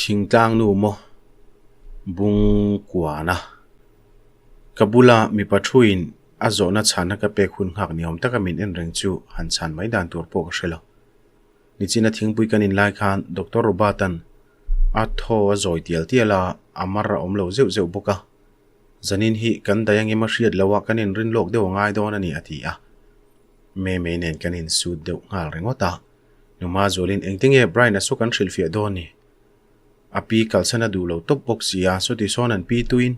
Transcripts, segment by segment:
Thingtlang nu maw bung kuana ka bula mipa thuin a zawhna chhanna ka pek hun nghak ni awm taka min en reng chu han chhan mai dan tur pawh ka hre lo. Nichina thingpui kan in lai khan Doctor Robert-a'n a thaw a zawi tial tial a, a mar a awm lo zeuh zeuh bawk a. Zanin hi kan daih angem a hriat loh a kan inrin lawk deuh a ngai dawn a ni a ti a. Meme nen kan insut deuh nghal ringawt a. Numa zualin engtinge Brian a saw kan hrilhfiah dawn ni? A pi kalsan a duh lo tawp bawk si a, sawti sawn an pi tuin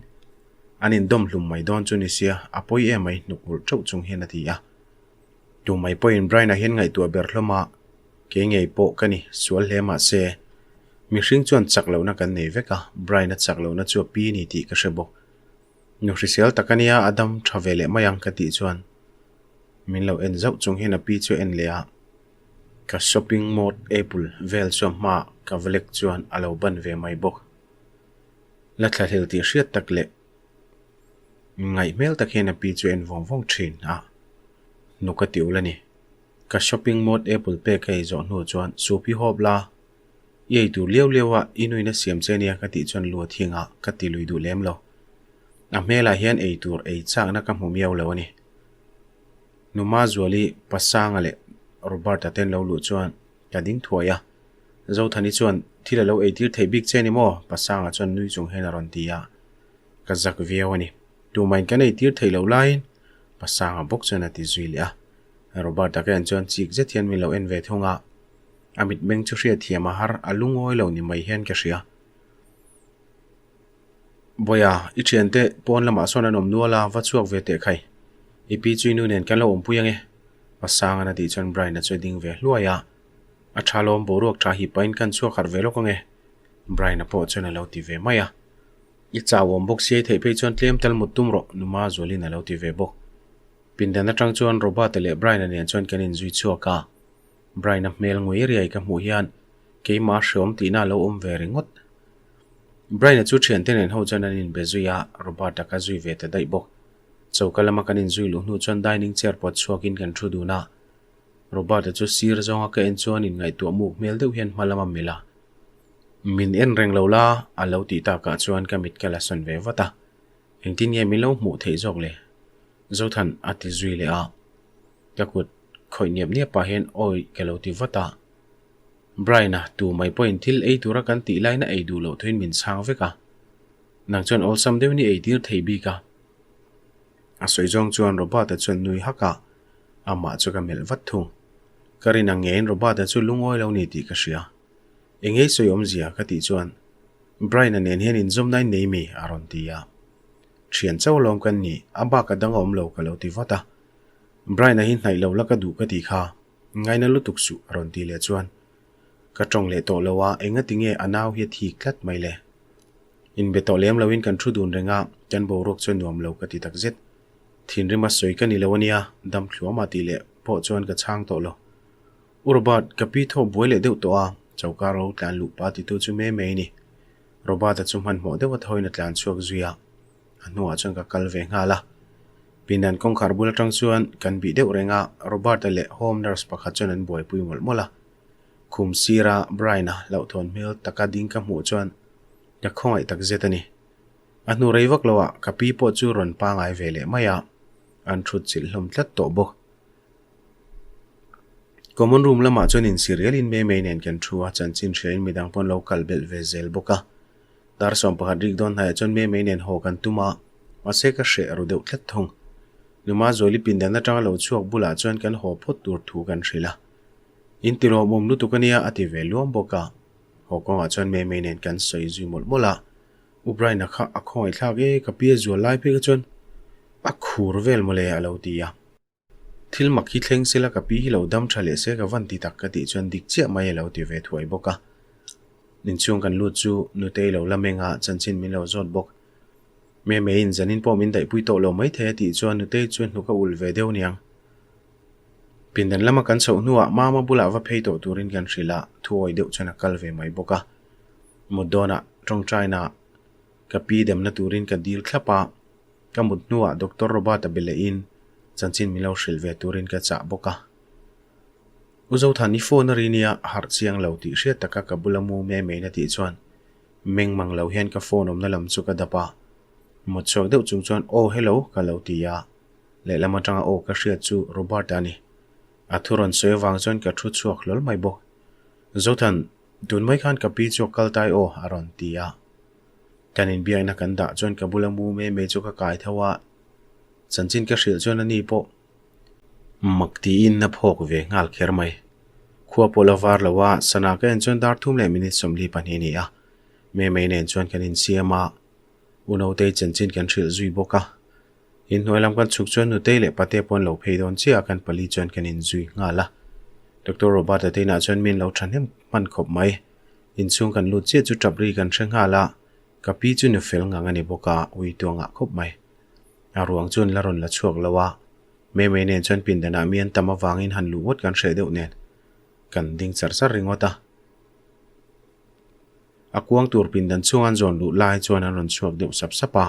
an indawm hlum mai dawn chu ni sia, a pawi em mai hnuk ulh teuh chung hian a ti a. Tu mai pawhin Brian-a hian ngaihtuah ber hlawm a, kei ngei pawh ka ni, sual hle mah se, mihring chuan chak lohna kan nei vek a, Brian-a chak lohna chu a pi ni tih ka hre bawk. Nu hrisel tak a nia, a dam tha ve leh mai ang ka tih chuan min lo en zauh chung hian a pi chu a en leh a. Ka shopping mode apple vel chu a hmaah ka va lek chuan a lo ban ve mai bawk. La thlahlel tih hriat tak leh ngaih hmel tak hian a pi chu a en vawng vawng thin a, hnuk a ti ul a ni. Ka shopping mode apple pek ka ei zawh hnu chuan soup hi hawp la, i ei tur liau liau a i nuin a siam che nia ka tih chuan lu a thing a, ka ti lui duh lem lo. A hmelah hian ei tur ei chakna ka hmu miau lo a ni. Numa Zuali, Pasanga leh Robert-a ten lo luh chuan ka ding thuai a. Zothani chuan, Thil a lo eitir theih bik che ni maw? Pasanga chuan nui chung hian a rawn ti a. Ka zak viau a ni. Tumain kan eitir theih loh laiin Pasanga bawk chuan a ti zui leh a. Robert-a ka en chuan chik zet hian min lo en ve thung a. A mitmeng chu hriatthiam a har, a lungawi lo ni mai hian ka hria. Bawiha, i thiante pawn lamah sawn an awm nual a, va chhuak ve teh khai. I pi chu i nu nen kan lo awmpui ange. Pasangan a tih chuan Brian-a chu a ding ve hluai a. A tha lawm boruak tha hi pahin kan chhuak harh ve lawk ange. Brian-a pawh chuan a lo ti ve mai a. I chau awm bawk siai theih phei chuan tlem tal mut tum rawh, Numa Zualin a lo ti ve bawk. Pindan atang chuan Robert-a leh Brian-a nen chuan kan inzui chhuak a. Brian-a hmel ngui riai ka hmuh hian keimah hreawm tihna a lo awm ve ringawt. Brian-a chu thiante nen ho chuan an inbe zui a, Robert-a ka zui ve ta daih bawk. Choka lama kan inzui luh hnu chuan dining chair pawt chhuakin kan thu dun a. Robert-a chu sir zawnga ka en chuan inngaihtuah muk hmel deuh hian hma lama melh a. Min en reng lo la, a lo tih takah chuan ka mit ka la sawn ve vat a. Engtin nge min lo hmuh theih zawk le? Zothan a ti zui leh a. Ka kut khawih niap niap pah hian awi ka lo ti vat a. Brian-a tu mai pawhin thil ei tura kan tih laina ei duh loh thuin min chhang vek a. Nang chuan awlsam deuhin i ei tir thei bik a. A sawi zawng chuan Robert-a chuan nui hak a, amah chu ka melh vat thung. Ka rin ang ngeiin Robert-a chu lungawi lo ni tih ka hria. Engei sawi awmzia ka tih chuan Brian-a nen hian inzawmna in nei mi? a rawn ti a. Thian chauh lawm kan ni, a bak a dang a awm lo ka lo ti vat a. Brian-a hi hnaih lo la ka duh ka tih kha. Ngaina lutuk suh a rawn ti leh chuan ka tawng leh tawh lo a, engati nge a nau hi a thik tlat mai le? Inbe tawh lem loin kan thu dun reng a, kan boruak chu a nuam lo ka ti tak zet. Thinrim a sawi ka ni lo a nia, dam thluama tih leh pawh chuan ka chhang tawh lo. U Robert, ka pi thaw buai leh deuh tawh a, choka ro tlan luh pa titu chu me mai a ni. Robert-a chu hmanhmawh deuh a thawiin a tlan chhuak zui a. A hnuah chuan ka kal ve nghal a. Pindan kawngkhar bul atang chuan kan bih deuh reng a, Robert-a leh home nurse pakhat chuan an buaipui mawlh mawlh a. Khum sira Brian-a hlauhthawn hmel taka ding ka hmuh chuan ka khawngaih tak zet a ni. A hnu rei vak loah ka pi pawh chu rawn pangai ve leh mai a, an thut chilh hlawm tlat tawh bawk. Common room lamah chuan insir rialin Mei Mei nen kan thu a, chanchin hriain midang pawn lo kal belh ve zel bawk a. Dar 11 rik dawn hnaiah chuan Mei Mei nen haw kan tum a, mahse ka hreh ru deuh tlat thung. Numa Zuali pindan atanga lo chhuak bulah chuan kan haw phawt tur thu kan hrilh a. In ti lawmawm lutuk a nia a ti ve luam bawk a. Haw kawngah chuan Mei Mei nen kan sawi zui mawlh mawlh a. U Brian-a kha a khawngaihthlak e, ka pi a zual lai phei kha chuan a khur vel mawle a lo ti a. Thil mak hi thleng sela ka pi hi lo dam tha leh se ka van ti tak ka tih chuan dik chiah mai a lo ti ve thuai bawk a. Inchhung kan lut chu Nutei lo la meng a, chanchin min lo zawt bawk. Memeiin zanin pawh min daihpui tawh lo maithei a tih chuan Nutei chu hnuk a ulh ve deuh niang. Pindan lama kan chhoh hnuah Mama bulah va phei tawh turin kan hrilh a, thuawi deuh chuan a kal ve mai bawk a. Mut dawnah tawngtaina ka pi demna turin ka dil thlap a. Ka mut hnuah Doctor Robert-a be lehin chanchin min lo hrilh ve turin ka chah bawk a. U Zothan i phone a ri nia harh chiang lo tih hriat taka ka bula mu me mai na tih chuan. Meng mang lo hian ka phone awmna lam chu ka dap a. Mut chhuak deuh chung chuan Aw hello ka lo ti a. Lehlam atanga aw ka hriat chu Robert-a a ni. A thu rawn sawi avang chuan ka thu chhuak hlawl mai bawk. Zothan, tun mai khan ka pi chu a kal tai aw a rawn ti a. Kan inbiakna kan dah chuan ka bula mu mai mai chu ka kai tho a. Chanchin ka hrilh chuan ani pawh mak tiin a phawk ve nghal kher mai. Khua pawh la var lo a, sana ka en chuan dar thum leh minute 42 a ni a. Memei nen chuan kan insiam a, Unotei chanchin kan hrilh zui bawk a. Inhnuai lam kan chhuk chuan Nutei leh Pate pawh an lo phei dawn chiah a, kan pali chuan kan inzui nghal a. Doctor Robert-a te inah chuan min lo thahnem hman khawp mai. Inchhung kan lut chiah chu tap ri kan hre nghal a, ka pi chu nu fel ngang a ni bawk a, ui tuangah khawp mai. A ruang chuan la rawn la chhuak lo a, Memei nen chuan pindanah mi an tam avangin han luh ngawt kan hreh deuh nen kan ding char char ringawt a. A kuang tur pindan chhung an zawn luh lai chuan an rawn chhuak deuh sap sap a.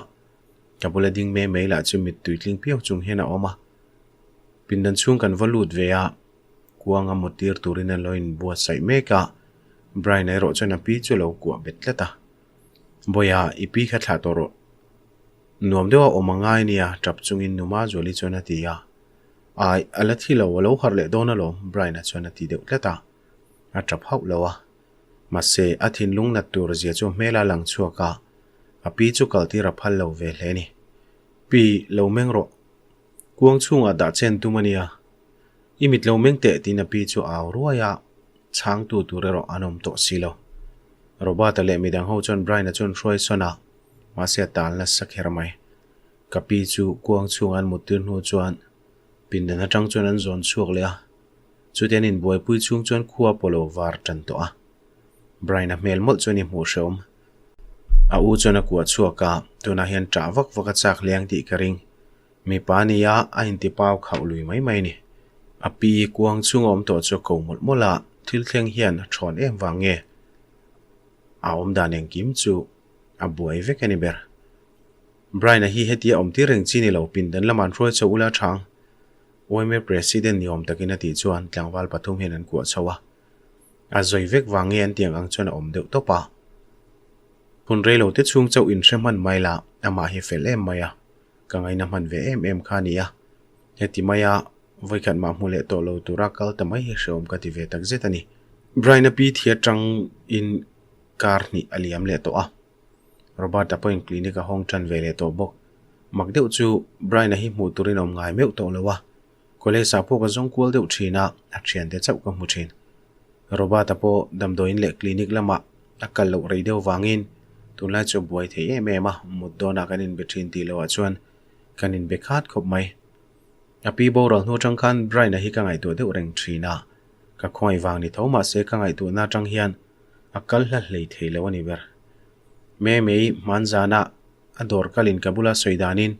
Ka bula ding mai mai lah chu mittui tling piau chung hian a awm a. Pindan chhung kan va lut ve a, kuanga muttir turin an lo inbuatsaih mek a, Brian erawh chuan a pi chu a lo kuah bet tlat a. Bawiha, i pi kha thlah tawh rawh. Nuam deuha awm a ngai nia, tap chungin Numa Zuali chuan a ti a. Ai, a la thi lo, a lo harh leh dawn alawm, Brian-a chuan a ti deuh tlat a. A tap hauh lo a. Mahse, a thinlung nat tur zia chu hmela lang chhuak a, a pi chu kaltir a phal lo ve hle ni. Pi, lo meng rawh. Kuang chhungah dah chen tum a nia. I mit lo meng teh tiin a pi chu a au ruai a, chhangtu tur erawh an awm tawh si lo. Robert-a leh midang ho chuan Brian-a chu an hruai sawn a, mahse a tal nasa kher mai. Ka pi chu kuang chhungah an muttir hnu chuan pindan atang chuan an zawn chhuak leh a. Chuti an inbuaipui chhung chuan khua pawh lo var tan tawh a. Brian-a hmel mawlh chuan i hmuh hrehawm. A u chuan a kuah chhuak a, tunah hian ṭah vak vak a chak hle ang tih ka ring. Mipa a nia, a inti pau khauh lui mai mai a ni. A pi kuang chhung a awm tawh chu a ko mawlh mawlh a, thil thleng hian a thawn em vang nge a awm dan engkim chu a buai vek a ni ber. Brian-a hi hetia awm tir reng chi ni lo, pindan lamah an hruai chho ula chhang. Uaime President ni awm takin a tih chuan tlangval pathum hian an kuah chho a. A zawi vek vang nge an tiang ang chuan a awm deuh tawp a. Hun reilo te chhung chauh in hre hman mai la, amah hi fel em mai a. Ka ngaina hman ve em em kha a ni a. Heti maia vawikhat mah hmu leh tawh lo tura kal ta mai hi hreawm ka ti ve tak zet a ni. Brian-a pi thi atang in kar hnih a liam leh tawh a. Robert-a pawhin clinic a hawng tan ve leh tawh bawk. Mak deuh chu Brian-a hi hmuh turin a awm ngai meuh tawh lo a, college-ah pawh ka zawng kual deuh thin a, a thiante chauh ka hmu thin. Robert-a pawh damdawiin leh clinic lamah a kal loh rei deuh vangin tunlai chu a buai thei em em a, mut dawnah kan inbe thin tih loh ah chuan kan inbe khat khawp mai. A pi boral hnu atang khan Brian-a hi ka ngaihtuah deuh reng thin a, ka khawngaih vang ni tho mahse ka ngaihtuahna atang hian a kal hla hlei thei lo a ni ber. Mei hmanzana a dawr kalin ka bula sawi danin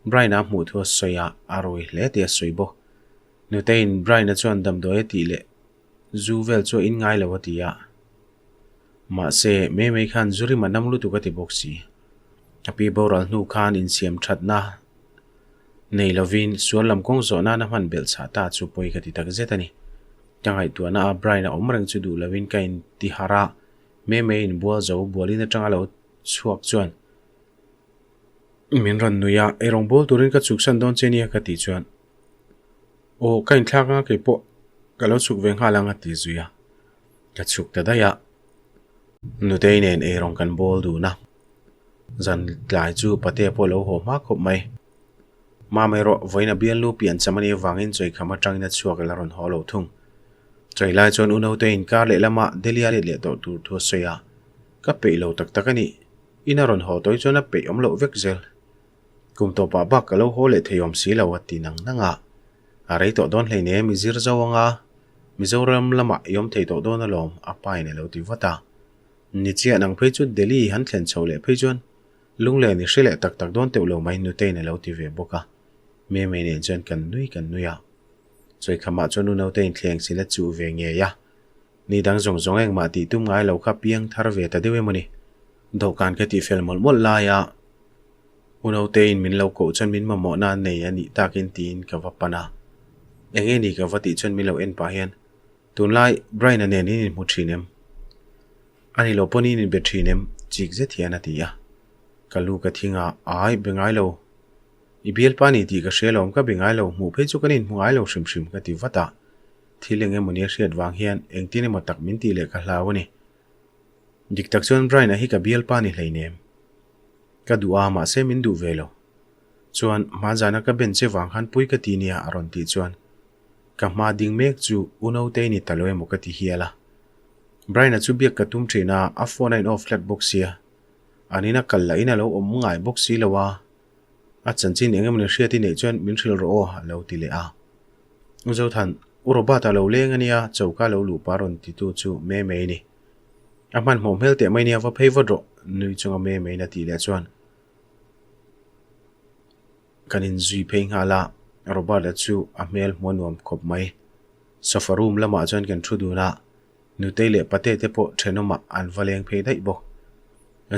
Brian-a hmuh thu a sawi a, a rawi hle tih a sawi bawk. Nuteiin Brian-a chuan damdawi a tih leh zu vel chu a in ngai lo a ti a. Mahse, Mei khan zu rim a nam lutuk a ti bawk si. A pi boral hnu khan insiam thatna nei lovin sual lam kawng zawh nana hman belh chhah ta chu pawi ka ti tak zet a ni. Ka ngaihtuahna a Brian-a awm reng chu duh lovin ka inti harh a, Mei inbual zo bualin atanga lo chhuak chuan min rawn nui a, Eirawng bawl turin ka chhuksan dawn che nia ka tih chuan Aw ka inthlak anga kei pawh ka lo chhuk ve nghal ang a ti zui a, ka chhuk ta daih a. Nutei nen eirawng kan bawl dun a, zan tlai chu Patea pawh lo haw hma khawp mai. Mam erawh vawiin a bialnu pian cham a nih avangin chawikham atangin a chhuak la rawn haw lo thung. Chawi lai chuan Unaute inkar lehlamah Delhi a let leh tawh tur thu a sawi a, Ka peih lo tak tak a ni. In a rawn haw tawih chuan a peih awm loh vek zel. Kum tawpah bak ka lo haw leh thei awm si lo a ti nang nang a. A rei tawh dawn hleinem i zir zo anga Mizoram lamah i awm thei tawh dawn alawm a pa in a lo ti vat a. Ni chiah nang phei chu Delhi han thlen chho leh phei chuan lunglen i hre leh tak tak dawn teuh lo mai Nutei'n a lo ti ve bawk a. Meme nen chuan kan nui kan nui a. Chawikhamah chuan u Nautei'n thleng sil a chuh ve ngei a. Ni dang zawng zawng engmah tih tum ngai lo kha piang thar ve ta deuh emaw ni? Dawhkan ka tih fel mawlh mawlh laia Unautein min lo koh chuan min mamawhna an nei a nih takin tiin ka va pan a. Eng nge ni ka va tih chuan min lo en pah hian, Tunlai Brian-a nen in inhmu thin em? A ni lo pawn in inbe thin em? Chik zet hian a ti a. Ka lu ka thing a, Ai, be ngai lo. I bialpa ni tih ka hria lo, ka be ngai lo, hmuh phei chu kan inhmu ngai lo hrim hrim ka ti vat a. Thil eng emawni a hriat vang hian engtin emaw tak min tih leh ka hlau a ni. Dik tak chuan Brian-a hi ka bialpa ni hleinem. Ka duh a, mahse min duh ve lo. Chuan, hmanzana ka ben che vang khan pui ka ti nia a rawn tih chuan ka hma ding mek chu u Nautei ni ta lo emaw ka ti hial a. Brian-a chu biak ka tum thin a, a phone a in off tlat bawk sia. An ina kal lahin a lo awm ngai bawk si lo a. A chanchin eng emawni hriat i neih chuan min hrilh rawh aw a lo ti leh a. U Zothan, U Robert-a lo leng a nia, choka lo luh pah rawn titu chu Memei a ni. A hmanhmawh hmel teh mai nia va phei vat rawh, nui chunga Memeiin a tih leh chuan kan inzui phei nghal a, Robert-a chu a hmel hmuh a nuam khawp mai. Sofa room lamah chuan kan thu dun a, Nutei leh Pate te pawh thenawmah an va leng phei daih bawk.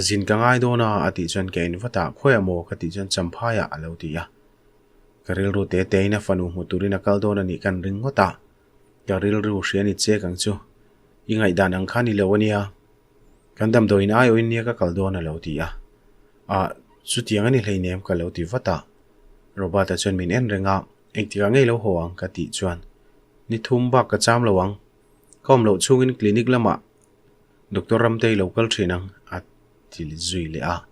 Zin ka ngai dawn a, a tih chuan ka en vat a, Khawiah maw? ka tih chuan Champhaiah a lo ti a. Ka rilru te tein a fanu hmu turin a kal dawn a nih kan ring ngawt a, ka rilru hria ni chek ang chu. I ngaihdan ang kha ni lo a nia. Kan damdawiin aiawhin nia ka kal dawn a lo ti a. Ah, chutiang a ni hleinem ka lo ti vat a. Robert-a chuan min en reng a, Engtikah ngei lo haw ang ka tih chuan ni thum bak ka cham lo ang. Ka awm loh chhungin clinic lamah Doctor Ramtei lo kal thin ang a ti zui leh a.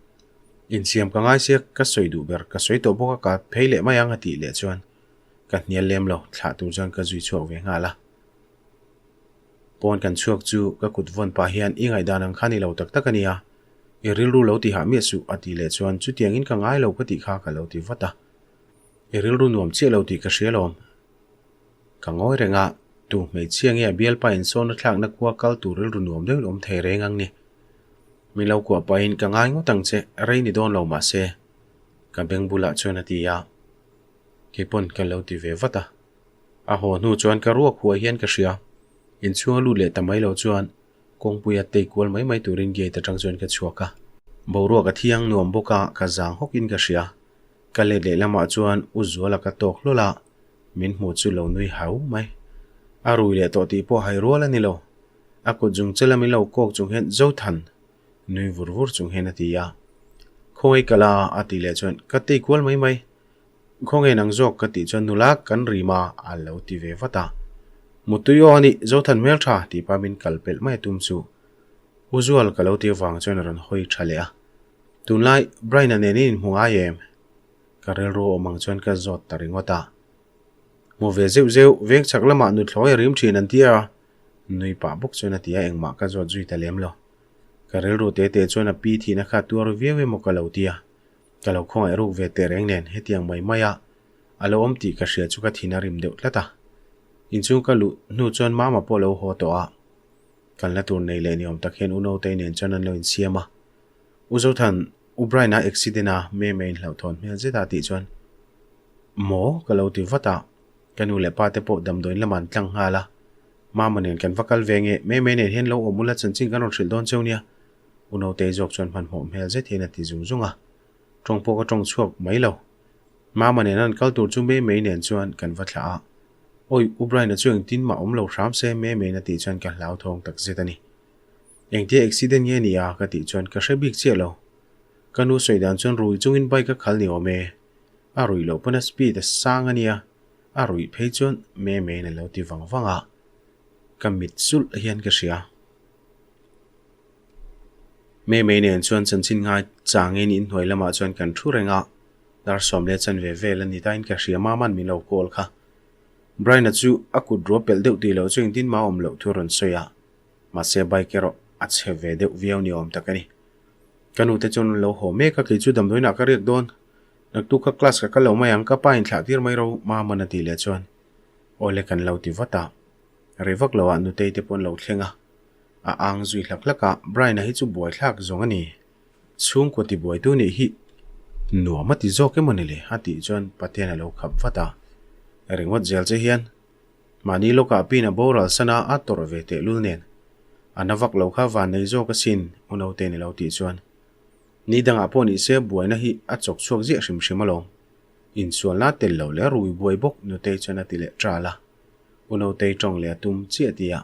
Insiam ka ngai sia ka sawi duh ber ka sawi tawh bawk a ka phei leh mai ang a tih leh chuan ka hnial lem lo thlah tur chuan ka zui chhuak ve nghal a. Pawn kan chhuak chu ka kut vawn pah hian i ngaihdan ang kha ni lo tak tak a nia, i rilru lo ti hah miah suh a tih leh chuan chutiangin ka ngai lo ka tih kha ka lo ti vat a. I rilru nuam chiah lo tih ka hria lawm. Ka ngawi reng a, tu hmeichhia nge a bialpa insawn a thlakna khua kal tur rilru nuam deuhin awm thei reng ang ni. Min lo kuah pahin ka ngai ngawt ang che, rei ni dawn lo mahse ka beng bulah chuan a ti a, keipawn ka lo ti ve vat a. A haw hnu chuan ka ruak huai hian ka hria. Inchhung a lut leh ta mai lo chuan kawngpui a tei kual mai mai turin gate atang chuan ka chhuak a. Boruak a thiang nuam bawk a, ka zang hawkin ka hria. Ka let leh lamah chuan U Zuala ka tawk hlawl a, min hmuh chu lo nui hau mai. A rui leh tawh tih pawh hai rual a ni lo. A kut zung che lam in lo kawk chung hian Zothan! nui vur vur chung hian a ti a. Khawngaih ka la a tih leh chuan ka tei kual mai mai. Khawnge nang zawk ka tih chuan nula kan rim a a lo ti ve vat a. Mutui aw a nih, Zothan hmeltha tih pa min kal pelh mai a tum chu. U Zual ka lo ti avang chuan a rawn hawi tha leh a. Tunlai Brian-a nen in inhmu ngai em? Ka rilru awm ang chuan ka zawt ta ringawt a. Hmu ve zeuh zeuh, veng chhak lamah nuthlawi a rim thin an ti a, nui pah bawk chuan a ti a, engmah ka zawt zui ta lem lo. Ka rilru te te chuan a pi thihna kha tuar viau emaw ka lo ti a. Ka lo khawngaih ruk ve teh reng nen hetiang mai mai a a lo awm tih ka hria chu ka thin a rim deuh tlat a. Inchhung ka luh hnu chuan mama pawh a lo haw tawh a. Kalna tur nei leh ni awm tak hian u Nautei nen chuan an lo insiam a. U Zothan, U Brian-a accident a meme inhlauhthawn hmel zet a tih chuan Maw? ka lo ti vat a. Ka nu leh pa te pawh damdawiin lamah an tlang nghal a. Mama nen kan va kal ve nge, meme nen hian lo awm ula chanchin kan rawn hrilh dawn cheu nia. U Nautei zawk chuan hmanhmawh hmel zet hian a ti zung zung a, tawng pawh ka tawng chhuak mai lo. Mama nen an kal tur chu Memei nen chuan kan va thlah a, Awi, U Brian-a chu engtin mah awm lo hram se Memei'n a tih chuan ka hlauthawng tak zet a ni. Engtia accident nge ni a? ka tih chuan ka hre bik chiah lo. Ka nu sawi dan chuan rui chungin bike a khal ni awm e. A ruih loh pawn a speed a sang a nia, a ruih phei chuan Memei'n a lo ti vang vang a, ka mit sulh hian ka hria. Memei nen chuan chanchin ngai changin inhnuai lamah chuan kan thu reng a, dar 10 leh chanve vel a ni tain ka hria maman min lo call kha. Brian-a chu a kut ruah pelh deuh tih loh chu engtin mah a awm loh thu a rawn sawi a, mahse bike erawh a chhe ve deuh viau ni awm tak a ni. Ka nu te chuan an lo haw mek a, kei chu damdawiinah ka riak dawn. Naktuk kha class ka kal lo mai ang, ka pa inthlah tir mai ro maman a tih leh chuan awle kan lo ti vat a. Rei vak loah nutei te pawh an lo thleng a. A ang zui hlak hlak a, Brian-a hi chu buaithlak zawng a ni. Chhungkaw tibuaitu nih hi nuam a ti zawk emaw ni le? a tih chuan Pathian a lo khap vat a. Ringawt zel che hian mahni lawkah pin a boral san a, a tawrh ve tehlul nen. A na vak lo kha van nei zawk asin, u naute ni lo tih chuan. Ni dangah pawh ni se buaina hi a chawk chhuak ziah hrim hrim alawm. Insualna tel lo leh rui buai bawk nutei chuan a ti leh ṭal a. U Nautei tawng leh a tum chiah ti a.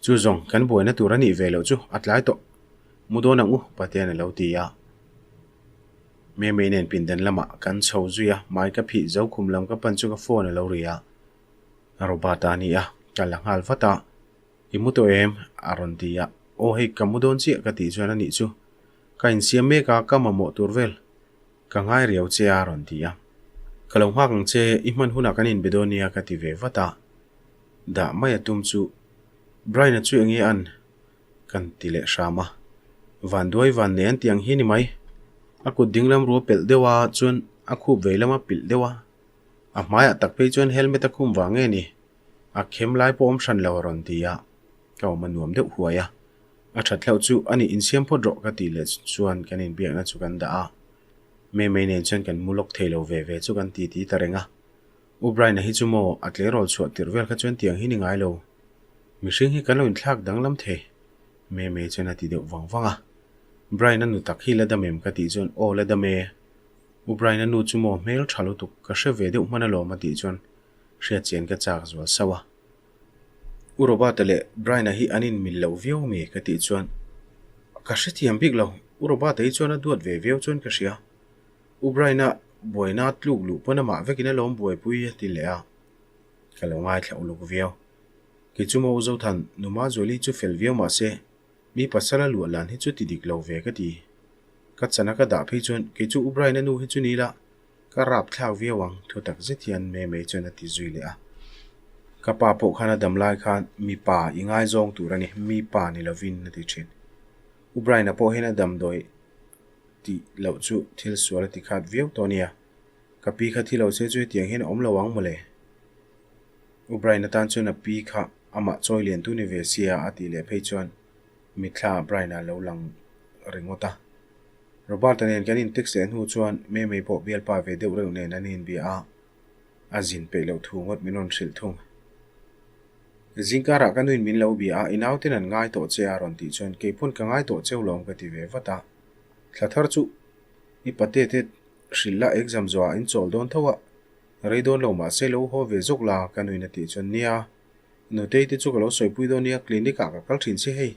Chu zawng, kan buaina tur a nih ve loh chu a tlai tawh. Mu dawn ang u, Patean a lo ti a. Memei nen pindan lamah kan chho zui a, hmai ka phih zo khum lam ka pan chu ka phone a lo ri a. Robert a ni a, ka la nghal vat a. I mu tawh em? a rawn ti a. Aw hei ka mu dawn chiah ka tih chuan a nih chu. Ka insiam mek a, ka mamawh tur vel. Ka ngai riau che a rawn ti a. Ka lo nghak ang che, i hman hunah kan inbe dawn nia ka ti ve vat a. Dah mai a tum chu Brian-a chu enge an? Kan ti leh hram a. Van duai van nei an tih ang hi ni mai. A kut dinglam rual pelh deuh a chuan a khup vei lama pilh deuh a. A hmaiah tak phei chuan helmet a khum vang nge ni? A khem lai pawh awm hran lo a rawn ti a. Ka awm a nuam deuh huai a. A that hlauh chu a nih insiam phawt rawh ka tih leh chuan kan inbiakna chu kan dah a. Memei nen chuan kan mu lawk thei lo ve ve chu kan ti ti ta reng a. U Brian-a hi chu maw a tleirawl chhuah tirh vel kha chuan tiang hi ni ngai lo. Mihring hi kan lo inthlak danglam thei. Memei chuan a ti deuh vang vang a. Brian-a nu tak hi la dam em ka tih chuan aw la dam e. U Brian-a nu chu maw hmel tha lutuk ka hre ve deuh hman alawm a tih chuan hriatchian ka chak zual sauh a. U Robert-a leh Brian-a hi an inmil lo viau mi ka tih chuan ka hrethiam bik lo. U Robert-a hi chuan a duat ve viau chuan ka hria. U Brian-a buaina tluk luh pawn amah vekin a lawm buaipui a ti leh a, ka lo ngaithla uluk viau. Kei chu maw U Zothan, Numa Zuali chu fel viau mah se, mi pasal a luah lan hi chu ti dik lo ve ka ti. Ka chana ka dah phei chuan kei chu U Brian-a nu hi chu ni la, Ka rap thlak viau ang, thu tak zet hian Memei chuan a ti zui leh a. Ka pa pawh khan a dam lai khan mipa i ngaizawng tur a ni, mipa ni lovin a ti thin. U Brian-a pawh hian a damdawi tih loh chu thil sual a ti khat viau tawh a nia. Ka pi kha thi lo se chu hetiang hian a awm lo ang mawle. U Brian-a tan chuan a pi kha amah chawi lian tu ni ve sia a tih leh phei chuan mitthla ah Brian-a lo lang ringawt a. Robert-a nen kan in-text leh hnu chuan Memei pawh bialpa ve deuh reuh nen an inbia a, a zin peih loh thu ngawt min rawn hrilh thung. Zingkarah ka nuin min lo bia a, i nauten an ngai tawh che a rawn tih chuan kei pawn ka ngai tawh cheu lawm ka ti ve vat a. Thla thar chu i pate te hrilh la exam zawhah in chawl dawn tho a, rei dawn lo mahse lo haw ve zawk la ka nuin a tih chuan nia. Nutei te chu ka lo sawipui dawn nia, clinic ah ka kal thin che hei.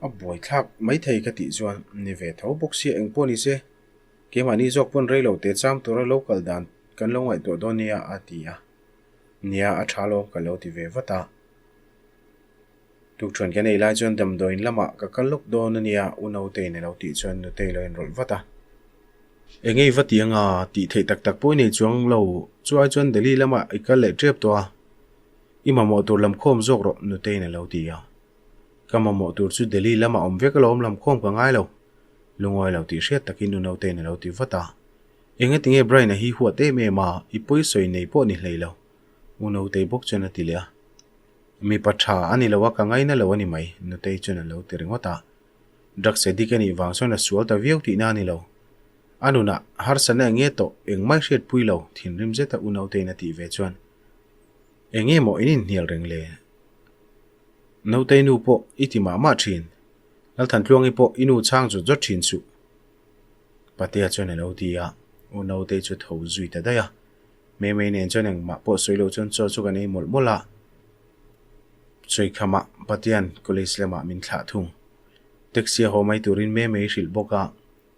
A buaithlak maithei ka tih chuan ni ve tho bawk sia engpawh ni se, keimahni zawk pawn rei lo te cham tura lo kal dan kan lo ngaihtuah dawn nia a ti a. Nia a tha lo ka lo ti ve vat a. Tukṭhuan kan ei lai chuan damdawiin lamah ka kal lawk dawn a nia u Nauteiin a lo tih chuan Nutei lo inrawlh vat a. Eng ei va ti anga tih theih tak tak pawh i nei chuang lo, chu ai chuan Delhi lamah i kal leh ṭep tawh a. I mamawh tur lamkhawm zawk rawh Nuteiin a lo ti a. Ka mamawh tur chu Delhi lamah awm vek alawm lamkhawm ka ngai lo. Lungawi lo tih hriat takin nu Nauteiin a lo ti vat a. Engati nge Brian-a hi huat em em a, i pawisawi nei pawh ni hlei lo. U Nautei bawk chuan a ti leh a. Mipa tha a ni lo a, ka ngaina lo a ni mai, Nutei chuan a lo ti ringawt a. Drugs addict a nih vang chuan a sual ta viau tihna a ni lo. A nunah harsatna eng nge tawh engmah i hriatpui lo, thinrim zeta U Nauteiin a tih ve chuan. Eng nge maw in inhnial reng le? Nautei nu pawh i ti mah mah thin. Lalthantluangi pawh i nu chhang zawt zawt thin suh. Patea chuan a lo ti a, u Nautei chu tho zui ta daih a. Memei nen chuan engmah pawh sawi loh chuan chaw chu kan ei mawlh mawlh a. Sawikham ah Patea'n college lamah min thlah thung. Taxi a haw mai turin Memei hrilh bawk a,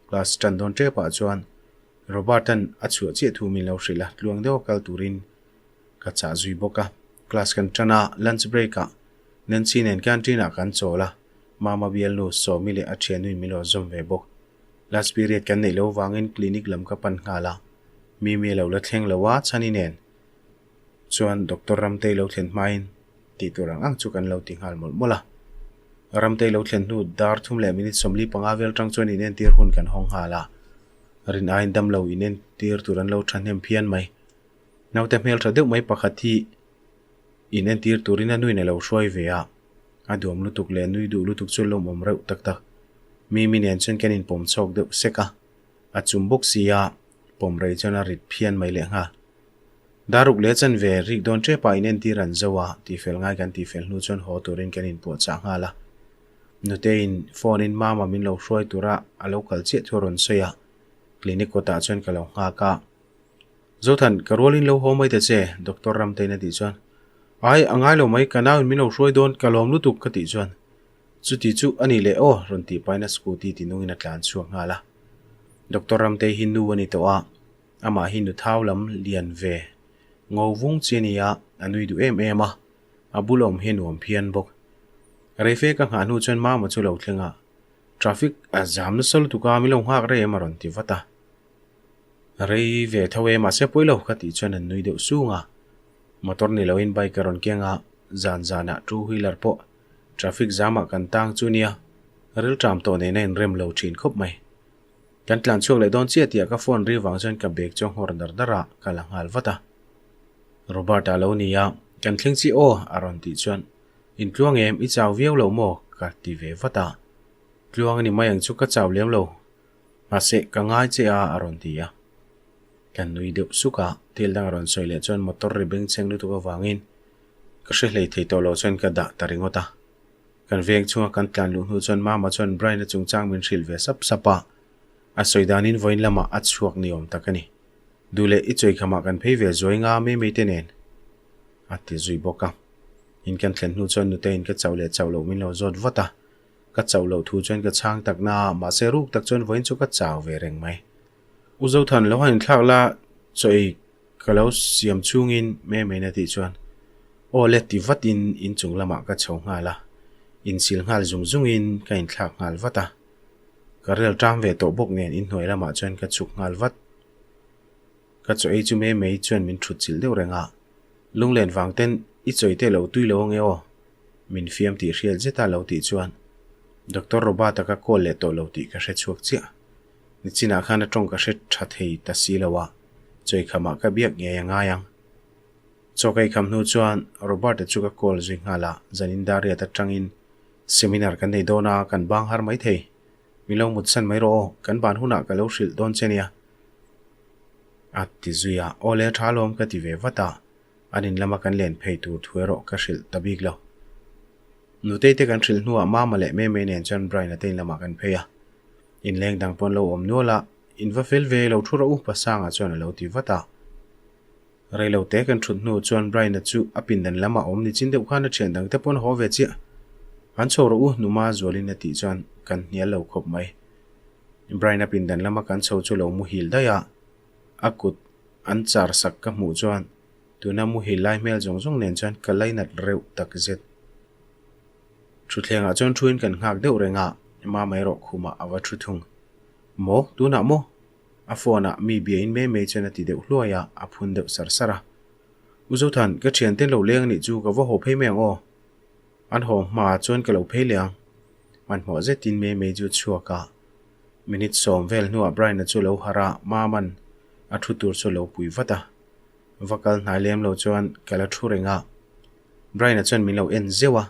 class tan dawn tep ah chuan Robert-a'n a chhuah chiah thu min lo hrilh a, tluang deuh a kal turin Ka chah zui bawk a, class kan tan a, lunch break ah Nancy nen canteen ah kan chawl a, Mama bialnu Sawmi leh a thiannuin min lo zawm ve bawk. Last period kan neih loh vangin clinic lam ka pan nghal a, Mimi a lo la thleng lo a, Chhani nen chuan Doctor Ramtei lo thlen hmain tih tur ang ang chu kan lo ti nghal mawlh mawlh a. Ramtei lo thlen hnu dar thum leh minute 45 vel tang chuan inentir hun kan hawng nghal a, rin aiin damlo inentir tur an lo thahnem phian mai. Naute hmel tha deuh mai pakhat hi in entir turin a nuin a lo hruai ve a, a duam lutuk leh nui duh lutuk chu lawmawm reuh tak tak. Mimi nen chuan kan inpawm chhawk deuh sek a, a chum bawk si a, pawm rei chuan a rit phian mai leh nghal. Daruk leh chanve rik dawn tep ah in entir an zo a, tihfel ngai kan tihfel hnu chuan haw turin kan inpuahchah nghal a. Nutein phone in mama min lo hruai tura a lo kal chiah thu a rawn sawi a, clinic kawtah chuan ka lo nghak a. Zothan, ka rualin lo haw mai ta che, Doctor Ramtein a tih chuan, Ai, a ngai lo mai, ka nauin min lo hruai dawn, ka lawm lutuk ka tih chuan. Chuti chu a ni leh aw, rawn tih pahin a scooty ti nungin a tlan chhuak nghal a. Doctor Ramtei hi nu a ni tawh a, amah hi nu thau lam lian ve ngo vung chi a ni a, a nui duh em em a, a bul awm hi a nuam phian bawk. Reife ka nghah hnu chuan Mama chu lo thleng a, Traffic a zam nasa lutuk a, min lo nghak rei em a rawn ti vat a. Rei ve tho e, mahse pawi lo ka tih chuan an nui deuh sung a. Motor ni loin bike a rawn keng a, zan zanah two wheeler pawh traffic zamah kan tang chu nia, rilṭam tawh nena inrem lo ṭhin khawp mai. Kan tlan chhuak leh dawn chiah tihah ka phone ri vang chuan ka bag chu a nghawr dar dar a, ka la nghal vat a. Robert-a lo ni a, kan thleng chi aw a rawn tih chuan, Intluang em, i chau viau lo maw? ka ti ve vat a. Tluang a ni mai ang chu ka chau lem lo, mahse ka ngai che a a rawn ti a. Kan nui deuh suk a, thil dang a rawn sawi leh chuan motor ri bengchheng lutuk avangin ka hre hlei thei tawh lo chuan ka dah ta ringawt a. Kan veng chhunga kan tlan luh hnu chuan Mama chuan Brian-a chungchang min hrilh ve sap sap a, a sawi danin vawiin lamah a chhuak ni awm tak a ni. Duh leh i chawikhamah kan phei ve zuai nga mai mai te nen a ti zui bawk a. In kan thlen hnu chuan Nuteiin ka chauh leh chauh loh min lo zawt vat a, ka chauh loh thu chuan ka chhang tak na a, mahse ruk tak chuan vawiin chu ka chau ve reng mai. U Zothan lo han inthlak la chaw ei ka lo siam chungin mai mai na tih chuan aw le ti vatin inchung lamah ka chho nghal a, insil nghal zung zungin ka inthlak nghal vat a. Ka rel ṭam ve tawh bawk nen inhnuai lamah chuan ka chhuk nghal vat. Ka chaw ei chu mai mai chuan min ṭhut chilh deuh reng a, lunglen vang ten i chawi te lo tui lo ange aw, min fiam tih hriat zeta lo tih chuan Doctor Robert-a ka call leh tawh lo tih ka hre chhuak chiah. Nichinah khan a tawng ka hre tha thei ta si lo a, chawi khamah ka biak ngei a ngai ang. Chaw ka eikham hnu chuan Robert-a chu ka call zui nghal a, zanin dar riat atangin seminar kan nei dawn a, kan bang har mai thei. Min lo mutsan mai rawh aw, kan ban hunah ka lo hrilh dawn che nia. A ti zui a, aw le tha alawm ka ti ve vat a, an in lama kan len phei tur thu erawh ka hrilh ta bik lo. Nutei te kan hrilh hnuah Mama leh Meme nen chuan Brian-a te in lamah kan phei a, inleng dang pawn lo awm nual a, in va fel ve lo thu rawh u Pasanga chuan a lo ti vat a. Reilo te kan thut hnu chuan Brian-a chu a pindan lamah awm ni chin deuh khan a thian dang te pawn haw ve chiah. An chho rawh u Numa Zualin a tih chuan kan hnial lo khawp mai. Brian-a pindan lama kan chho chu lo muhil daih a, a kut an char sak ka hmuh chuan tuna muhil lai hmel zawng zawng nen chuan ka lainat reuh tak zet. Thutthlengah chuan thuin kan nghak deuh reng a, Mama erawh khumah a va thu thung. Maw? Tunah maw? A phone ah mi biain mai mai chuan a ti deuh hluai a, a phun deuh sar sar a. U Zothan, ka thiante lo leng anih chu ka va haw phei mai ang aw. An haw hma chuan ka lo phei leh ang. Hmanhmawh zetin mai mai chu a chhuak a. Minute sawm vel hnuah Brian-a chu lo harh a, Maman a thu tur chu a lo pui vat a. Va kal hnai lem lo chuan ka la thu reng a. Brian-a chuan min lo en zeuh a,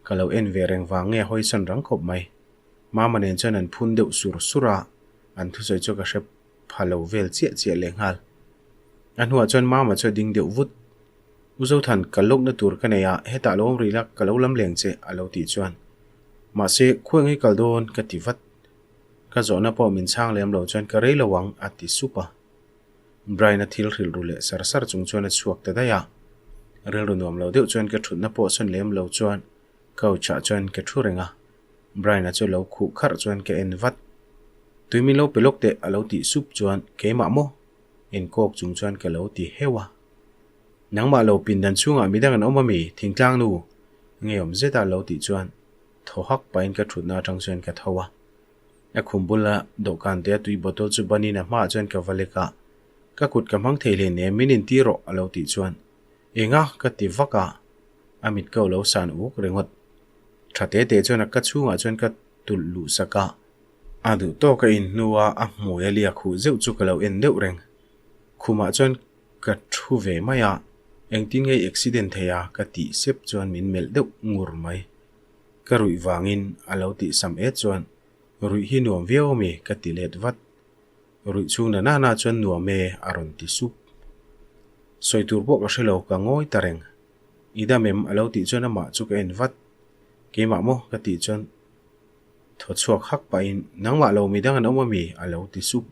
ka lo en ve reng vang nge hawisawn rang khawp mai. Mama nen chuan an phun deuh sur sur a, an thusawi chu ka hre pha lo vel chiah chiah leh nghal. A hnuah chuan Mama chu a ding deuh vut. U Zothan, kal lawkna tur ka nei a, hetah lo awm rih la, ka lo lam leng che, a lo tih chuan. Mahse, khuai ngai kal dawn, ka ti vat. Ka zawhna pawh min chhang lem lo chuan ka rei lo ang, a ti sup a. Brian-a thil hrilh ru leh sar sar chung chuan a chhuak ta daih a. Rilru nuam lo deuh chuan ka thutna pawh sawn lem lo chuan couch-ah chuan ka thu reng a. Brian-a chu lo khuh kharh chuan ka en vat. Tui min lo pe lawk teh a lo tih sup chuan keimah maw? Enkawk chung chuan ka lo ti heuh a. Nangmah lo pindan chhungah midang an awm ami? Thingtlang nu ngeiawm zeta lo tih chuan thaw hak pahin ka thutna atang chuan ka tho a. A khum bula dawhkan te a tui bottle chu banin a hmaah chuan ka va lek a. Ka kut ka hmang thei hleinem min intir rawh a lo tih chuan Enga? ka ti vak a. A mit ko lo san uk ringawt. Tha te te chuan a ka chhungah chuan ka tulh luh sak a. A duh tawk a in hnua a hmui a liak huh zeuh chu ka lo en deuh reng. Khumah chuan ka thu ve mai a, engtin nge i accident thei a ka tih sep chuan min melh deuh ngur mai. Ka ruih vangin a lo tih sam et chuan ruih hi nuam viau ami ka ti let vat. Ruih chhung na nana chuan nuam e a rawn ti sup. Sawi tur pawh ka hre lo ka ngawi ta reng. I dam em? A lo tih chuan amah chu ka en vat. Keimah maw? Ka tih chuan thaw chhuak hak pahin, Nangmah lo midang an awm ami? A lo ti sup.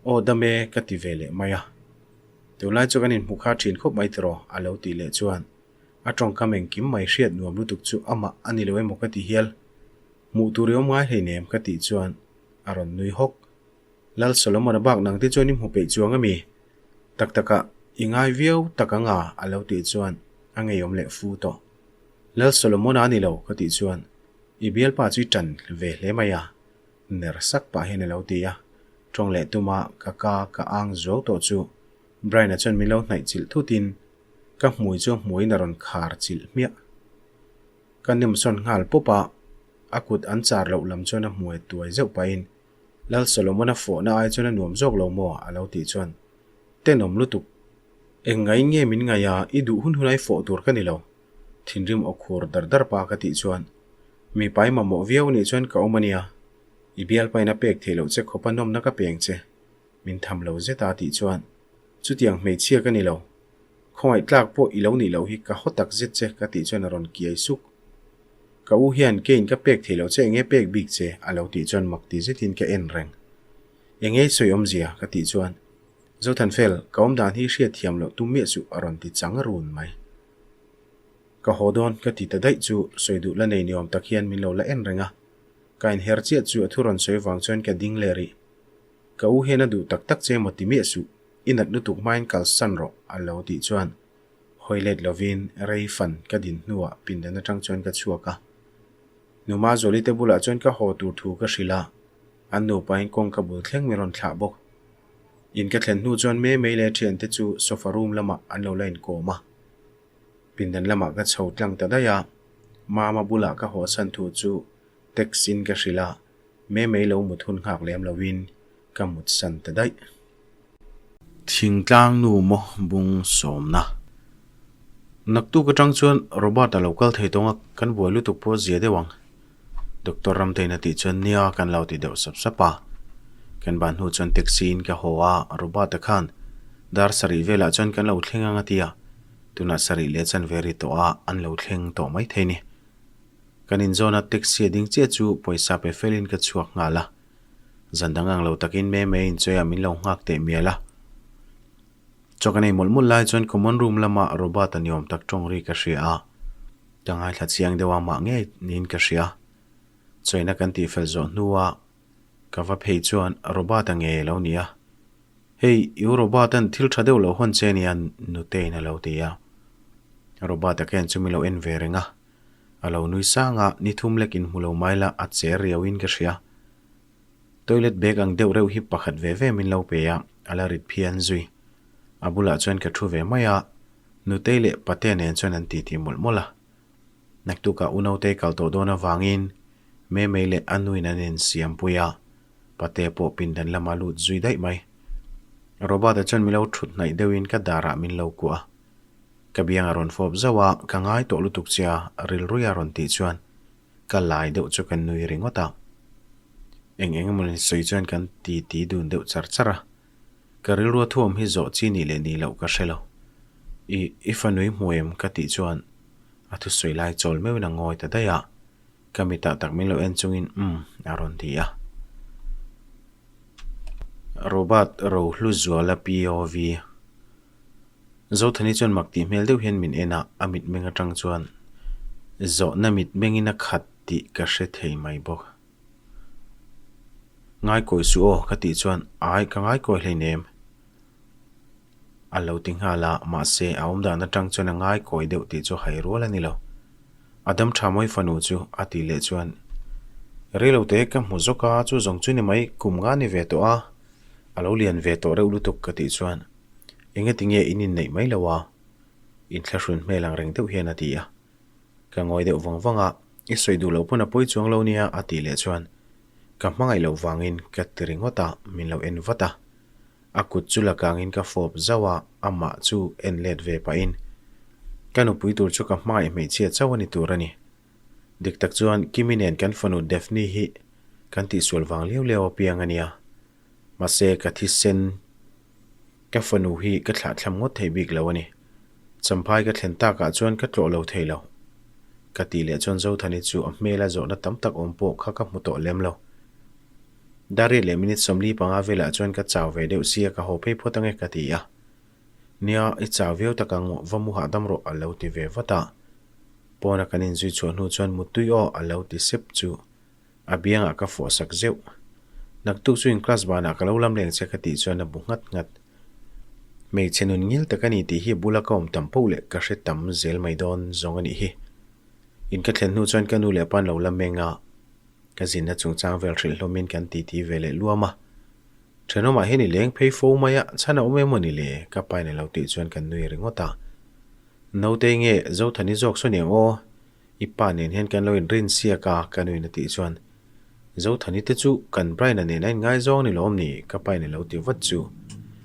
Aw dam e, ka ti ve leh mai a. Tunlai chu kan inhmu kha thin khawp mai tiraw? A lo tih leh chuan a tawngkam engkim mai hriat nuam lutuk chu amah a ni lo emaw ka ti hial. Hmuh tur i awm ngai hleinem ka tih chuan a rawn nui hawk. Lal Solomon-a bak nang te chuan i hmu peih chuang a mi? Tak takah i ngai viau tak ang a a lo tih chuan a ngeiawm leh fu tawh. Lal Solomon-a a ni lo ka tih chuan i bialpa chu i tan ve hle mai a, ner sak pah hian a lo ti a. Tawng leh tuma ka ka ka ang zuau tawh chu Brian-a chuan min lo hnaih chilh thutin ka hmui chu a hmuiin a rawn khar chilh hmiah. Ka nemsawn nghal pawp a, a kut an char loh lam chuan a hmuai tuai zeuh pahin, Lal Solomon-a fawhna ai chuan a nuam zawk lo maw? a lo tih chuan, Tenawm lutuk! Eng ngaiin nge min ngaih a, i duh hun hun ai fawh tur ka ni lo. Thinrim aw khur dar dar pa ka tih chuan, Mipa i mamawh viau nih chuan ka awm a nia, i bialpain a pek theih loh che khawpa nawmna ka peng che, min tham lo zet a tih chuan, Chutiang hmeichhia ka ni lo. Khawngaih tlak pawh i lo nih loh hi ka haw tak zet che ka tih chuan a rawn kiai suk. Ka u hian keiin ka pek thei lo che enge pek bik che a lo tih chuan mak ti zetin ka en reng. Enge i sawi awmzia ka tih chuan Zothanfel ka awmdan hi hriat thiam loh tum miah suh a rawn ti chang run mai. Ka haw dawn ka ti ta daih chu sawi duh la nei niawm tak hian min lo la en reng a. Ka inher chiah chu a thu rawn sawi vang chuan ka ding leh rih. Ka u hian a duh tak tak che maw ti miah suh. I nat lutuk hmain kalsan rawh a lo tih chuan hawi let lovin rei fan ka din hnuah pindan atang chuan ka chhuak a. Numa Zuali te bulah chuan ka haw tur thu ka hrilh a, an nupain kawngka bul thleng min rawn thlah bawk. In ka thlen hnu chuan Mei Mei leh thiante chu sofa room lamah an lo la inkawm a. Pindan lamah ka chho tlang ta daih a, Mama bulah ka hawsan thu chu text in ka hrilh a, Mei Mei lo mut hun nghak lem lovin ka mutsan ta daih. Thingtlang nu maw bung sawmna. Naktuk atang chuan Robert a lo kal thei tawng a, kan buai lutuk pawh zia deuh ang. Doctor Ramtein a tih chuan nia kan lo ti deuh sap sap a. Kan ban hnu chuan taxi in ka haw a, Robert a khan dar sarih velah chuan kan lo thleng ang a ti a, tunah sarih leh chanve ri tawh a, an lo thleng tawh mai thei ni. Kan inzawna taxi a ding chiah chu pawisa pe felin ka chhuak nghal a. Zan dang ang lo takin me me inchawia min lo nghak teh mial a. Chaw ka nei mawlh mawlh lai chuan common room lama Robert-a ni awm tak tawng ri ka hria a. Ka ngaithla chiang deuh a mah ngei niin ka hria. Chawina kan tihfel zawh hnua ka va phei chuan Robert-a ngei a lo ni a. Hei, i u Robert-a'n thil tha deuh lo hawn che nia Nutei'n a lo ti a. Robert-a khian chu min lo en ve reng a. A lo nui sang a, ni thum lek in hmu lo mai la, a cher riau in ka hria. Toilet bag ang deuh reuh hi pakhat ve ve min lo pe a, a la rit phian zui. A bulah chuan ka thu ve mai a, Nutei leh Pate nen chuan an titi mawlh mawlh a. Naktukah u Nautei kal tawh dawn avangin Memei leh a nuin an insiampui a, Pate pawh pindan lamah lut zui daih mai. Robert-a chuan min lo thut hnaih deuhin ka darah min lo kuah a. Ka biang a rawn fawp zauh a, ka ngai tawh lutuk che a, rilrui a rawn tih chuan ka lai deuh chu ka nui ringawt a. Eng eng emaw sawi chuan kan ti ti dun deuh char char a, ka rilrua thuam hi zawh chi nih leh nih loh ka hre lo. I, i fanui hmu em? ka tih chuan a thusawi lai chawl meuhin a ngawi ta daih a, ka mitah tak min lo en chungin umm a rawn ti a. Robert Rohluzuala POV. Zothani chuan mak tih hmel deuh hian min en a, a mitmeng atang chuan zawhna mitmengin a khat tih ka hre thei mai bawk. Ngaikawi suh aw ka tih chuan ai ka ngaikawi hleinem a lo ti nghal a, mahse a awmdan atang chuan a ngaikawi deuh tih chu hai rual a ni lo. A dam tha mawi fanu chu a tih leh chuan Reilote ka hmu zawk a, chu zawng chu ni mai kum nga ni ve tawh a, a lo lian ve tawh reuh lutuk ka tih chuan Engati nge in inneih mai lo a? Inthlahrun hmel ang reng deuh hian a ti a. Ka ngawi deuh vang vang a, I sawi duh loh pawn a pawi chuang lo nia a tih leh chuan ka hmangaih loh vangin ka ti ringawt a, min lo en vat a. A kut chu la kangin ka fawp zauh a, amah chu en let ve pahin ka nupui tur chu ka hmangaih hmeichhia chauh a ni tur a ni. Dik tak chuan Kimi nen kan fanu Daphne hi kan tihsual vang liau liau apiang a nia. Mahse ka thisen ka fanu hi ka thlahthlam ngawt thei bik lo a ni. Champhai ka thlen takah chuan ka tlawh lo thei lo. Ka tih leh chuan Zothani chu a hmela zawhna tam tak awm pawh kha ka hmu tawh lem lo. Dariat leh minute 45 velah chuan ka chau ve deuh sia ka haw phei phawt ange ka ti a. Nia, i chau viau tak ang va mu hahdam rawh a lo ti ve vat a. Pawna kan inzui chhuah hnu chuan muttui aw a lo ti sep chu. A biangah ka fawh sak zeuh. Naktuk chu in class banah ka lo lam leng che ka tih chuan a bu nghat nghat. Hmeichhe nun ngil tak a ni tih hi bula ka awm tam poh leh ka hre tam zel mai dawn zawng a nih hi. In ka thlen hnu chuan ka nu leh pa an lo la meng a, ka zinna chungchang vel hrilh hlawmin kan titi ve leh luam a. Thenawmah hian i leng phei fo mai a, chhan a awm em aw ni le? Ka pa in a lo tih chuan kan nui ringawt a. Nautei nge Zothani zawk saw niang aw? I pa nen hian kan lo inrin siak a, ka nuin a tih chuan, Zothani te chu kan Brian-a nen a inngaizawng ni lawm ni? Ka pain a lo ti vat chu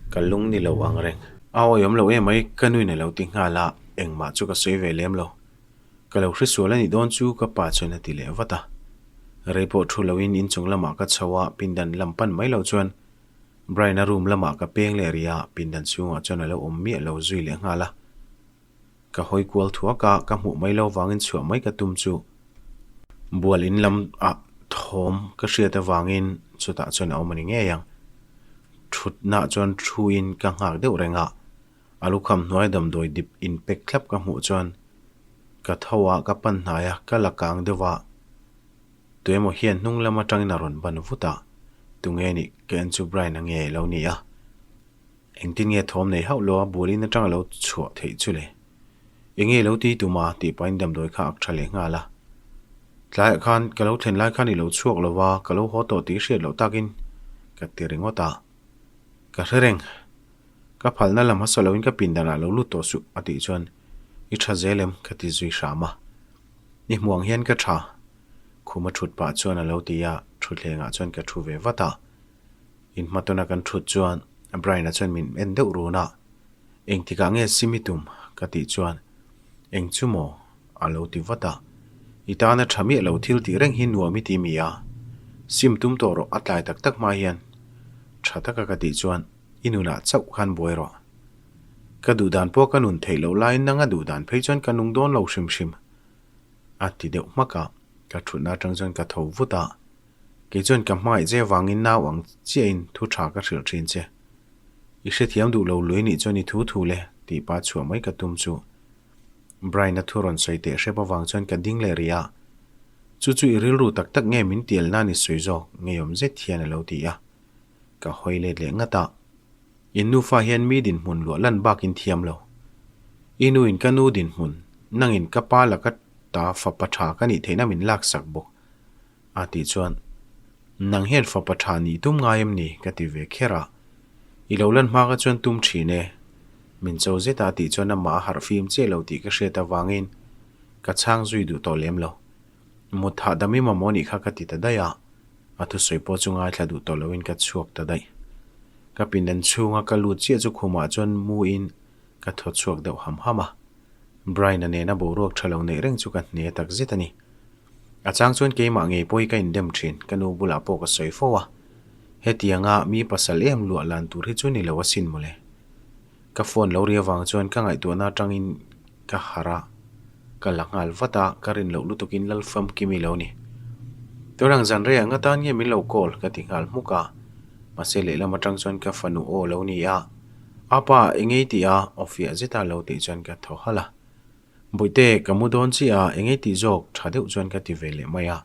ka lung ni lo ang reng. A awihawm lo em mai, ka nuin a lo ti nghal a, engmah chu ka sawi ve lem lo. Ka lo hresual a nih dawn chu ka pa chuan a ti leh vat a. Rei pawh thu loin inchung lamah ka chho a, pindan lam pan mai lo chuan Brian-a room lamah ka peng leh rih a, pindan chhungah chuan a lo awm miah lo zui leh nghal a. Ka hawi kual thuak a, ka hmuh mai lo vangin chhuah mai ka tum chu bual in lam ah thawm ka hriat avangin chutah chuan a awm a ni ngei ang. Thutna chuan thu in ka nghak deuh reng a, a lukham hnuai damdawi dip in pek thlap ka hmuh chuan ka tho a, ka pan hnai a, ka la kang deuh a, tuemaw hian hnung lam atangin a rawn ban vut a, tunge nih ka en chu Brian-a nge lo ni a. Engtin nge thawm nei hauh lo a bualin atang a lo chhuah theih chu le? Enge lo ti tum a? tih pahin damdawi kha ak tha leh nghal a. Tlaiah khan ka lo thlen lai khan i lo chhuak lo va, ka lo haw tawh tih hriat loh takin ka ti ringawt a. Ka hre reng. Ka phalna lam hmasa loin ka pindanah lo lut tawh suh a tih chuan i tha zel em? ka ti zui hram a. Ni hmuang hian ka tha. Khuma thut pah chuan a lo ti a, thutthlengah chuan ka thu ve vat a. Inhmatawna kan thut chuan Brian-a chuan min en deuh run a, Engtikah nge sim i tum? ka tih chuan, Eng chu maw? a lo ti vat a. I tana tha miah lo thil tih reng hi nuam i ti mi a? Sim tum tawh rawh a tlai tak tak hma hian tha taka ka tih chuan i nunah chauh khan buai rawh. Ka duhdan pawh ka nun theih loh laiin nanga duhdan phei chuan ka nung dawn lo hrim hrim a ti deuh hmak a, ka thutna atang chuan ka tho vut a. Kei chuan ka hmangaih che avangin nau ang chiahin thu tha ka hrilh thin che. I hrethiam duh lo lui nih chuan i thu thu le tih pa chhuah mai ka tum chu. Brian-a thu rawn sawi teh hrep avang chuan ka ding leh rih a. Chu chu i rilru tak tak nge min tial nan i sawi zawk ngeiawm zet hian a lo ti a. Ka hawi let leh ngat a. In nufa hian mi dinhmun luah lan bakin thiam lo. I nu in ka nu dinhmun, nangin ka pa laka ta fapa tha ka nih theihna min laksak bawk. A tih chuan, Nang hian fapa tha nih tum ngai em ni? ka ti ve kher a. I lo lan hma kha chuan tum thin e. Min cho zet a tih chuan amah a harh fim chiah lo tih ka hriat avangin ka chhang zui duh tawh lem lo. Mut hahdam i mamawh nih kha ka ti ta daih a, a thusawi pawh chu ngaithla duh tawh loin ka chhuak ta daih. Ka pindan chhunga ka lut chiah chu khumah chuan mu in ka thaw chhuak deuh ham ham a. Brian-a nena boruak tha lo neih reng chu ka hne tak zet a ni. A chang chuan keimah ngei pawh hi ka indem thin, ka nu bulah pawh ka sawi fo a. Hetianga mi pasal em luah lan tur hi chu ni lo asin mawle. Ka phone lo ri avang chuan ka ngaihtuahna atangin ka harh a, ka la nghal vat a, ka rin loh lutukin Lalfamkimi lo ni. Tunang zan reiah nga tan nge min lo call ka ti nghal hmuk a, mahse lehlam atang chuan ka fanu aw lo ni a, Apa engei tih a aw fiah zeta lo tih chuan ka thaw halh a. Bawihte, ka mu dawn chiah a, engei tih zawk tha deuh chuan ka ti ve leh mai a.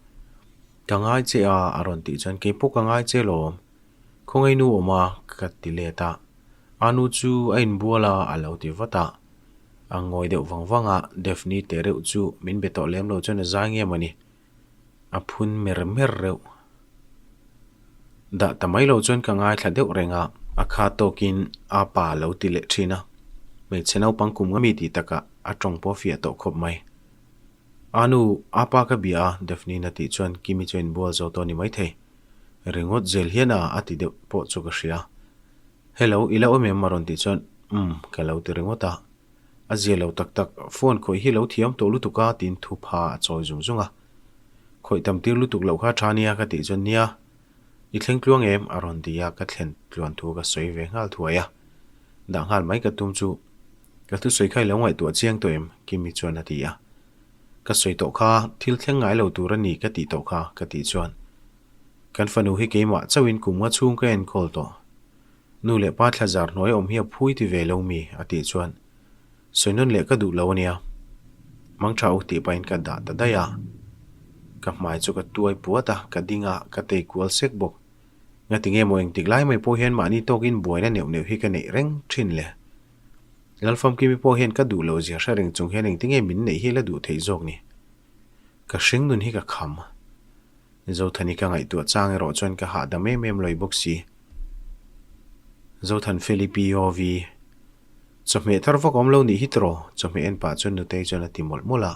Ka ngai che a, a rawn tih chuan kei pawh ka ngai che lawm. Khawngaih nu awm a, ka ti let a. A nu chu a inbual a, a lo ti vat a. A ngawi deuh vang vang a, Daphne teh reuh chu min be tawh lem lo chuan a zai nge mawni. A phun mer mer reuh. Dah ta mai lo chuan ka ngaithla deuh reng a. A kha tawkin a pa lo ti leh thin a. Hmeichhe naupang kum nga mi tih takah a tawng pawh a fiah tawh khawp mai. A nu, a pa ka bia a, Daphne-in a tih chuan Kimi chu a inbual zo tawh a ni maithei. Ringawt zel hian a a ti deuh pawh chu ka hria. Hello, i la awm em? a rawn tih chuan umm ka lo ti ringawt a. A zia lo tak tak, phone khawih hi lo thiam tawh lutuk a tiin thu pha a chawi zung zung a. Khawih tam tir lutuk loh kha tha nia ka tih chuan nia, i thleng tluang em? a rawn ti a, ka thlen tluan thu ka sawi ve nghal thuai a. Dah nghal mai ka tum chu, ka thusawi kha i lo ngaihtuah chiang tawh em? Kimi chuan a ti a. Ka sawi tawh kha, thil thleng ngai lo tur a ni ka tih tawh kha ka tih chuan, kan fanu hi keimah chauhin kum nga chhung ka enkawl tawh. Nu leh pa thla zar hnuai awm hi a phui ti ve lo mi? a tih chuan sawi nawn leh ka duh lo a nia. Mang tha u tih pahin ka dah ta daih a. Ka hmai chu ka tuai puat a, ka ding a, ka tei kual sek bawk. Ngati nge maw engtik lai mai pawh hian mahni tawkin buaina neuh neuh hi ka neih reng thin le. Lalfamkimi pawh hian ka duh lo zia hre reng chung hian engti nge min neih hi la duh theih zawk ni. Ka hring nun hi ka kham. Zothani ka ngaihtuah chang erawh chuan ka hahdam em em lawih bawk si. Zothan Feli POV. Chawhmeh thar vak awm lo nih hi tiraw? Chawhmeh en pah chuan Nutei chuan a ti mawlh mawlh a.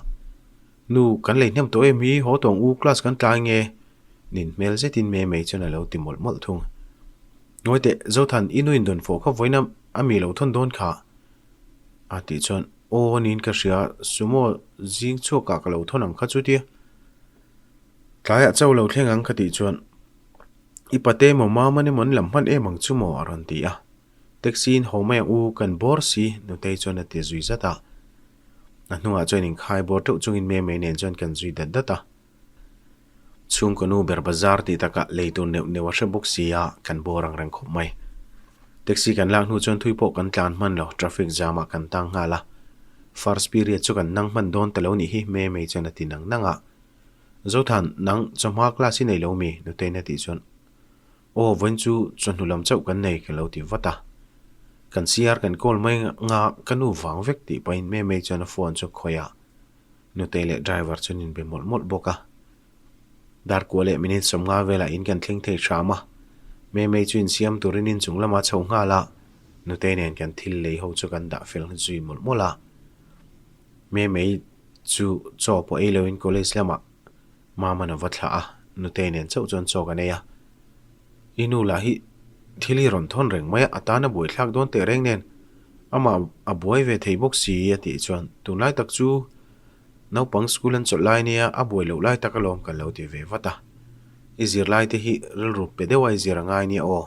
Nu, kan lei hnem tawh em hi, haw tawng u, class kan tlai nge? Nin hmel zetin Mei Mei chuan a lo ti mawlh mawlh thung. Ngawi teh, Zothan, i nu in dawn fawh kha vawiin a mi lo thawn dawn kha? A tih chuan, Aw, niin ka hria, sumo zing chhuakah ka lo thawn ang kha chutia. Tlaiah chauh lo thleng ang ka tih chuan, I pate emaw Maman emaw an lam hman em ang chu maw? a rawn ti a. Taxi in haw mai ang u, kan bawr si, Nutei chuan a ti zui zat a. A hnungah chuan inkhai bawr teuh chungin Mei Mei nen chuan kan zui dat dat a. Chhungkaw nu ber bazar tih takah lei tur neuh neuh a hre bawk si a, kan bawr ang reng khawp mai. Taxi kan lak hnu chuan thui pawh kan tlan hman lo, traffic jam ah kan tang nghal a. First period chu kan nang hman dawn ta lo nih hi, Mei Mei chuan a ti nang nang a. Zothan, nang chawhma class i nei lo mi? Nutei'n a tih chuan, Aw, vawiin chu chawhnu lam chauh kan nei ka lo ti vat a. Kan CR kan call mai nga ka nu vang vek tih pahin Mei Mei chuan a phone chu khawih a. Nutei leh driver chuan inbe mawlh mawlh bawk a. Dar kua leh minute 50 velah in kan thleng thei hram a. Mei Mei chu insiam turin inchung lamah chho nghal a, Nutei nen kan thil lei ho chu kan dah fel zui mawlh mawlh a. Mei Mei chu chaw pawh ei loin college lamah Maman a va thlah a, Nutei nen chauh chuan chaw kan ei a. I nu lah hi thil hi rawn thawn reng mai a, a tan a buaithlak dawn teh reng nen amah a buai ve thei bawk si a tih chuan tunlai tak chu naupang school an chawlh lai nia a buai loh lai tak alawm kan lo ti ve vat a. I zirlai te hi rilru pe deuh a i zir a ngai nia aw.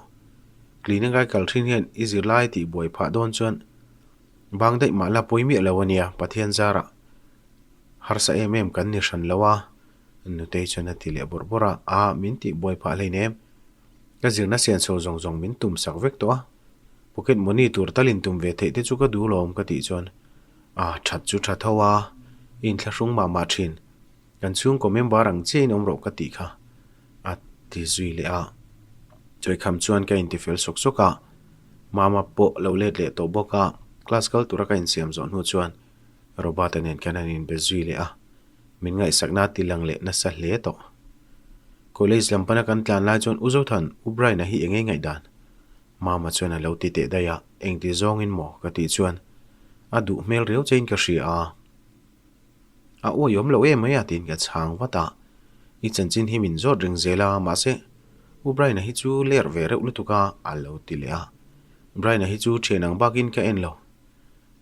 Clinic ai kal thin hian i zirlai tih buai phah dawn chuan bang daih mah la pawi miah lo a nia Pathian zarah harsa em em kan ni hran lo a. Nutei chuan a ti leh bawrh bawrh a, A, min tih buai phah hleinem. Ka zirna sian chho zawng zawng min tum sak vek tawh a. Pocket money tur tal in tum ve theih te chu ka duh lawm ka tih chuan, A, that chu tha tho a, i inthlahrung mah mah thin. Kan chhungkaw member ang chiah in awm rawh ka tih kha, a ti zui leh a. Chawikham chuan ka intifel sawk sawk a, Mama pawh lo let leh tawh bawk a, class kal tura ka insiam zawh hnu chuan Robert-a nen khan an inbe zui leh a. Min ngaihsakna a ti lang leh nasa hle tawh. College lam pana kan tlan lai chuan U Zothan, U Brian-a hi eng nge ngaihdan? Mama chuan a lo ti teh daih a, engti zawngin maw ka tih chuan a duh hmel riau chein ka hria a. A uaiawm loh em mai a tiin ka chhang vat a. I chanchin hi min zawt reng zel a, mahse U Brian-a hi chu ler ve reuh lutuk a, a lo ti leh a. Brian-a hi chu thian ang bakin ka en lo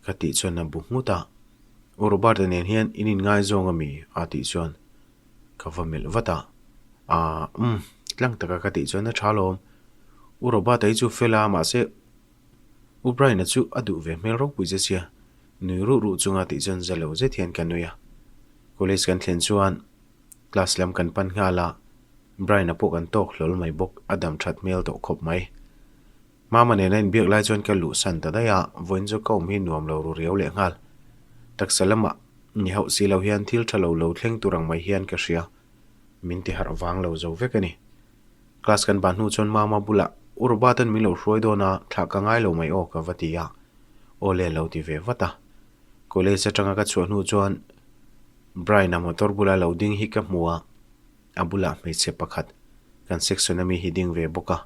ka tih chuan a bu nghut a. U Robert-a nen hian in inngaizawng a mi? a tih chuan ka va melh vat a. Aa umm, tlang taka ka tih chuan a tha lawm. U Robert-a hi chu fel a, mahse U Brian-a chu a duh ve hmel ropui che sia, nui ruh ruh chunga tih chuan za lo zet hian ka nui a. College kan thlen chuan class lam kan pan nghal a, Brian-a pawh kan tawk hlawl mai bawk, a dam that hmel tawh khawp mai. Mama nena inbiak lai chuan ka luhsan ta daih a, vawiin chu ka awm hi nuam lo ru riau leh nghal. Taksa lamah ni hauh si lo hian thil tha lo lo thleng tur ang mai hian ka hria. Min ti harh vang lo zo vek a ni. Class kan ban hnu chuan Mama bulah U Robert-a'n min lo hruai dawn a, thlah ka ngai lo mai aw ka va ti a. Aw le lo ti ve vat a. College atanga ka chhuah hnu chuan Brian-a motor bula lo ding hi ka hmu a. A bulah hmeichhe pakhat kan section ami hi ding ve bawk a,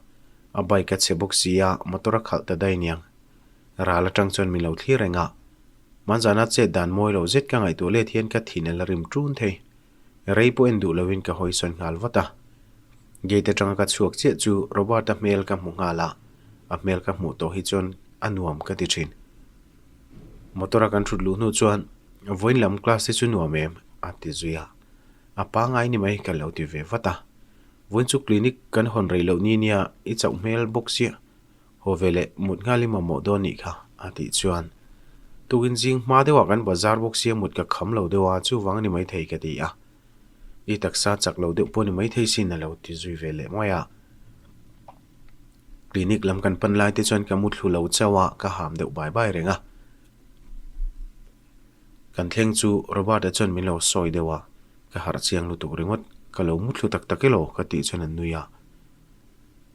a bike a chhe bawk si a, motor a khalh ta daih aniang. Ral atang chuan min lo thlir reng a, hmanzana chet dan mawi loh zet ka ngaihtuah let hian ka thin a la rim ṭun thei. Rei pawh en duh loin ka hawi sawn nghal vat a. Gate atanga ka chhuak chiah chu Robert-a hmel ka hmu nghal a, a hmel ka hmuh tawh hi chuan a nuam ka ti ṭhin. Motor a kan ṭhut luh hnu chuan vawiin lam class te chu nuam em? a ti zui a. A pangai ni mai ka lo ti ve vat a. Vawiin chu clinic kan hawn rei loh ni nia i chauh hmel bawk sia. Haw ve leh mut nghal i mamawh dawn nih kha a tih chuan tukin zing hma deuhah kan bazar bawk sia mut ka kham lo deuh a chuvang a ni maithei ka ti a. I taksa chak lo deuh pawh ni maithei sin a lo ti zui ve leh mai a. Clinic lam kan pan lai te chuan ka muthlu lo chauh a ka ham deuh bai bai reng a. Kan thleng chu Robert-a chuan min lo sawi deuh a, ka harh chiang lutuk ringawt. Ka lo muthlu tak tak elaw ka tih chuan an nui a.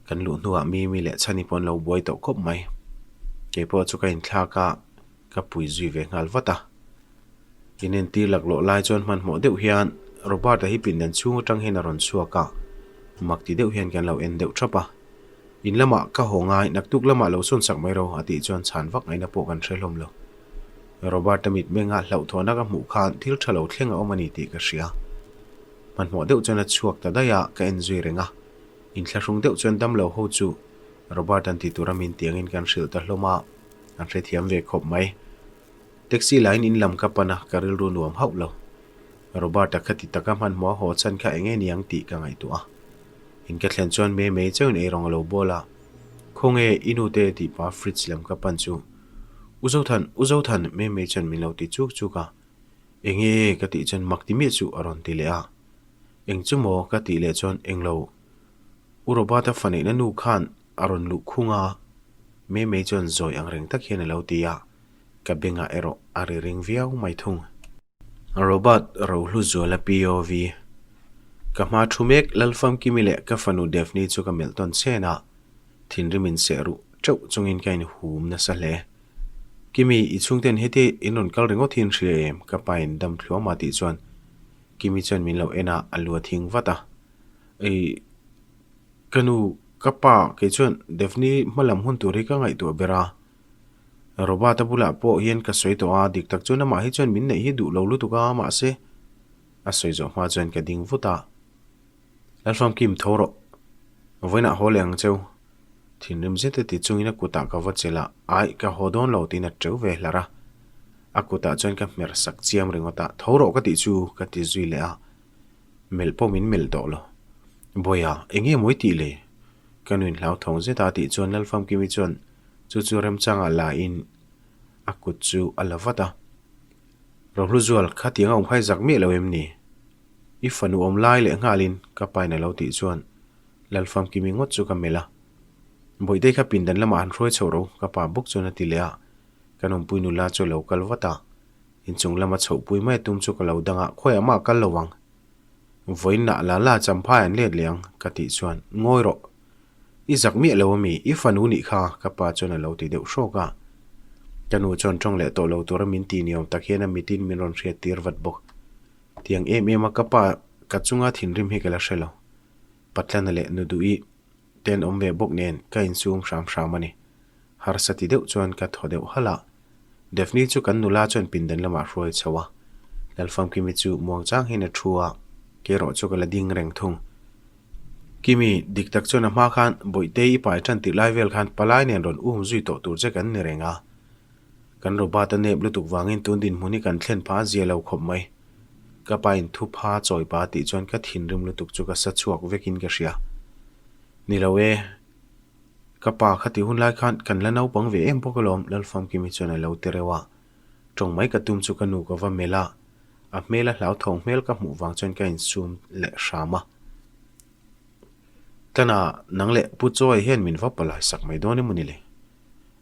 Kan luh hnuah Mimi leh Chhani pawh an lo buai tawh khawp mai. Keipawh chu ka inthlak a, ka pui zui ve nghal vat a. Inentir laklawh lai chuan hmanhmawh deuh hian Robert-a hi pindan chhung atang hian a rawn chhuak a, mak ti deuh hian kan lo en deuh thap a. In lamah ka haw ngai, naktuk lamah lo sawn sak mai ro a tih chuan chhan vak ngaihna pawh kan hre hlawm lo. Robert-a mitmenga hlauhthawhna ka hmuh khan thil tha lo thleng a awm a ni tih ka hria. Hmanhmawh deuh chuan a chhuak ta daih a, ka en zui reng a. Inthlahrung deuh chuan damlo ho chu Robert-a'n ti tura min tiangin kan hrilh ta hlawm a, an hrethiam ve khawp mai. Taxi lain in lam ka pan a, ka rilru nuam hauh lo. Robert-a khati taka hmanhmawh a haw chhan kha eng nge niang tih ka ngaihtuah a. In ka thlen chuan Mei Mei chauhin eirawng a lo bawl a, Khawnge i nu te tih pa fridge lam ka pan chu. U Zothan, U Zothan, Mei Mei chuan min lo ti chuk chuk a. Enge ka tih chuan mak ti miah chu a rawn ti leh a. Eng chu maw ka tih leh chuan englo. U Robert-a fa neihna nu khan a rawn luh khung a, Mei Mei chuan zawi ang reng tak hian a lo ti a. Ka bengah erawh a ri ring viau mai thung. Robert Rohluzuala POV Ka hma thu mek Lalfamkimi leh ka fanu Daphne chu ka melh tawn chen a, thinrim in seh ruh teuh chungin ka inhum nasa hle. Kimi, i chhungten heti in rawn kal ringawt hi in hria em? Ka pa in dam thluam a tih chuan Kimi chuan min lo en a, a lu a thing vat a. Ei, ka nu, ka pa kei chuan Daphne hmalam hun tur hi ka ngaihtuah ber a. Robert-a bulah pawh hian ka sawi tawh a, dik tak chuan amah hi chuan min neih hi duh lo lutuk a, mahse a sawi zawh hma chuan ka ding vut a. Lalfamkim tho rawh, vawiinah haw leh ang cheu. Thinrim zet a ti chungin a kutah ka va chelh a, aih ka haw dawn lo tiin a teuh ve hlar a. A kutah chuan ka hmer sak chiam ringawt a, tho rawh ka tih chu ka ti zui leh a, melh pawh min melh tawh lo. Bawiha, eng nge mawi tih le? Ka nuin hlauthawng zet a tih chuan Lalfamkimi chuan Chu chu remchangah la in a kut chu a la vat a. Rohluzual, khatiang a awm khai zak miah lo em ni? I fanu awm lai leh nghalin ka pain a lo tih chuan Lalfamkimi ngawt chu ka melh a. Bawihtei kha pindan lamah han hruai chhoh ro, ka pa bawk chuan a ti leh a. Kan awmpui nula chu a lo kal vat a. Inchung lama chhohpui mai a tum chu ka lo dang a, khawiah mah a kal lo ang. Vawiinah la la champhai an let leh ang, ka tih chuan, Ngawi rawh. I zak miah lo ami? I fanu nih kha, ka pa chuan a lo ti deuh hrawk a. Ka nu chuan tawng leh tawh lo tura min ti niawm tak hian a mitin min rawn hriat tir vat bawk. Tiang em em a ka pa ka chunga thinrim hi ka la hre lo. Patlana leh Nuduhi te an awm ve bawk nen ka insum hram hram a ni. Harsa ti deuh chuan ka thaw deuh halh a. Daphne chu kan nula chuan pindan lamah hruai chho a. Lalfamkimi chu muangchang hian a thu a, kerawh chu ka la ding reng thung. Kimi, dik tak chuan a hma khan Bawihtei i pai tan tih lai vel khan palai nen rawn um zui tawh tur che kan ni reng a. Kan Robert a nep lutuk vangin tun dinhmun hi kan thlen pha a zia lo khawp mai. Ka pa in thu pha chawi pa tih chuan ka thinrim lutuk chu ka sa chhuak vekin ka hria. Ni lo e. Ka pa khati hun lai khan kan la naupang ve em bawk alawm, Lalfamkimi chuan a lo ti reuh a. Tawng mai ka tum chu ka nu ka va melh a, a hmel a hlauthawng hmel ka hmuh vang chuan ka insum leh hram a. Tana, nang leh Pu Chawi hian min va palai sak mai dawn emaw ni le?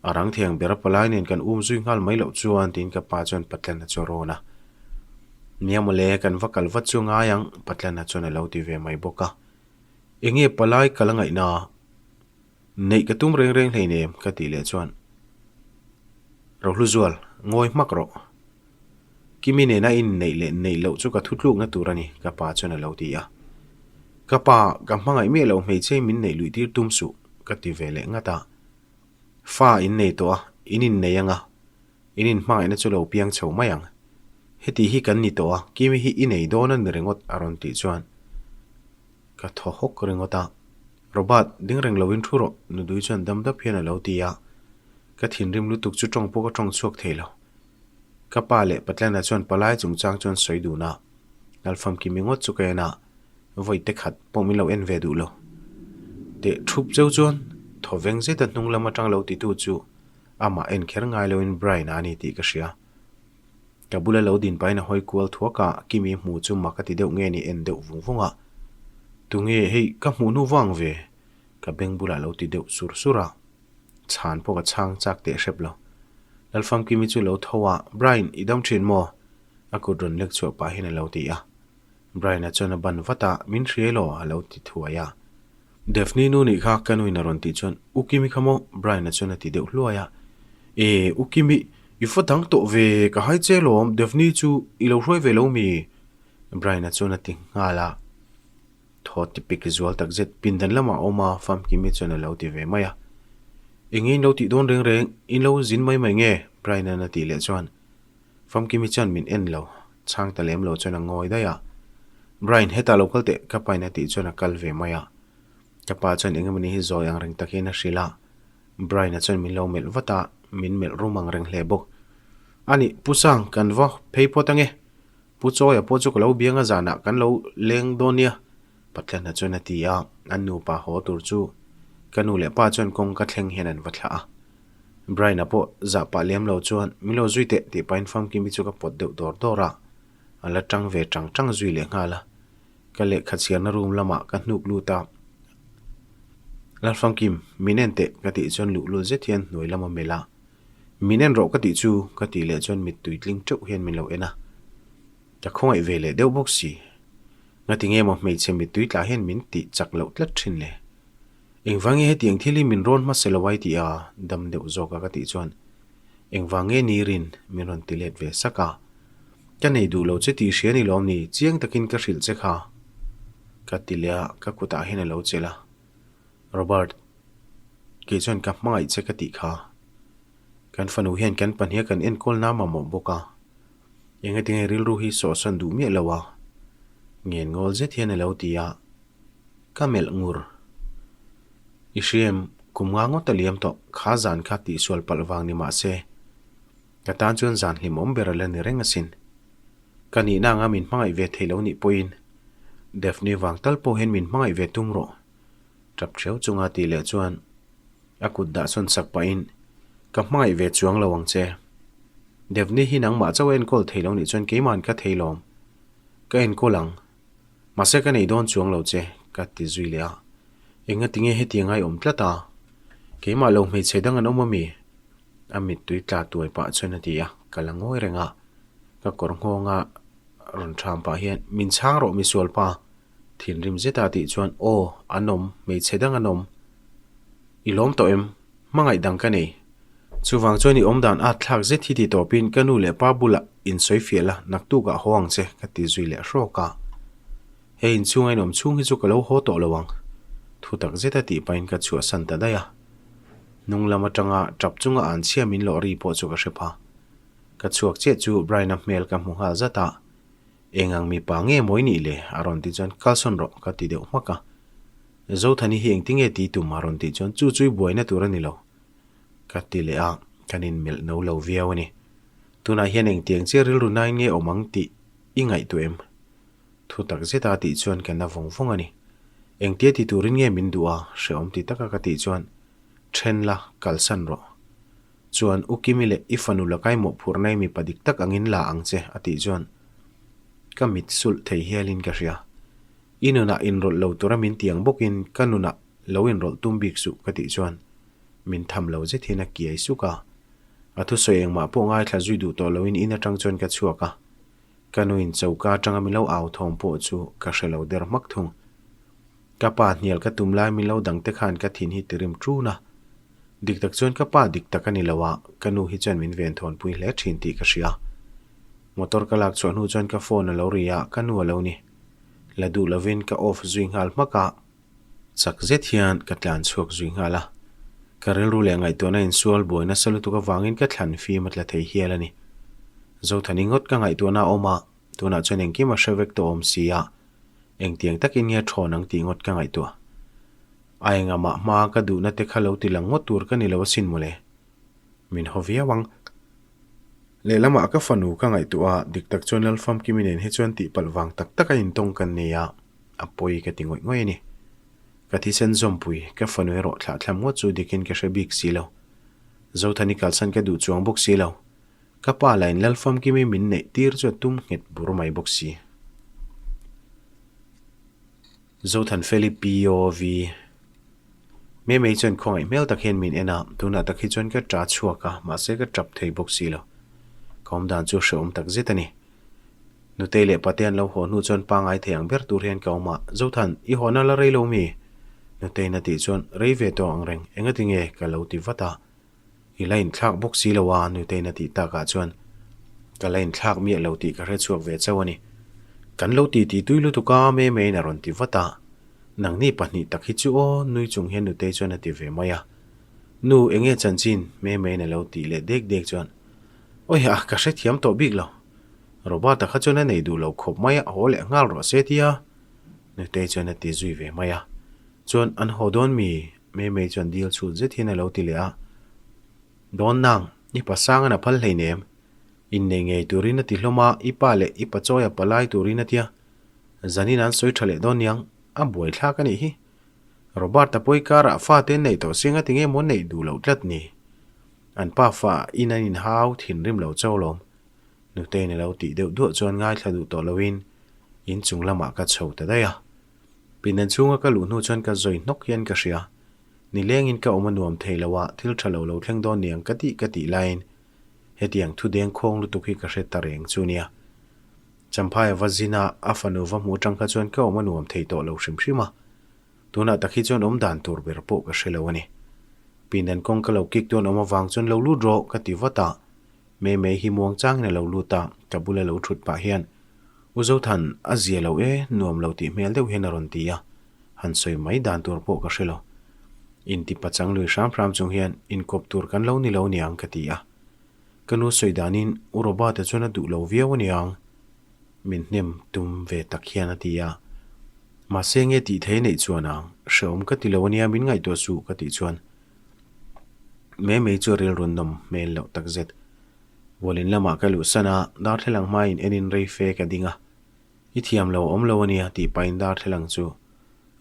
A rang thiang ber a palai nen kan um zui nghal mai loh chuan tiin ka pa chuan Patlana chu a rawn a. Nia mawle, kan va kal vat chu ngai ang, Patlana chuan a lo ti ve mai bawk a. Enge palai ka la ngaihna? Neih ka tum reng reng hleinem ka tih leh chuan Rohluzual, ngawi hmak rawh. Kimi nena inneih leh neih loh chu ka thutlukna tur a ni, ka pa chuan a lo ti a. Ka pa, ka hmangaih miah loh hmeichhe min neih luih tir tum suh, ka ti ve leh ngat a. Fa in nei tawh a, in innei anga, in inhmangaihna chu lo piang chho mai ang. Heti hi kan ni tawh a, Kimi hi i nei dawn a ni ringawt a rawn tih chuan Ka thaw hawk ringawt a, Robert, ding reng loin thu rawh, Nudui chuan dam dap hian a lo ti a. Ka thinrim lutuk chu tawng pawh ka tawng chhuak thei lo. Ka pa leh Patlana chuan palai chungchang chuan sawi dun a, Lalfamkimi ngawt chu ka en a, vawi te khat pawh min lo en ve duh lo. Teh thup cheu chuan thaw veng zeta hnung lam atang lo titu chu amah en kher ngai loin Brian-a a ni tih ka hria. Ka bula lo din pahin a hawi kual thuak a, Kimi hmu chu mak a ti deuh nge ni en deuh vung vung a. Tunge hei ka hmuh hnu vang ve? Ka beng bulah lo ti deuh sur sur a. Chhan pawh ka chhang chak teh hrep lo. Lalfam Kimi chu lo tho a, Brian, i dam thin maw? A kut rawn lek chhuah pah hian a lo ti a. Brian-a chuan a ban vat a, Min hriai law? a lo ti thuai a. Daphne nu nih kha ka nuin a rawn tih chuan, U Kimi kha maw? Brian-a chuan a ti deuh hluai a. E, U Kimi, i va dang tawh ve, ka hai che lawm, Daphne chu i lo hruai ve lo mi? Brian-a chuan a ti nghal a. Thaw ti pik zual tak zet pindan lamah a awm a, Famkimi chuan a lo ti ve mai a. Enge in lo tih dawn reng reng, in lo zin mai mai nge? Brian-a'n a tih leh chuan Famkimi chuan min en lo, chhang ta lem lo chuan a ngawi daih a. Brian, hetah lo kal teh, ka pain a tih chuan a kal ve mai a. Ka pa chuan engemawni hi zawi ang reng tak hian a hrilh a. Brian-a chuan min lo melh vat a, min melh rum ang reng hle bawk. A nih, Pu Sang, kan va phei phawt ange. Pu Chawia pawh chu ka lo biang a zanah kan lo leng dawn nia, Pathianna chuan a ti a, an nupa haw tur chu ka nu leh pa chuan kawng ka thleng hian an va thlah a. Brian-a pawh zah pah lem lo chuan min lo zui teh tih pahin famkimi chu ka pawt deuh dawr dawr a, a la tang ve tang tang zui leh nghal a. Ka lehkha chhiarna room lamah ka hnuk lut a, Lalfamkim, min en teh ka tih chuan luhlul zet hian hnuai lam a melh a. Min en rawh ka tih chu ka tih leh chuan mittui tling teuh hian min lo en a. Ka khawngaih ve leh deuh bawk si. Ngatinge maw hmeichhe mittui tlah hian min tih chak loh tlat thin le? Engvang nge hetiang thil hi min rawn hmasa lo ai tih a dam deuh zawk a ka tih chuan engvang nge ni rin min rawn ti let ve sak a. Ka nei duh lo che tih hria ni lawm ni chiang takin ka hrilh che kha. Ka ti leh a, ka kutah hian a lo chelh a. Robert, kei chuan ka hmangaih che ka tih kha. Kan fanu hian kan pahniha kan enkawl na mamawh bawk a. Engatinge rilru hi sawhsawn duh miah lo a? Ngen ngawl zet hian a lo ti a. Ka melh ngur. I hria em, kum nga ngawt a liam tawh, kha zan kha tihsual palh vang ni mah se, ka tan chuan zan hlimawm ber a la ni reng asin. Ka nihna anga min hmangaih ve thei lo nih pawhin, Daphne vang tal pawh hian min hmangaih ve tum rawh. Tap theu chunga tih leh chuan a kut dah sawn sak pahin, Ka hmangaih ve chuang lo ang che. Daphne hi nangmah chauh a enkawl thei lo nih chuan keima'n ka thei lawm. Ka enkawl ang. Mahse ka nei dawn chuang lo che, ka ti zui leh a. Enga tinge hetiang ai awm tlat a? Keimah lo hmeichhe dang an awm ami? A mittui tla tuai pah chuan a ti a, ka la ngawi reng a. Ka kawr nghawnga rawn ṭham pah hian, Min chhang rawh misual pa! Thinrim zeta tih chuan, Aw, an awm, hmeichhe dang an awm. I lawm tawh em? Hmangaih dang ka nei. Chuvang chuan i awmdan at thlak zet hi ti tawpin ka nu leh pa bulah insawi fiah la, naktukah haw ang che, ka ti zui leh hrawk a. Hei inchhunga inawm chhung hi chu ka lo haw tawh lo ang. Thu tak zeta tih pahin ka chhuahsan ta daih a. Hnung lam atanga tap chunga an chhia min lawh ri pawh chu ka hre pha. Ka chhuak chiah chu Brian-a hmel ka hmu nghal zat a. Eng ang mipa nge mawi nih le? a rawn ti chuan kalsawn rawh ka ti deuh hmak a. Zothani hi engtinge ti tum a rawn tih chuan chu chui buaina tur a ni lo. Ka ti leh a, kan inmelh no lo viau a ni. Tunah hian engtiang chiah rilru nain nge awm ang tih i ngaihtuah em? Thu tak zeta tih chuan ka na vawng vawng a ni. Engtia ti turin nge min duh a, hrehawm ti taka ka tih chuan then la, kalsan rawh. Chuan U Kimi leh i fanu lakai mawhphurhna i mipa dik tak angin la ang che a tih chuan ka mit sulh thei hialin ka hria. I nunah inrawlh lo tura min ti ang bawkin ka nunah lo inrawlh tum bik suh ka tih chuan min tham lo zet hian a kiai suk a. A thusawi engmah pawh ngaithla zui duh tawh loin in atang chuan ka chhuak a. Ka nuin choka atanga min lo au thawm pawh chu ka hre lo der hmak thung. Ka pa hnial ka tum lai min lo dang te khan ka thin hi tirim ṭun a. Dik tak chuan ka pa dik tak a ni lo a, ka nu hi chuan min venthawnpui hle ṭhin tih ka hria. Motor ka lak chhuah hnu chuan ka phone a lo ri a, ka nu a lo ni. La duh lovin ka off zui nghal hmak a. Chak zet hian ka tlan chhuak zui nghal a. Ka rilru leh ngaihtuahna insual buai nasa lutuk avangin ka thlan fim a tla thei hial a ni. Zothani ngawt ka ngaihtuahna a awm a, tunah chuan engkim a hre vek tawh awm si a, engtiang takin nge thawn ang tih ngawt ka ngaihtuah. A engamah hma ka duhna te kha lo ti lang ngawt tur ka ni lo asin mawle. Min haw viau ang. Lehlamah ka fanu ka ngaihtuah a, dik tak chuan Lalfamkimi nen hi chuan tihpalh vang tak tak a intawng kan nei a, a pawi ka ti ngawih ngawih a ni. Ka thisen zawmpui, ka fanu erawh thlahthlam ngawt chu dikin ka hre bik si lo. Zothani kalsan ka duh chuang bawk si lo. Ka pa lain Lalfamkimi min neih tir chu a tum nghet bur mai bawk si. Zothanfeli POV Mei mei chuan khawngaih hmel tak hian min en a, tunah tak hi chuan ka ṭa chhuak a, mahse ka ṭap thei bawk si lo. Ka awm dan chu hrehawm tak zet a ni. Nutei leh Pate an lo haw hnu chuan pangai thei ang ber tur hian ka awm a, Zothan, i hawna la rei lo mi? Nuteiin a tih chuan, Rei ve tawh ang reng, engati nge? ka lo ti vat a. I la inthlak bawk si lo a, Nuteiin a tih takah chuan, Ka la inthlak miah lo tih ka hre chhuak ve chauh a ni. Kan lo ti ti tui lutuk a, Memeiin a rawn ti vat a. Nangni pahnih tak hi chu aw, nui chung hian Nutei chuan a ti ve mai a. Nu, enge chanchin? Memeiin a lo tih leh dek dek chuan, Awi a, ka hrethiam tawh bik lo. Robert-a kha chuan a nei duh lo khawp mai a, haw leh nghal rawh se tia Nutei chuan a ti zui ve mai a. Chuan an haw dawn mi? Memei chuan dil chhut zet hian a lo ti leh a. Dawn nang, i pa sang an a phal hleinem. Innei ngei turin a ti hlawm a, i pa leh i pachawi a palai turin a tia. Zanin an sawi tha leh dawn niang, a buaithlak a nih hi. Robert-a pawi karah fate an neih tawh si anga tinge maw neih duh loh tlat ni? An pa fa in an inhau thinrim lo chauh lawm. Nuteiin a lo tih deuh duah chuan ngaithla duh tawh loin in chung lamah ka chho ta daih a. Pindan chhunga ka luh hnu chuan ka zawi hnawk hian ka hria. Nilengin ka awm a nuam thei lo a, thil tha lo lo thleng dawn niang ka tih ka tih laiin hetiang thu deng khawng lutuk hi ka hre ta reng chu nia. Champhaia va zin a, a fanu va hmuh atang kha chuan ka awm a nuam thei tawh lo hrim hrim a. Tunah tak hi chuan awm dan tur ber pawh ka hre lo a ni. Pindan kawng ka lo kik dawn awm avang chuan lo lut rawh ka ti vat a. Mei mei hi muang changin a lo lut a, ka bula lo thut pah hian, U Zothan, a zia lo e, nuam lo tih hmel deuh hian a rawn ti a, han sawi mai dan tur pawh ka hre lo. Inti pachang lui hram hram chung hian inkawp tur kan lo ni lo niang ka ti a. Ka nu sawi danin U Robert-a chuan a duh lo viau aniang, min hnem tum ve tak hian a ti a. Mahse nge tih thei neih chuan ang, hrehawm ka ti lo ania min ngaihtuah suh ka tih chuan Mei mei chu rilru nawm hmel loh tak zet. Vualin lamah ka luhsan a, darthlalang hmaiin enin rei fe ka ding a. I thiam lo awm lo ania tih pahin darthlalang chu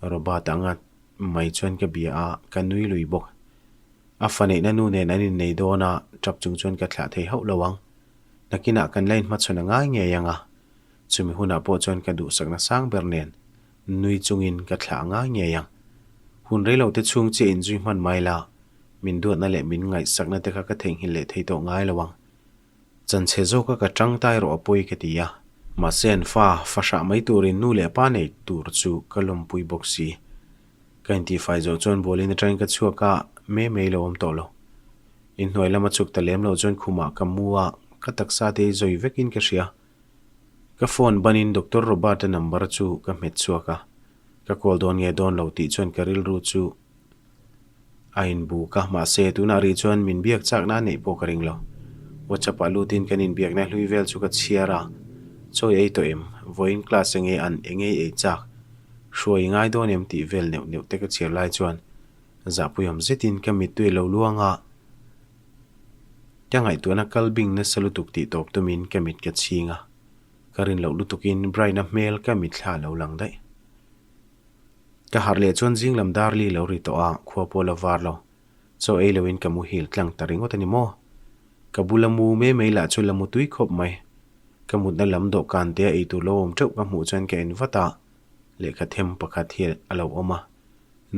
Robert anga mai chuan ka bia a, ka nui lui bawk. A fa neihna nu nen an innei dawn a, tap chung chuan ka thlah thei hauh lo ang. Nakinah kan la inhmachhawn a ngai ngei ang a, chumi hunah pawh chuan ka duhsakna sang ber nen Nui chungin ka thlah ngai ngei ang. Hun rei lo te chhung chiah inzui hman mai la, min duatna leh min ngaihsakna te kha ka theihnghilh leh thei tawh ngai lo ang. Chanchhe zawka ka tang tai rawh a pawi ka ti a. Mahse an fa, fa hrah mai turin nu leh pa nei tur chu ka lawmpui bawk si. Ka intihfai zawh chuan bualin atangin ka chhuak a, mei mei lo awm tawh lo. Inhnuai lama chhuk ta lem loh chuan khumah ka mu a, ka taksa te hi zawi vekin ka hria. Ka phone banin Doctor Robert-a number chu ka hmet chhuak a, ka call dawn nge dawn lo tih chuan ka rilru chu a inbuk a, mahse tunah rih chuan min biak chakna a neih pawh ka ring lo. WhatsApp-ah lutin kan inbiakna hlui vel chu ka chhiar a, Chawi ei tawh em? Vawiin class enge an enge i ei chak? Hruai i ngai dawn em? tih vel neuh neuh te ka chhiar lai chuan zahpuiawm zetin ka mittui a lo luang a, Ka ngaihtuahna kal bing nasa lutuk tih tawp tumin ka mit ka chhing a, ka rin loh lutukin Brian-a hmel ka mitthla a lo lang daih. Ka harh leh chuan zing lam dar li lo ri tawh a, khua pawh la var lo. Chaw ei loin ka muhil tlang ta ringawt a ni maw? Ka bula mu mai mai lah chu la mu tui khawp mai. Ka mutna lam dawhkan te a eitur lo awm teuh ka hmuh chuan ka en vat a, lehkha them pakhat hi a lo awm a,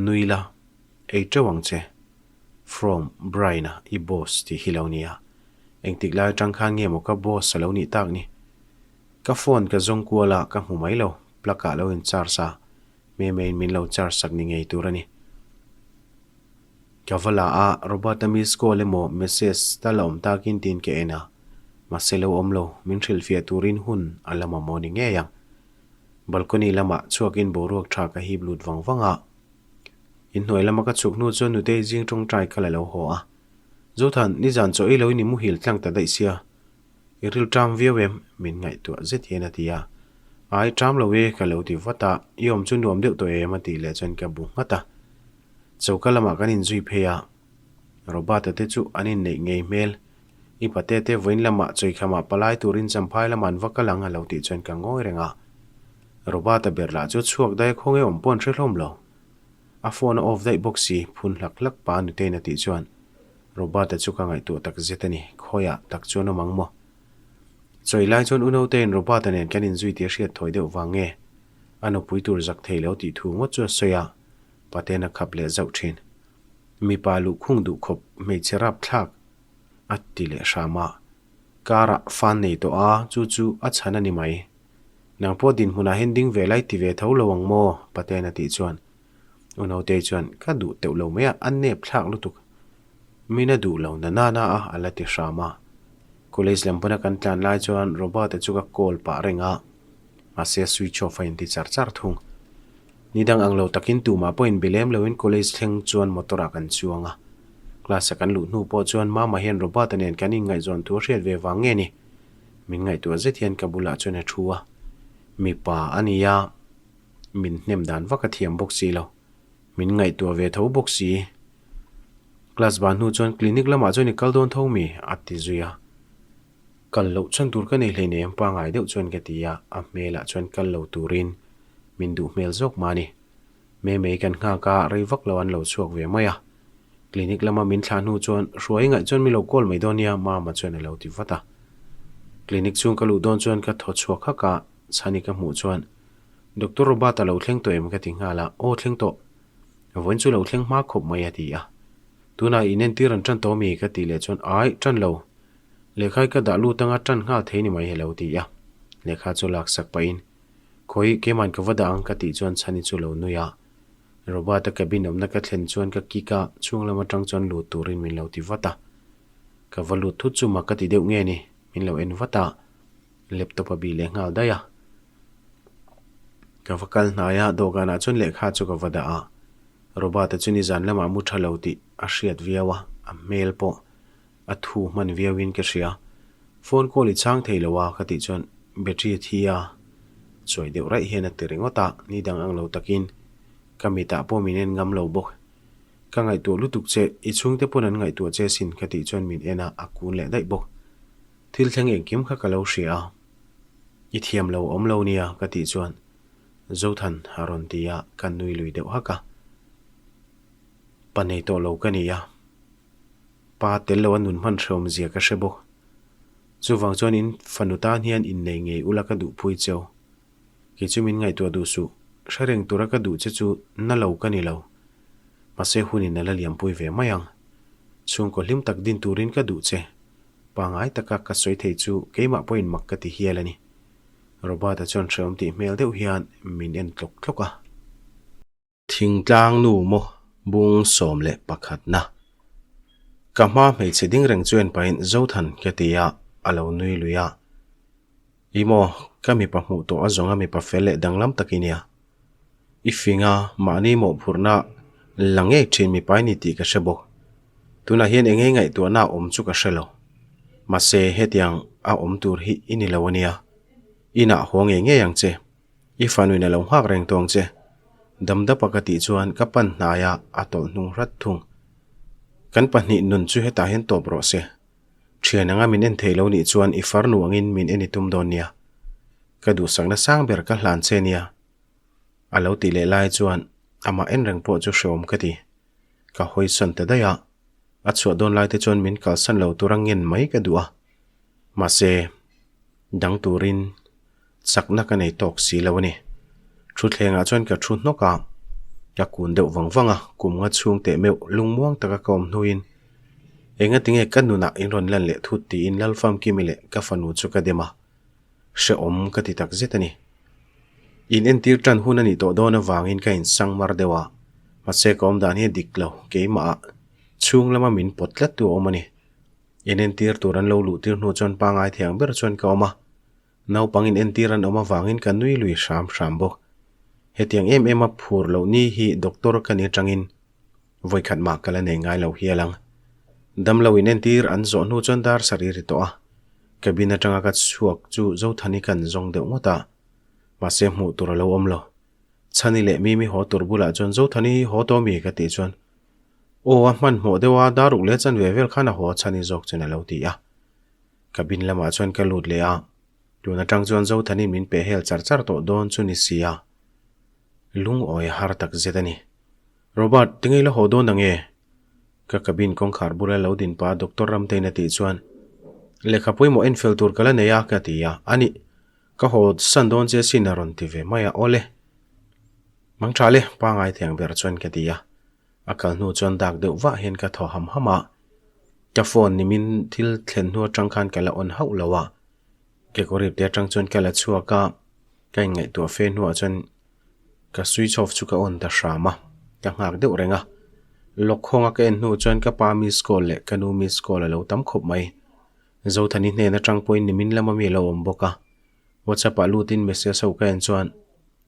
Nui la, ei teuh ang che. From, Brian-a i boss tih hi lo nia. Engtik lai atang khan nge maw ka boss a lo nih tak ni? Ka phone ka zawng kual a, ka hmu mai lo. Plug ah lo in charge a, Memeiin min lo charge sak ni ngei tur a ni. Ka va la a, Robert-a miss call emaw message tal a awm takin tiin ka en a, mahse lo awm lo, min hrilhfiah turin hun a la mamawh ni ngei ang. Balcony lamah chhuakin boruak tha ka hip lut vang vang a. Inhnuai lama ka chhuk hnu chuan Nutei zing tawngtai kha la lo haw a. Zothan, nizan chaw ei loin i muhil tlang ta daih sia. I ril ṭam viau em? Min ngaihtuah zet hian a ti a. Ai, ṭam lo e, ka lo ti vat a. I awm chu nuam deuh tawh em? a tih leh chuan ka bu nghat a. Choka lamah kan inzui phei a. Robert-a te chu an inneih ngei hmel. I pate te vawiin lamah chawikhamah palai turin Champhai lamah an va kal ang a lo tih chuan ka ngawi reng a. Robert-a ber lah chu chhuak daih a khawnge awm pawh an hre hlawm lo. A phone a off daih bawk si, phun hlak hlak pa Nutei'n a tih chuan Robert-a chu ka ngaihtuah tak zet a ni, khawiah tak chuan awm ang maw? Chawi lai chuan u Notei'n Robert-a nen kan inzui tih a hriat thawi deuh vang nge a nupui tur zak thei lo tih thu ngawt chu a sawi a, paten a khap leh zauh thin. Mipa luhkhung duh khawp hmeichhe rap thlak a ti leh hram a, car ah fan nei tawh a, chu chu a chhan a ni mai. Nang pawh dinhmunah hian ding ve lai ti ve tho lo ang maw? Patean a tih chuan Unautei chuan ka duh teuh lo mai a, a nep thlak lutuk. Min a duh lo na na na a, a la ti hram a. College lam pana kan tlan lai chuan Robert-a chu ka call pah reng a, mahse switch off a inti char char thung. Ni dang ang lo takin tumah pawhin be lem loin college thleng chuan motor ah kan chuang a. Class a kan luh hnu pawh chuan Mama hian Robert-a nen kan inngaihzawn thu a hriat ve vang nge ni? Min ngaihtuah zet hian ka bulah chuan a thu a. Mipa a ni a, min hnem dan vak a thiam bawk si lo. Min ngaihtuah ve tho bawk si. Class ban hnu chuan clinic lamah chuan i kal dawn tho mi? a ti zui a. Kal loh chuan tur ka nei hleinem pangai deuh chuan ka ti a, a hmelah chuan kal lo turin min duh hmel zawk mah a ni. Memei kan nghak a, rei vak lo an lo chhuak ve mai a. Clinic lama min thlah hnu chuan hruai ngaih chuan mi lo call mai dawn nia Mama chuan a lo ti vat a. Clinic chhung ka luh dawn chuan ka thaw chhuak hak a, chhani ka hmuh chuan Doctor Robert a lo thleng tawh em ka ti nghal a, aw thleng tawh. Vawiin chu lo thleng hma khawp mai a ti a. Tunah inentir an tan tawh mi ka tih leh chuan ai tan lo. Lehkha hi ka dah lut anga tan nghal thei ni mai he lo ti a. Lehkha chu lak sak pahin, Khawi, keiman ka va dah ang ka tih chuan Chhani chu lo nui a. Robert-a cabin awmna ka thlen chuan ka kick a, chhung lam atang chuan lut turin min lo ti vat a. Ka va lut thut chu mak ka ti deuh nge ni, min lo en vat a. Laptop a bih leh nghal daih a. Ka va kal hnai a, dawhkanah chuan lehkha chu ka va dah a. Robert-a chu nizan lamah mu tha lo tih a hriat viau a, a hmel pawh A thu hman viauin ka hria. Phone call i chhang thei lo a ka tih chuan battery a thi a, chuai deuh raih hian a ti ringawt a, ni dang ang lo takin ka mitah pawh min en ngam lo bawk. Ka ngaihtuah lutuk che, i chhungte pawn an ngaihtuah che sin ka tih chuan min en a, a kun leh daih bawk. Thil thleng engkim kha ka lo hria a, i thiam lo awm lo nia ka tih chuan Zothan a rawn ti a, ka nui lui deuh hak a. Pa nei tawh lo ka ni a. Pa tel lo a nun hman hreawm zia ka hre bawk. Chuvang chuan in fanu tan hian innei ngei ula ka duh phui cheu. Kei chu min ngaihtuah duh suh, hre reng tura ka duh che chu na lo ka ni lo. Mahse hunin a la liampui ve mai ang. Chhungkaw hlim tak din turin ka duh che. Pangai taka ka sawi thei chu keimah pawhin mak ka ti hial a ni. Robert-a chuan hreawm tih hmel deuh hian min en tlawk tlawk a. Thingtlang nu maw bung 11 na. Ka hma hmeichhe ding reng chu en pahin Zothan ka ti a, a lo nui lui a. I maw, ka mipa hmuh tawh a zawng a mipa fel leh danglam tak i nia. I fing a, mahni mawhphurhna la ngei thin mipa i ni tih ka hre bawk. Tunah hian eng nge ngaihtuahna a awm chu ka hre lo. Mahse, hetiang a awm tur hi i ni lo a nia. Inah haw ngei ngei ang che. I fanuin a lo nghak reng tawng che. Damdapa ka tih chuan ka pan hnai a, a tawlh hnung hrat thung. Kan pahnih nun chu hetah hian tawp rawh se. Thian anga min en thei lo nih chuan i farnu angin min en i tum dawn nia. Ka duhsakna sang ber ka hlan che nia. A lo tih leh lai chuan amah en reng pawh chu hreawm ka ti. Ka hawisawn ta daih a, a chhuah dawn lai te chuan min kalsan lo tura ngen mai ka duh a. Mahse, dang turin Chakna ka nei tawk si lo a ni. Thutthlengah chuan ka thu hnawk a, ka kun deuh vang vang a, kum nga chhung teh meuh lungmuang taka ka awm hnuin enga tinge ka nunah in rawn lan leh thut tiin Lalfamkimi leh ka fanu chu ka dem a, hrehawm ka ti tak zet a ni. In entir tan hun a nih tawh dawn avangin ka insang mar deuh a, mahse ka awm dan hi a dik lo, keimahah chhung lama min pawt tlat tu a awm a ni. In entir tur an lo luh tir hnu chuan pangai thiang ber chuan ka awm a, Naupang in entir an awm avangin ka nui lui hram hram bawk. Hetiang em em a phur loh ni hi doctor ka ni atangin vawikhat mah ka la nei ngai lo hial ang. Damlo in entir an zawh hnu chuan dar sarih ri tawh a, cabin atanga ka chhuak chu Zothani kan zawng deuh ngawt a, mahse hmuh tur a lo awm lo. Chhani leh Mimi haw tur bulah chuan Zothani hi haw tawh mi ka tih chuan aw a hmanhmawh deuh a, dar uk leh chanve vel khan a haw Chhani zawk chuan a lo ti a. Cabin lamah chuan ka lut leh a, tun atang chuan Zothanin min peh hel char char tawh dawn chu ni si a, lungawi a har tak zet a ni. Robert, tinge i la haw dawn ange? Ka cabin kawngkhar bula lo din pah Doctor Ramtein a tih chuan, Lehkha pawimawh en fel tur ka la nei a, ka ti a, a nih, ka haw san dawn che sin a rawn ti ve mai a, awle. Mangtha le, pangai theng ber chuan ka ti a. A kal hnu chuan dak deuh vah hian ka thaw ham ham a, ka phone nimin thil thlen hnu atang khan ka la on hauh lo a, kekawrip te atang chuan ka la chhuak a, Ka inngaihtuah fe hnuah chuan ka switch off chu ka on ta hram a, ka nghak deuh reng a. Lock khawnga ka en hnu chuan ka pa miss call leh ka nu miss call a lo tam khawp mai. Zothani hnen atang pawhin nimin lama mi a lo awm bawk a. WhatsApp ah lutin message ho ka en chuan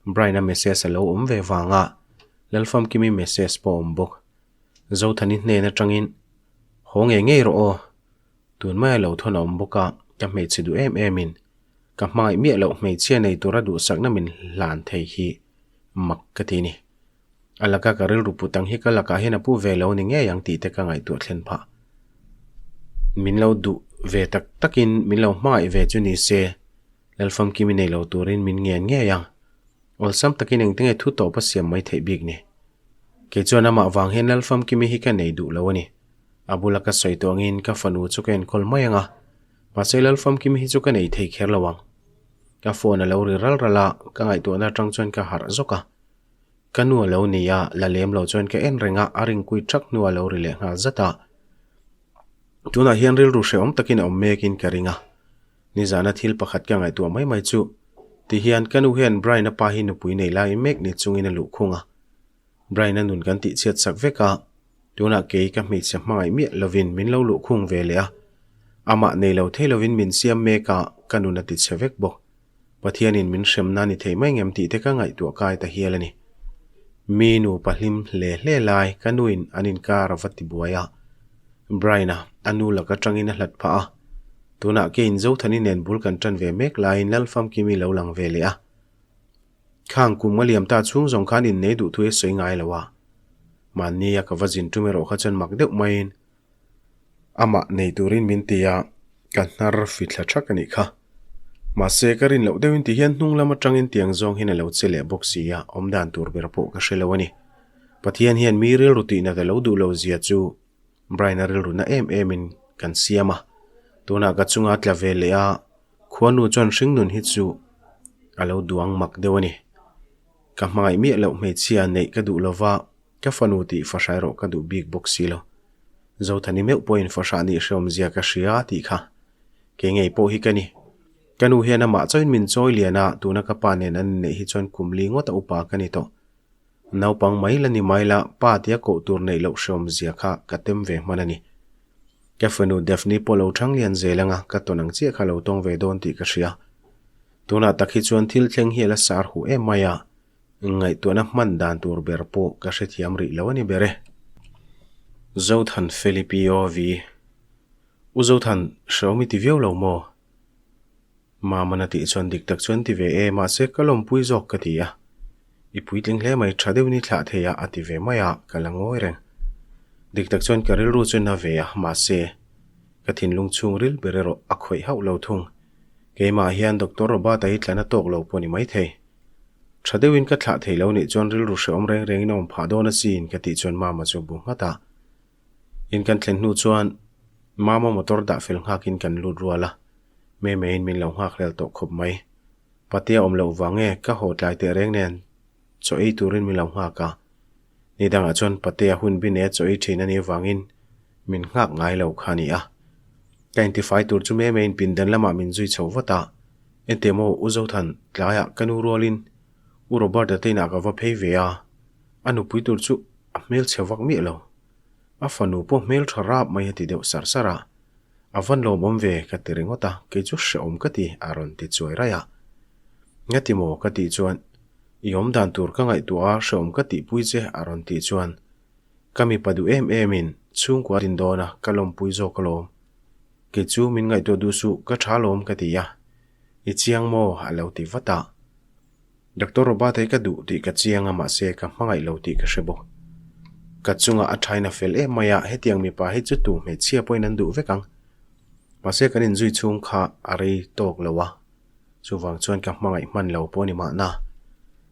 Brian-a message a lo awm ve vanga Lalfamkimi message pawh a awm bawk. Zothani hnen atangin haw ngei ngei rawh aw. Tun maia lo thawn a awm bawk a, ka hmeichhe duh em emin ka hmangaih miah loh hmeichhia nei tura duhsakna min hlan thei hi mak ka ti ni. A laka ka rilru put ang hi ka lakah hian a pu ve lo ni ngei ang tih te ka ngaihtuah thlen phah. Min lo duh ve tak takin min lo hmangaih ve chu ni se, Lalfamkimi nei lo turin min ngen ngei ang. Awlsam takin engtinge thu tawp a siam mai theih bik ni. Kei chuan amah vang hian Lalfamkimi hi ka nei duh lo a ni. A bula ka sawi tawh angin ka fanu chu ka enkawl mai ang a, mahse Lalfamkimi hi chu ka nei thei kher lo ang. Ka phone a lo ri ral ral a, ka ngaihtuahna atang chuan ka harh zawk a. Ka nu a lo ni a, la lem lo chuan ka en reng a, a ringkui thak hnu a lo ri leh nghal zat a. Tunah hian rilru hrehawm takin a awm mekin ka ring a. Nizana thil pakhat ka ngaihtuah mai mai chu, tihian ka nu hian Brian-a pa hi nupui nei lai mek ni chungin a luhkhung a. Brian-a nun kan tihchhiat sak vek a, tunah kei ka hmeichhe hmangaih miah lovin min lo luhkhung ve leh a. Amah nei lo thei lovin min siam mek a, ka nun a tichhe vek bawk. Pathianin min hremna ni thei mai ngem tih te ka ngaihtuah kai ta hial a ni. Mi nupa hlim hle hle lai ka nuin an inkar a va ti buai a. Brian-a a nu lak atangin a hlat phah a. Tunah keiin Zothani nen bul kan tan ve mek laiin Lalfamkimi lo lang ve leh a. Khang kum a liam ta chhung zawng khan innei duh thu hi sawi ngai lo a. Mahnia ka va zin tum erawh kha chuan mak deuh maiin Amah nei turin min ti a, ka hnar fithla thak a nih kha. Mahse, ka rin loh deuhin ti hian hnung lam atangin tiang zawng hian a lo che leh bawk si a, awmdan tur ber pawh ka hre lo a ni. Pathian hian mi rilru tihnat a lo duh lo zia chu Brian-a rilru na em emin kan siam a, tunah ka chunga tla ve leh a, khuanu chuan hringnun hi chu a lo duang mak deuh a ni. Ka hmangaih miah loh hmeichhia neih ka duh lova, Ka fanu tih fahra erawh ka duh bik bawk si lo. Zothani meuh pawhin fahra nih hrehawmzia ka hria tih kha kei ngei pawh hi ka ni. Ka nu hian amah chauhin min chawi lian a, tuna ka pa nen an inneih hi chuan kum li ngawt a upa ka ni tawh. Naupang mai la ni mai la, pa tia koh tur neih loh hrehawmzia kha ka tem ve hman a ni. Ka fanu Daphne pawh lo thang lian zel anga ka tawn ang chiah kha lo tawng ve dawn tih ka hria. Tunah tak hi chuan thil thleng hi a la sar huh em mai a. Ngaihtuahna hman dan tur ber pawh ka hrethiam rih lo a ni ber e. Zothan Felipe OV. U Zothan, hrehawm i ti viau lo maw? Mamana tih chuan dik tak chuan ti ve e, mahse ka lawmpui zawk ka ti a. I puitling hle mai, tha deuhin i thlah thei a, a ti ve mai a, ka la ngawi reng. Dik tak chuan ka rilru chu na ve a, mahse ka thinlung chhungril ber erawh a khawih hauh lo thung. Keimah hian Doctor Robert-a hi tlana tawk lo pawh ni maithei. Tha deuhin ka thlah thei lo nih chuan rilru hrehawm reng rengin a awm phah dawn asin ka tih chuan Mama chu a bu nghat a. In kan thlen hnu chuan Mama motor dah fel nghakin kan lut rual a, Memeiin min lo nghak hlel tawh khawp mai. Patea awm loh vang nge ka haw tlai teh reng nen chaw ei turin min lo nghak a. Ni dangah chuan Patea hun bi nea chaw ei thin a nih avangin min nghak ngai lo kha a ni a. Ka intifai tur chu Memeiin pindan lamah min zui chho vat a. Engte maw U Zothan, tlaiah ka nu rualin U Robert-a te inah ka va phei ve a, a nupui tur chu a hmelchhe vak miah lo. A fanu pawh hmeltha rap mai a ti deuh sar sar a, a va lawmawm ve ka ti ringawt a, kei chu hrehawm ka ti a rawn ti chuai raih a. Ngati maw ka tih chuan, I awmdan tur ka ngaihtuah a, hrehawm ka tihpui che a rawn tih chuan, ka mipa duh em emin chhungkua a din dawn a, ka lawmpui zawk alawm. Kei chu min ngaihtuah duh suh, ka tha lawm ka ti a. I chiang maw? a lo ti vat a. Doctor Robert hi ka duh tih ka chiang a mahse ka hmangaih lo tih ka hre bawk. Ka chungah a thain a fel em mai a, hetiang mipa hi chu tu hmeichhia pawhin an duh vek ang. Mahse kan inzui chhung kha a rei tawk lo a, chuvang chuan ka hmangaih hman lo pawh a ni mahna.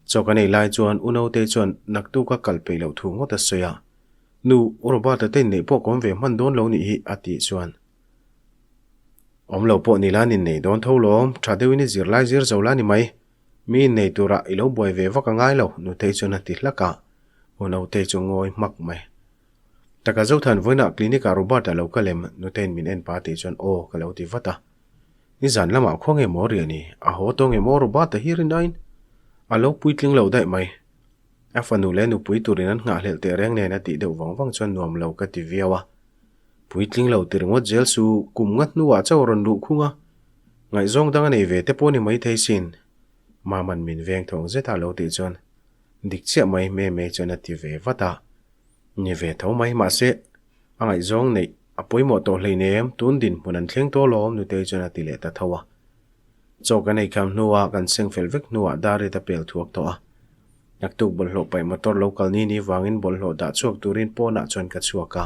Chaw kan ei lai chuan U Nautei chuan naktuka kal peih loh thu ngawt a sawi a. Nu, U Robert-a te inneih pawh ka awm ve hman dawn lo nih hi, a tih chuan. Awm lo pawh ni la an innei dawn tho lawm, tha deuhin i zir lai zir zo la ni mai. Mi innei turah i lo buai ve vak a ngai lo, Nutei chuan a ti hlak a. U Notei chu ngawi hmak mai. Taka Zothan vawiinah clinic-ah Robert-a lo kal em? Nutei'n min en pah tih chuan aw ka lo ti vat a. Nizan lamah khaw nge maw riah ni? A haw tawh nge maw Robert-a hi rin aiin? A lo puitling lo daih mai. A fanu leh nupui turin an nghahhlelh teh reng nen a tih deuh vang vang chuan nuam lo ka ti viau a. Puitling lo ti ringawt zel su kum nga hnuah chauh a rawn luh khung a. Ngaihzawng dang a nei ve te pawh ni maithei sin. Maman min veng thawng zet a lo tih chuan dik chiah mai me me chuan a ti ve vat a. Ni ve tho mai mahse a ngaihzawng neih a pawimawh tawh hleinem tun dinhmun an thleng tawh lawm Nutei chuan a ti leh ta tho a. Chaw kan ei kham hnuah kan seng fel vek hnuah dar-rit a pel thuak tawh a. Naktuk bawlhhlawh paih motor lo kal ni ni vangin bawlhhlawh dah chhuak turin pawnah chuan ka chhuak a.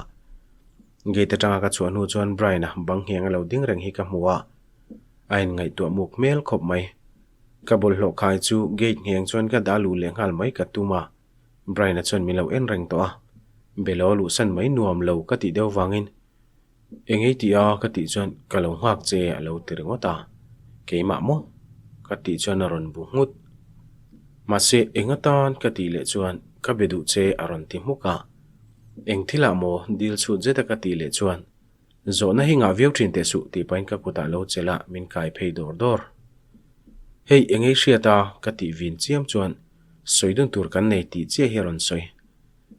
Gate atanga ka chhuah hnu chuan Brian-a bang ngheng a lo ding reng hi ka hmu a. A inngaihtuah muk hmel khawp mai. Ka bawlhhlawh khai chu gate ngheng chuan ka dah luh leh nghal mai ka tum a. Brian-a chuan min lo en reng tawh a. Belaw luhsan mai nuam lo ka tih deuh vangin Eng ei tih a ka tih chuan ka lo nghak che a lo ti ringawt a, keimah maw? Ka tih chuan a rawn bu nghut. Mahse eng atan ka tih leh chuan ka be duh che a rawn ti hmuk a, eng thilah maw dil chhut zeta ka tih leh chuan zawhna hi ngah viau thin teh suh tih pahin ka kutah lo chelh a min kai phei dawr dawr. Hei eng ei hriat a ka tih vin chiam chuan sawi dun tur kan nei tih chiah hi a rawn sawi.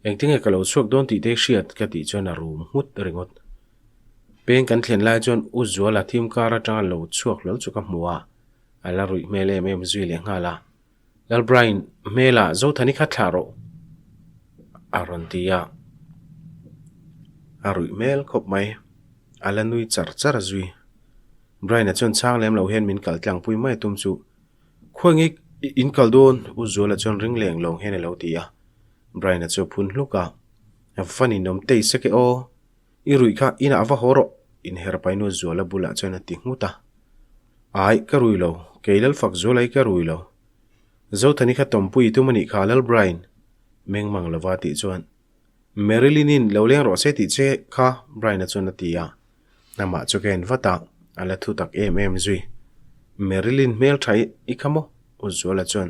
Engtinge ka lo chhuak dawn tih te hriat ka tih chuan a rum nghut ringawt. Peng kan thlen lai chuan U Zuala thim kar atanga lo chhuak hlawl chu ka hmu a, a la ruih hmel em em zui leh nghal a. Lalbrain, hmela Zothani kha thlah rawh a rawn ti a, a ruih hmel khawp mai. A la nui char char zui. Brian-a chuan chhang lem lo hian min kal tlangpui mai a tum chu. Khawnge in kal dawn? U Zuala chuan ring leng lawng hian a lo ti a. Brian-a chu a phun hluk a, Van in awm tei sek e aw, i ruih kha inah va haw rawh, inher painu Zuala bulah chuan a ti nghut a. Ai, ka rui lo, kei Lalfak Zuala hi ka rui lo. Zothani kha tawmpui i tum a nih kha Lal Brian, meng mang lova tih chuan, Marilyn-in lo leng rawh se tih che kha Brian-a chuan a ti a. Amah chu ka en vat a, a la thu tak em em zui. Marilyn hmel tha i kha maw? U Zuala chuan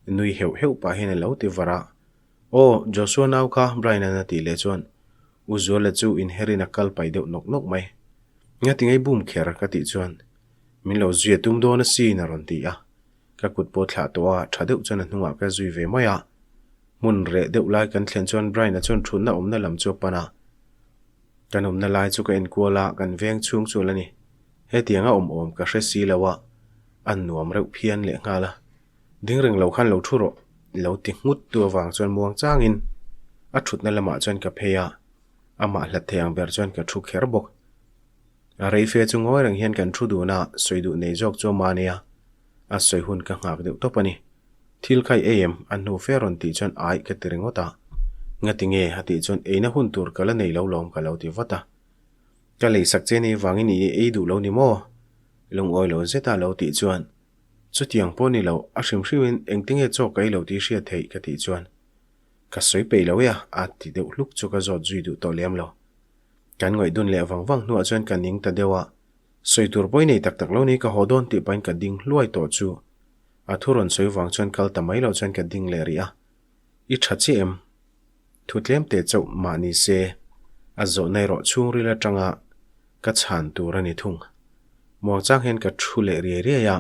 Nui heuh heuh pah hian a lo ti var a. Aw, Joshua nau kha Brian-a'n a tih leh chuan U Zuala chu inherin a kal pai deuh nawk nawk mai. Ngati ngei bum kher ka tih chuan min lo zui a tum dawn asin a rawn ti a. Ka kut pawh thlah tawh a, tha deuh chuan a hnungah ka zui ve mai a. Hmun reh deuh lai kan thlen chuan Brian-a chuan thutna awmna lam chu a pan a. Kan awmna lai chu ka enkual a, kan veng chhung chu a la ni. Hetianga awm awm ka hre si lo a, a nuam reuh phian lehnghal a. Ding reng lo khan lo thu rawh, lo ti nghut tu avang chuan muang changin a thutna lamah chuan ka phei a, amah hlat thei ang ber chuan ka thu kher bawk. A rei fe chu ngawi reng hian kan thu dun a, sawi duh nei zawk chu ama nia, a sawi hun ka nghak deuh tawp a ni. Thil kha i ei em? A hnu fe rawn tih chuan aih ka ti ringawt a. Ngati nge? A tih chuan eina hun tur ka la nei lo lawm ka lo ti vat a. Ka leisak che ni vangin i ei duh lo ni maw? Lungawi lo zeta lo tih chuan Chutiang pawh ni lo, a hrim hrimin engtinge chaw ka ei lo tih hriat theih ka tih chuan ka sawi peih lo e a, a ti deuh hluk chu ka zawt zui duh tawh lem lo. Kan ngawih dun leh vang vang hnuah chuan ka ning ta deuh a, sawi tur pawh i nei tak tak lo ni ka haw dawn tih pahin ka ding hluai tawh chu a thu rawn sawi vang chuan kal ta mai lo chuan ka ding leh rih a, I tha chiah em? Thu tlem teh chauh mah ni se, a zawhna erawh chhungril atanga ka chhan tur a ni thung. Muangchang hian ka thu leh riai riai a,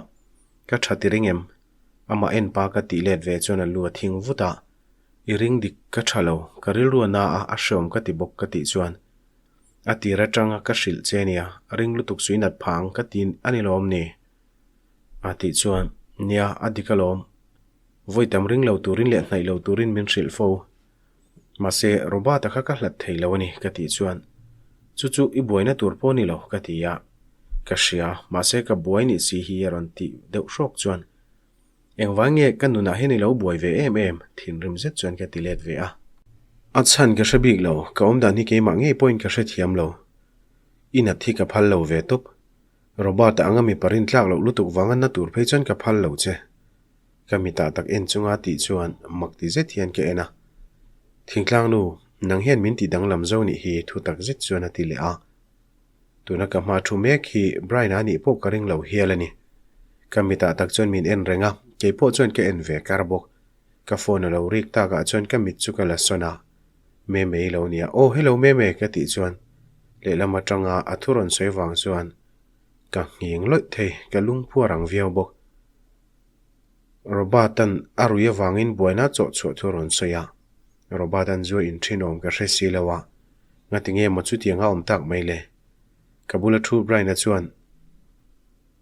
ka tha ti ring em? Amah en pa ka tih let ve chuan a lu a thing vut a, I ring dik ka tha lo, ka rilru a na a, a hreawm ka ti bawk ka tih chuan a tir atanga ka hrilh che nia, ring lutuk chu i nat phang ka ti a ni lawm ni? A tih chuan, Nia, a dik alawm. Vawi tam ring lo turin leh hnaih lo turin min hrilh fo. Mahse, Robert-a kha ka hlat thei lo a ni, ka tih chuan, Chu chu i buaina tur pawh ni lo, ka ti a. Ka hria, mahse ka buai nih si hi a rawn tih deuh hrawk chuan, Engvai nge ka nunah hian i lo buai ve em em? thinrim zet chuan ka ti let ve a. A chhan ka hre bik lo, ka awmdan hi keimah ngei pawhin ka hrethiam lo. I nat hi ka phal lo ve tawp. Robert-a anga mipa rintlak loh lutuk vanga na tur phei chuan ka phal lo che. Ka mitah tak en chunga tih chuan mak ti zet hian ka en a. Thingtlang nu, nang hian min ti danglam zo nih hi thu tak zet chuan a ti leh a. Tuna ka hma thu mek hi Brian-a nih pawh ka ring lo hial a ni. Ka mitah tak chuan min en reng a, kei pawh chuan ka en ve kar bawk. Ka phone a lo rik takah chuan ka mit chu ka la sawn a. Meme i lo nia, aw hello Meme ka tih chuan lehlam atanga a thu rawn sawi vang chuan ka nghing lawih thei, ka lungphuar ang viau bawk. Robert-a'n a rui avangin buaina chawh chhuah thu a rawn sawi a. Robert-a'n zu a inthinawm ka hre si lo a, ngati nge maw chutiang a awm tak mai le? Ka bula thu Brian-a chuan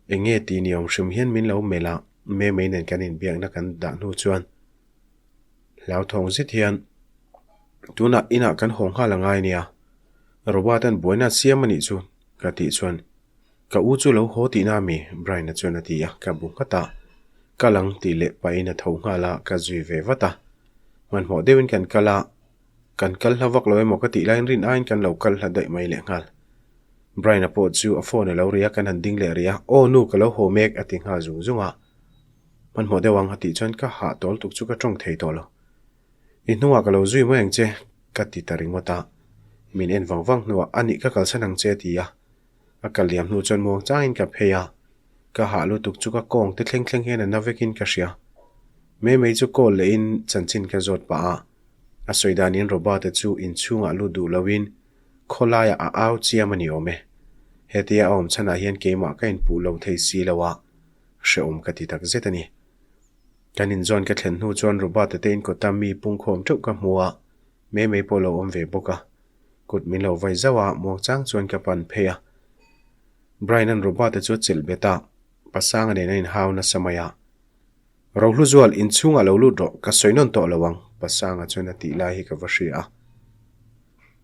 eng nge tih ni awm hrim hian min lo melh a, Memei nen kan inbiakna kan dah hnu chuan hlauthawng zet hian tunah inah kan haw nghal a ngai nia, Robert-a'n buaina a siam a nih chu ka tih chuan Ka u chu lo haw tihna ami? Brian-a chuan a ti a, ka bu nghat a. Kal ang tih leh pahin a tho nghal a, ka zui ve vat a. Hmanhmawh deuhin kan kal a, kan kal hla vak lo emaw ka tih laiin rin aiin kan lo kal hla daih mai leh nghal. Brian-a pawh chu a phone a lo ri a, kan han ding leh rih a, Aw nu ka lo haw mek a ti nghal zung zung a. Hmanhmawh deuh ang a tih chuan ka hah tawl tuk chu ka tawng thei tawh lo. I hnungah ka lo zui mai ang che ka ti ta ringawt a. Min en vang vang hnuah a nih ka kalsan ang che a ti a. A kal liam hnu chuan muang changin ka phei a, ka hah lutuk chu ka kawng te thleng thleng hian a na vekin ka hria. Mei mei chu call lehin chanchin ka zawt pah a, a sawi danin Robert-a chu inchhungah lut duh loin khawlaiah a au chiam a ni awm e. Hetia a awm chhanah hian keimah ka inpuh lo thei si lo a, hrehawm ka ti tak zet a ni. Kan inzawn ka thlen hnu chuan Robert-a te inkawta mi pungkhawm teuh ka hmu a, Mei mei pawh lo awm ve bawk a. Kut min lo vai zauh a, muangchang chuan ka pan phei a. Brian-a'n Robert-a chu a chelh bet a, Pasanga nen a inhau nasa mai a. Rohlu zual, inchhungah lo lut rawh, ka sawi nawn tawh lo ang, Pasanga chuan a tih lai hi ka va hria a.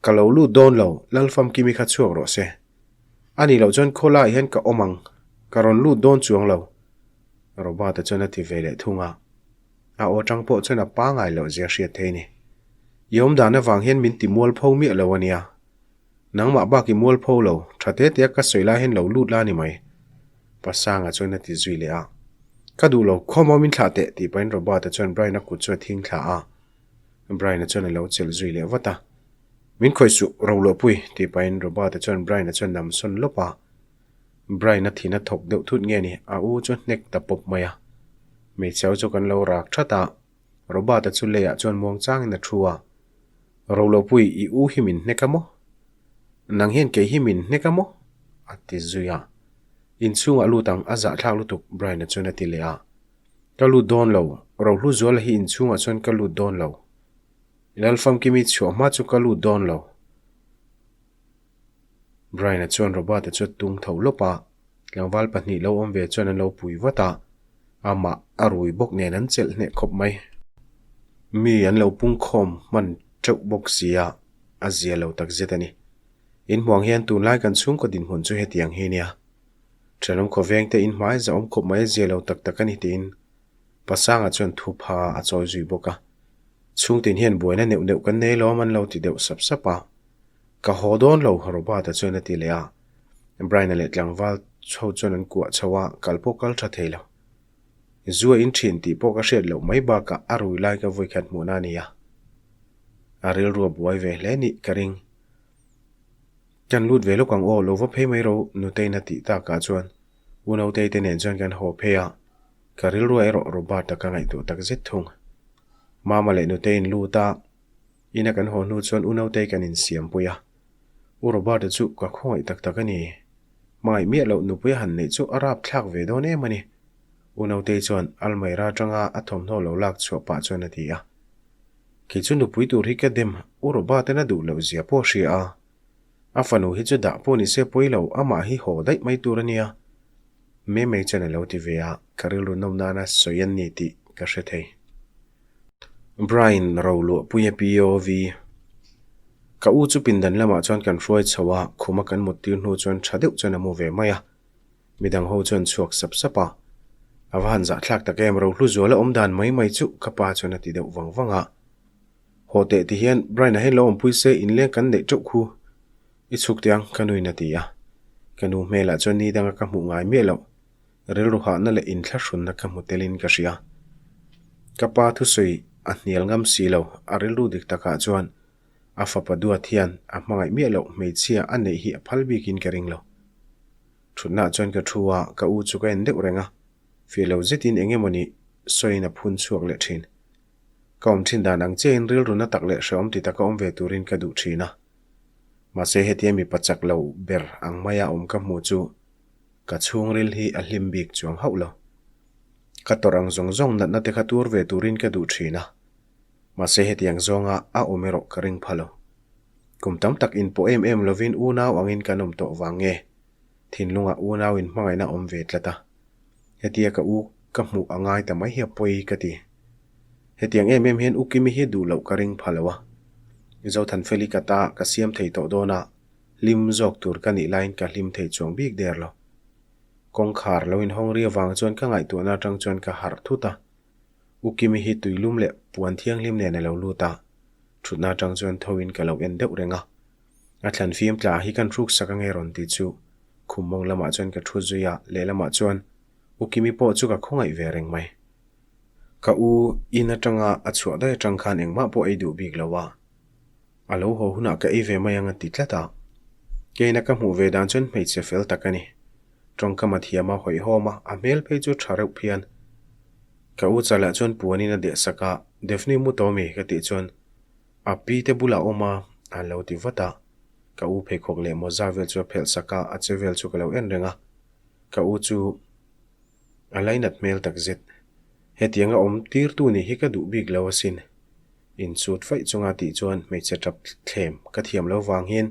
Ka lo lut dawn lo, Lalfamkimi kha chhuak rawh se. A nih loh chuan khawlaiah hian ka awm ang, ka rawn lut dawn chuang lo, Robert-a chuan a ti ve leh thung a. A aw tang pawh chuan a pangai loh zia hriat thei ni. I awm dan avang hian min ti mualpho miah lo a nia. Nangmah bak i mualpho lo, tha te te a ka sawi lai hian lo lut la ni mai. Pasanga chuan a ti zui leh a. Ka duh lo, khawm min thlah teh tih pahin Robert-a chuan Brian-a kut chu a thing thla a. Brian-a chuan a lo chelh zui leh vat a. Min khawih suh, Roluahpui tih pahin Robert-a chuan Brian-a chuan nam sawn lawp a. Brian-a thin a thawk deuh thut nge ni, a u chu hnek ta pawp mai a. Hmeichhe chu kan lo rak that a, Robert-a chu leiah chuan muang changin a thu a. Rolopui, i u hi min hnek a maw? Nang hian kei hi min hnek a maw? a ti zui a. Inchhungah lut ang, a zahthlak lutuk, Brian-a chuan a ti leh a. Ka lut dawn lo, Rohluzuala hi inchhungah chuan ka lut dawn lo. Lalfamkimi chhuah hma chu ka lut dawn lo. Brian-a chuan Robert-a chu a tung tho lawp a, tlangval pahnih lo awm ve chuan an lo pui vat a, amah a rui bawk nen an chelh hneh khawp mai. Mi an lo pungkhawm hman teuh bawk si a, a zia lo tak zet a ni. Inhmuang hian tunlai kan chhungkaw dinhmun chu hetiang hi nia. Thenawm khawveng te inhmai zahawm khawp mai a zia lo tak tak a ni tiin Pasanga chuan thu pha a chawi zui bawk a. Chhungtin hian buaina neuh neuh kan nei lawm an lo ti deuh sap sap a. Ka haw dawn lo, Robert-a chuan a ti leh a. Brian-a leh tlangval chho chuan an kuah chho a, kal pawh kal tha thei lo. Zu a in thin tih pawh ka hriat loh mai bakah a rui lai ka vawikhat hmuhna a ni a. A rilru a buai ve hle nih ka ring. Kan lut ve lawk ang aw, lo va phei mai ro, Nutei'n a tih takah chuan U Notei te nen chuan kan haw phei a, ka rilru erawh Robert-a ka ngaihtuah tak zet thung. Mama leh Nutei'n lut a, Ina kan haw hnu chuan U Nautei kan insiampui a. U Robert-a chu ka khawngaih tak tak a ni. Hmangaih miah loh nupui a han neih chu a rap thlak ve dawn em a ni. U Nautei chuan Almaira atanga a thawmhnaw lo lak chhuah pah chuan a ti a. Kei chu nupui tur hi ka dem, U Robert-a'n a duh loh zia pawh a hria a. A fanu hi chu dah pawh ni se pawi lo, amah hi haw daih mai tur a nia. Memei chuan a lo ti ve a, ka rilru nawm nana sawi an ni tih ka hre thei. Brian Roluahpuia POV Ka u chu pindan lamah chuan kan hruai chho a, khuma kan mut tir hnu chuan tha deuh chuan a mu ve mai a. Midang ho chuan chhuak sap sap a. A va han zahthlak tak em, Rohlu zuala awm dan mai mai chu ka pa chuan a ti deuh vang vang a. Haw teh ti hian Brian-a hian lo awmpui se inleng kan neih teuh khu. I chhuk teh ang ka nuin a ti a. Ka nu hmelah chuan ni danga ka hmuh ngai miah loh. Rilru hahna leh inthlahrunna ka hmu telin ka hria. Ka pa thusawi a hnial ngam si lo, a rilru dik takah chuan a fapa duat hian a hmangaih miah loh hmeichhia a neih hi a phal bikin ka ring lo. Thutnaah chuan ka thu a, ka u chu ka en deuh reng a, fih lo zetin eng emawni sawiin a phun chhuak leh thin. Ka awm thin dan ang chiahin rilru na tak leh hrehawm ti taka awm ve turin ka duh thin a. Mahse hetia mipa chak lo ber ang maia awm ka hmuh chu Ka chhungril hi a hlim bik chuang hauh lo. Ka tawrh ang zawng zawng natna te kha tuar ve turin ka duh thin a. Mahse hetiang zawnga a awm erawh ka ring pha lo. Kum tam tak inpawh em em lovin unau angin kan awm tawh vang nge? Thinlungah unau in hmangaihna awm ve tlat a. Hetia ka u ka hmuh a ngai ta mai hi a pawi ka ti. Hetiang em em hian U Kimi hi duh loh ka ring pha lo a. Zothanfeli ka ta ka siam thei tawh dawn a, hlim zawk tur ka nih laiin ka hlim thei chuang bik der lo. Kawngkhar lo inhawng ri avang chuan ka ngaihtuahna atang chuan ka harh thut a. U Kimi hi tuilum leh puan thianghlim nen a lo lut a, thutna atang chuan thoin ka lo en deuh reng a. A thlan fim tla hi kan hruk sak ange rawn ti chu khum mawng lamah chuan ka thu zui a, lehlamah chuan U Kimi pawh chu ka khawngaih ve reng mai. Ka u in atanga a chhuah daih atang khan engmah pawh ei duh bik lo a, a lo haw hunah ka ei ve mai ang a ti tlat a. Keina ka hmuh ve dan chuan hmeichhe fel tak a ni. Tawngkam a thiam a, hawihhawm a, a hmel phei chu tha reuh phian. Ka u chalah chuan puanin a deh sak a, Daphne mu tawh mi? ka tih chuan A pi te bulah awm a, a lo ti vat a. Ka u pheikhawk leh mawza vel chu a phelh sak a, a che vel chu ka lo en reng a. Ka u chu a lainat hmel tak zet. Hetianga awm tirtu nih hi ka duh bik lo asin. Insut faih chunga tih chuan hmeichhe tap thlem ka thiam lo vang hian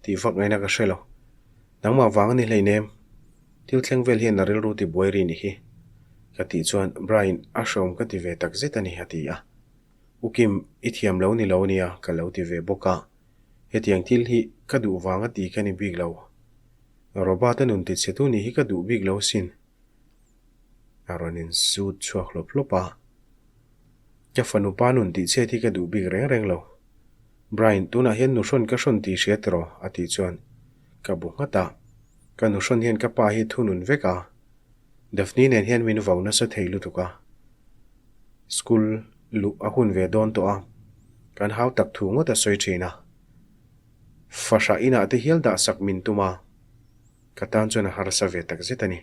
tih vak ngaihna ka hre lo. Nangmah vang a ni hleinem. Thil thleng vel hian a rilru ti buai ri nih hi. Ka tih chuan Brian a hreawm ka ti ve tak zet a ni a ti a. U Kim, i thiam lo ni lo nia ka lo ti ve bawk a. Hetiang thil hi ka duh vang a ti ka ni bik lo. Robert-a nun ti chhe tu nih hi ka duh bik lo sin. A rawn insut chhuak hlawp hlawp a. Ka fanu pa nun tih chhiat hi ka duh bik reng reng lo. Brian, tunah hian nuhrawn ka hrawn tih hria tiraw? a tih chuan ka bu nghat a. Ka nuhrawn hian ka pa hi thunun vek a. Daphne nen hian min vau nasa thei lutuk a. School luh a hun ve dawn tawh a, kan hau tak thu ngawt a sawi thin a. Fahrah inah te hial dah sak min tum a, ka tan chuan a harsa ve tak zet a ni.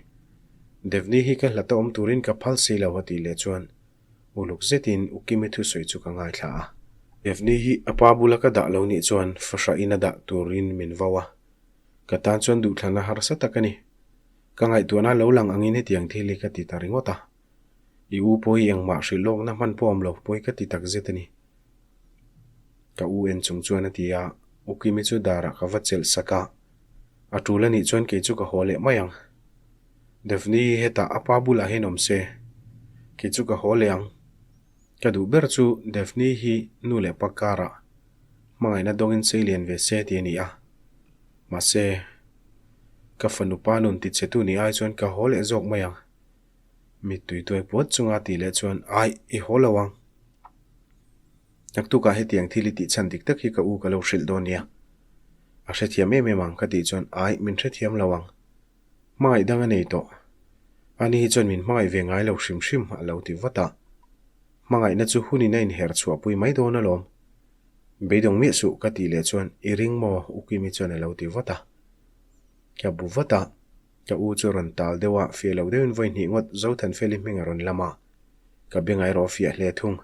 Daphne hi ka hlata awm turin ka phal si lo a tih leh chuan uluk zetin U Kimi thusawi chu ka ngaithla a. Daphne hi a pa bula ka dah lo nih chuan fahrah ina dah turin min vau a, ka tan chuan duhthlanna harsa tak a ni. Ka ngaihtuahna lo lang angin hetiang thil hi ka ti ta ringawt a. I u pawh hi engmah hrilh lawkna hman pawh awm lo pawi ka ti tak zet a ni. Ka u en chung chuan a ti a, U Kimi chu darah ka va chelh sak a, a tul a nih chuan kei chu ka haw leh mai ang. Daphne hi hetah a pa bulah hian awm se, kei chu ka haw leh ang. Ka duh ber chu Daphne hi nu leh pa karah hmangaihna dawngin sei lian ve se tih a ni a. Mahse, ka fanu pa nun ti chhe tu nih ai chuan ka haw leh zawk mai ang. Mittui tuai puat chunga tih leh chuan, Aih, i haw lo ang. Naktukah hetiang thil i tih chhan dik tak hi ka u ka lo hrilh dawn nia. A hrethiam em em ang ka tih chuan, Aih, min hrethiam lo ang. Hmangaih dang a nei tawh. Ani hi chuan min hmangaih ve ngai lo hrim hrim a lo ti vat a. Hmangaihna chu hunin a inher chhuahpui mai dawn alawm. Beidawng miah suh ka tih leh chuan, I ring maw? U Kimi chuan a lo ti vat a. Ka bu vat a. Ka u chu a rawn tal deuh a, fiah lo deuhin vawi hnih ngawt Zothanfeli hming a rawn lam a, ka beng erawh a fiah hle thung.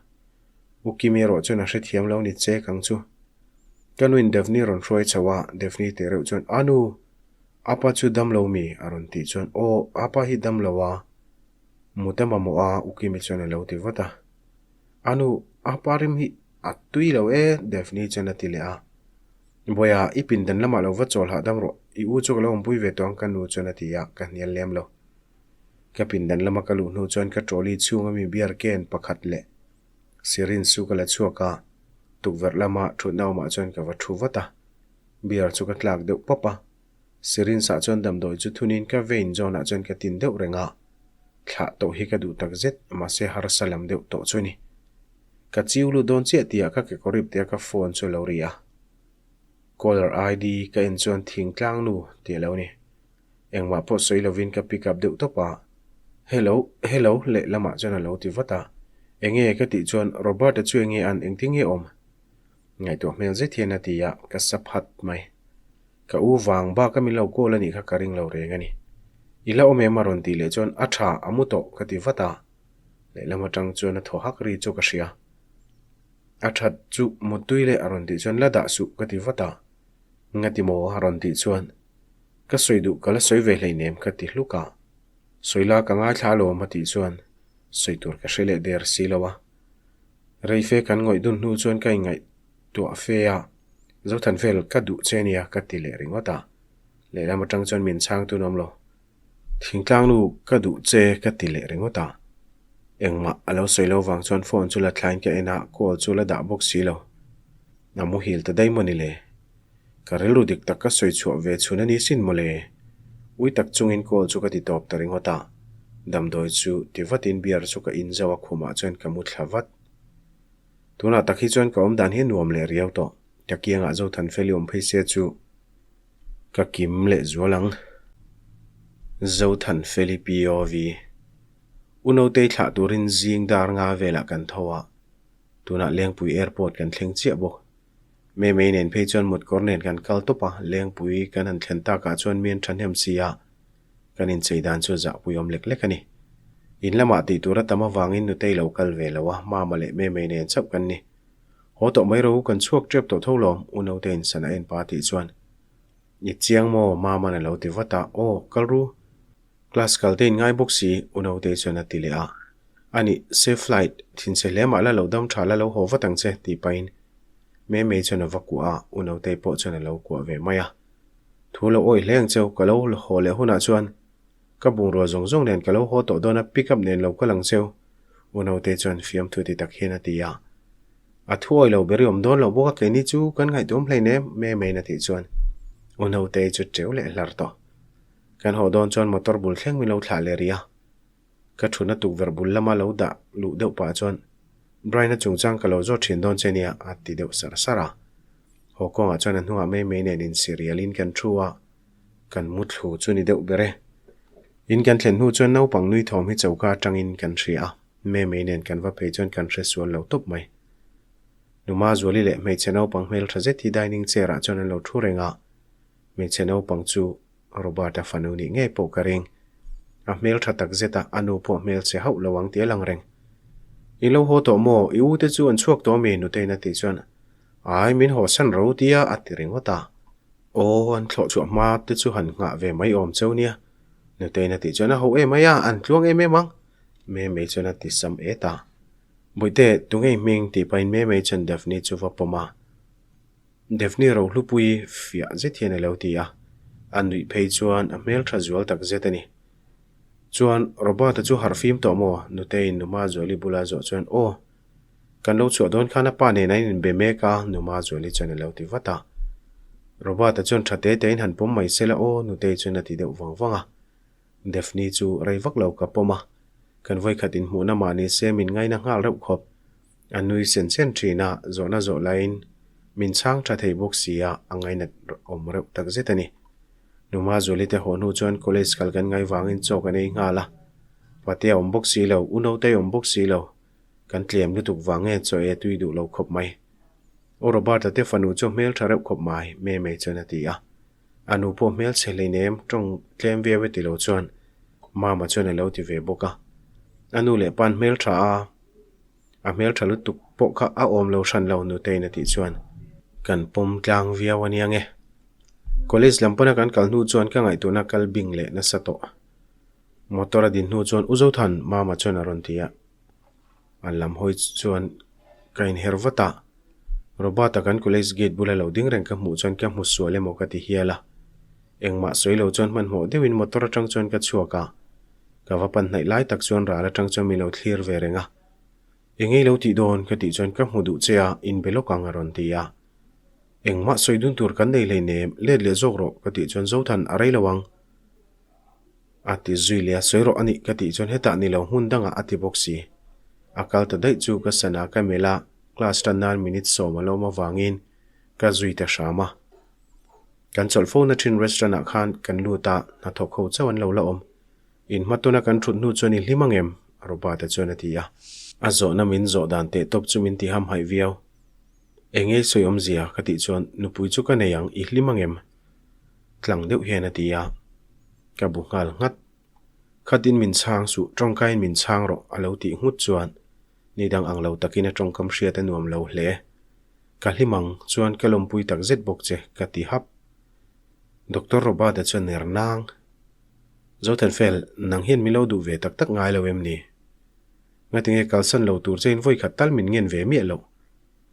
U Kimi erawh chuan a hrethiam lo ni che kang chu. Ka nuin Daphne rawn hruai chho a, Daphne teh reuh chuan, A nu, apa chu dam lo mi? a rawn tih chuan, Aw, apa hi dam lo a, mut a mamawh a, U Kimi chuan a lo ti vat a. A nu, apa rim hi a tui lo e, Daphne chuan a ti leh a. Bawiha, i pindan lamah lo va chawl hahdam rawh, i u chu ka lo awmpui ve tawh ang ka nu chuan a ti a, ka hnial lem lo. Ka pindan lama ka luh hnu chuan ka trolley chhunga mi beer can pakhat leh syringe chu ka la chhuak a, tukverh lama thutna awmah chuan ka va thu vat a. Beer chu ka tlak deuh pawp a, syringe ah chuan damdawi chu thunin ka vein zawnah chuan ka tin deuh reng a, thlah tawh hi ka duh takzet, mahse harsa lam deuh tawh chu a ni. Ka chiu lut dawn chiah tihah ka kekawr ip tia ka phone chu a lo ri a. Caller ID ka en chuan thingtlang nu tih a lo ni. Engmah pawh sawi lovin ka pick up deuh tawp a. Hello, hello lehlamah chuan a lo ti vat a. Enge ka tih chuan Robert-a chu enge an engtin nge awm? Ngaihtuah hmel zet hian a ti a, ka sa phat mai. Ka u vang bak a min lo call a nih kha ka ring lo reng a ni. I la awm em a rawn tih leh chuan a tha, a mu tawh ka ti vat a. Lehlam atang chuan a thaw hak ri chu ka hria. A that chu muttui leh a rawn tih chuan la dah suh ka ti vat a. Ngati maw a rawn tih chuan ka sawi duh ka la sawi ve hleinem ka ti hluk a. Sawi la ka ngaithla alawm a tih chuan. Sawi tur ka hre leh der si lo a. Reife kan ngawih dun hnu chuan ka inngaihtuah fe a, Zothanvel ka duh che nia ka ti leh ringawt a. Lehlam atang chuan min chhang tun awm lo. Thingtlang nu ka duh che ka ti leh ringawt a. Engmah a lo sawi lo vang chuan phone chu la thlain ka en a, call chu la dah bawk si lo. A muhil ta daih maw ni le? Ka rilru dik tak ka sawi chhuah ve chhun a ni sin maw le? Ui tak chungin call chu ka ti tawp ta ringawt a. Damdawi chu ti vatin beer chu ka in zauh a khumah chuan ka mu thla vat. Tunah tak hi chuan ka awm dan hi a nuam leh riau tawh. Ka kiangah Zothanfeli awm phei se chu ka kim leh zual ang. Zothanfeli POV. U Notei thlah turin zing dar nga velah kan tho a, tunah Lengpui Airport kan thleng chiah bawk. Memei nen phei chuan mutkawr nen kan kal tawp a, Lengpui kan han thlen takah chuan mi an thahnem si a, kan inchei dan chu zahpui awm lek lek a ni. In lamah tih tur a tam avangin Nutei lo kal ve lo a, Mama leh Memei nen chauh kan ni. Haw tawh mai ro, kan chhuak tep tawh tho lawm, U Notei'n sana en pa tih chuan. I chiang maw? Mama'n a lo ti vat a, Aw, kal ru. Class kal te in ngai bawk si, U Notei chuan a ti leh a. A nih, safe flight, thinchhe hle mah la lo dam tha la lo haw vat ang che, tih pahin Memei chuan a va kuah a, U Notei pawh chuan a lo kuah ve mai a. Thu lo awih hle ang cheu, ka lo haw leh hunah chuan ka bungrua zawng zawng nen ka lo haw tawh dawn a, pick up nen lo kal ang cheu, U Naute chuan fiamthu ti tak hian a ti a. A thu awih lo ber i awm dawn loh bawk a, keini chu kan ngaihtuam hlein em, Memei'n a tih chuan U Naute chu teu leh hlar tawh. Kan haw dawn chuan motor bul thleng min lo thlah leh rih a. Ka thutna tukverh bul lama lo dah luh deuh pah chuan Brian-a chungchang ka lo zawt thin dawn che nia a ti deuh sarh sarh a. Haw kawngah chuan a hnungah mai mai nen insirialin kan thu a, kan mu thlu chu ni deuh ber e. In kan thlen hnu chuan naupang nui thawm hi choka atangin kan hria a, Mei mei nen kan va phei chuan kan hre sual lo tawp mai. Numa Zuali leh hmeichhe naupang hmeltha zet hi dining chair ah chuan an lo thu reng a, hmeichhe naupang chu Robert-a fanu nih ngei pawh ka ring. A hmel tha tak zet a, a nu pawh hmel che hauh lo ang tih a lang reng. I lo haw tawh maw? I u te chu an chhuak tawh mi? Nutei'n a tih chuan, Ai, min haw san ro tia a ti ringawt a. Aw, an thlawh chhuah hma te chu han nghah ve mai awm cheu nia. Nutei'n a tih chuan, A ho em mai a, an tluang em em ang. Memei chuan a ti sam et a. Bawihte, tunge i hming? tih pahin Memei chuan Daphne chu va pawm a. Daphne Rohlupui fiah zet hian a lo ti a, a nuih phei chuan a hmel tha zual tak zet a ni. Chuan Robert-a chu harh fim tawh maw? Nutei'n Numa Zuali bula zawh chuan Aw, kan lo chhuah dawn khan a pa nen an inbe mek a Numa Zuali chuan a lo ti vat a. Robert-a chuan tha te tein han pawm mai se la aw Nutei chuan a ti deuh vang vang a. Daphne chu rei vak lo ka pawm a, kan vawikhat inhmuhna mah ni se min ngaina nghal reuh khawp. A nui sen sen thin a, zawhna zawh laiin min chhang tha thei bawk si a, a ngainat awm reuh tak zet a ni. Numa Zuali te haw hnu chuan college kal kan ngai vangin chaw kan ei nghal a, Patea awm bawk si lo, U Notei awm bawk si lo, kan tlem lutuk vang nge chaw ei a tui duh lo khawp mai. U Robert-a te fanu chu hmel tha reuh khawp mai, Memei chuan a ti a. A nu pawh hmelchhe hleinem tawng tlem viau e ti lo chuan Mama chuan a lo ti ve bawk a. A nu leh pa'n hmeltha a, a hmeltha lutuk pawh kha a awm lo hran lo Nutei'n a tih chuan kan pawm tlang viau a nia nge. College lam pana kan kal hnu chuan ka ngaihtuahna kal bing leh nasa tawh. Motor a din hnu chuan U Zothan Mama chuan a rawn ti a. An lam hawi chuan ka inher vat a, Robert-a kan college gate bula lo ding reng ka hmuh chuan ka hmu sual emaw ka ti hial a. Engmah sawi lo chuan hmanhmawh deuhin motor atang chuan ka chhuak a, ka va pan hnaih lai tak chuan ral atang chuan min lo thlir ve reng a. Engei lo tih dawn ka tih chuan ka hmu duh che a, inbe lawk ang a rawn ti a. Engmah sawi dun tur kan nei hleinem, let leh zawk rawh ka tih chuan Zothan a rei lo ang. A ti zui leh a, sawi rawh a nih ka tih chuan hetah ni lo hmun dangah a ti bawk si. A kal ta daih chu ka sana ka melh a, class tan nan minute sawm a lawm avangin ka zui ta hram a. Kan chawlh fo na thin restaurant ah khan kan lut a, hnathawk ho chauh an lo la awm. In hma tuna kan thut hnu chuan i hlim ang em? Robert-a chuan a ti a. A zawhna min zawh dan teh tawp chu min ti hamhaih viau. Eng nge i sawi awmzia? ka tih chuan nupui chu ka nei ang, i hlim ang em? Tlang deuh hian a ti a, ka bu nghal nghat. Khatin min chhang suh, tawngkaiin min chhang rawh a lo tih nghut chuan ni dang ang lo takin a tawngkam hriat a nuam lo hle. Ka hlim ang chuan ka lawmpui tak zet bawk che ka ti hap. Doctor Robert-a chuan ner nang. Zothanfel, nang hian min lo duh ve tak tak ngai lo em ni? Ngatinge kalsan lo tur chein vawi khat tal min ngen ve miah loh?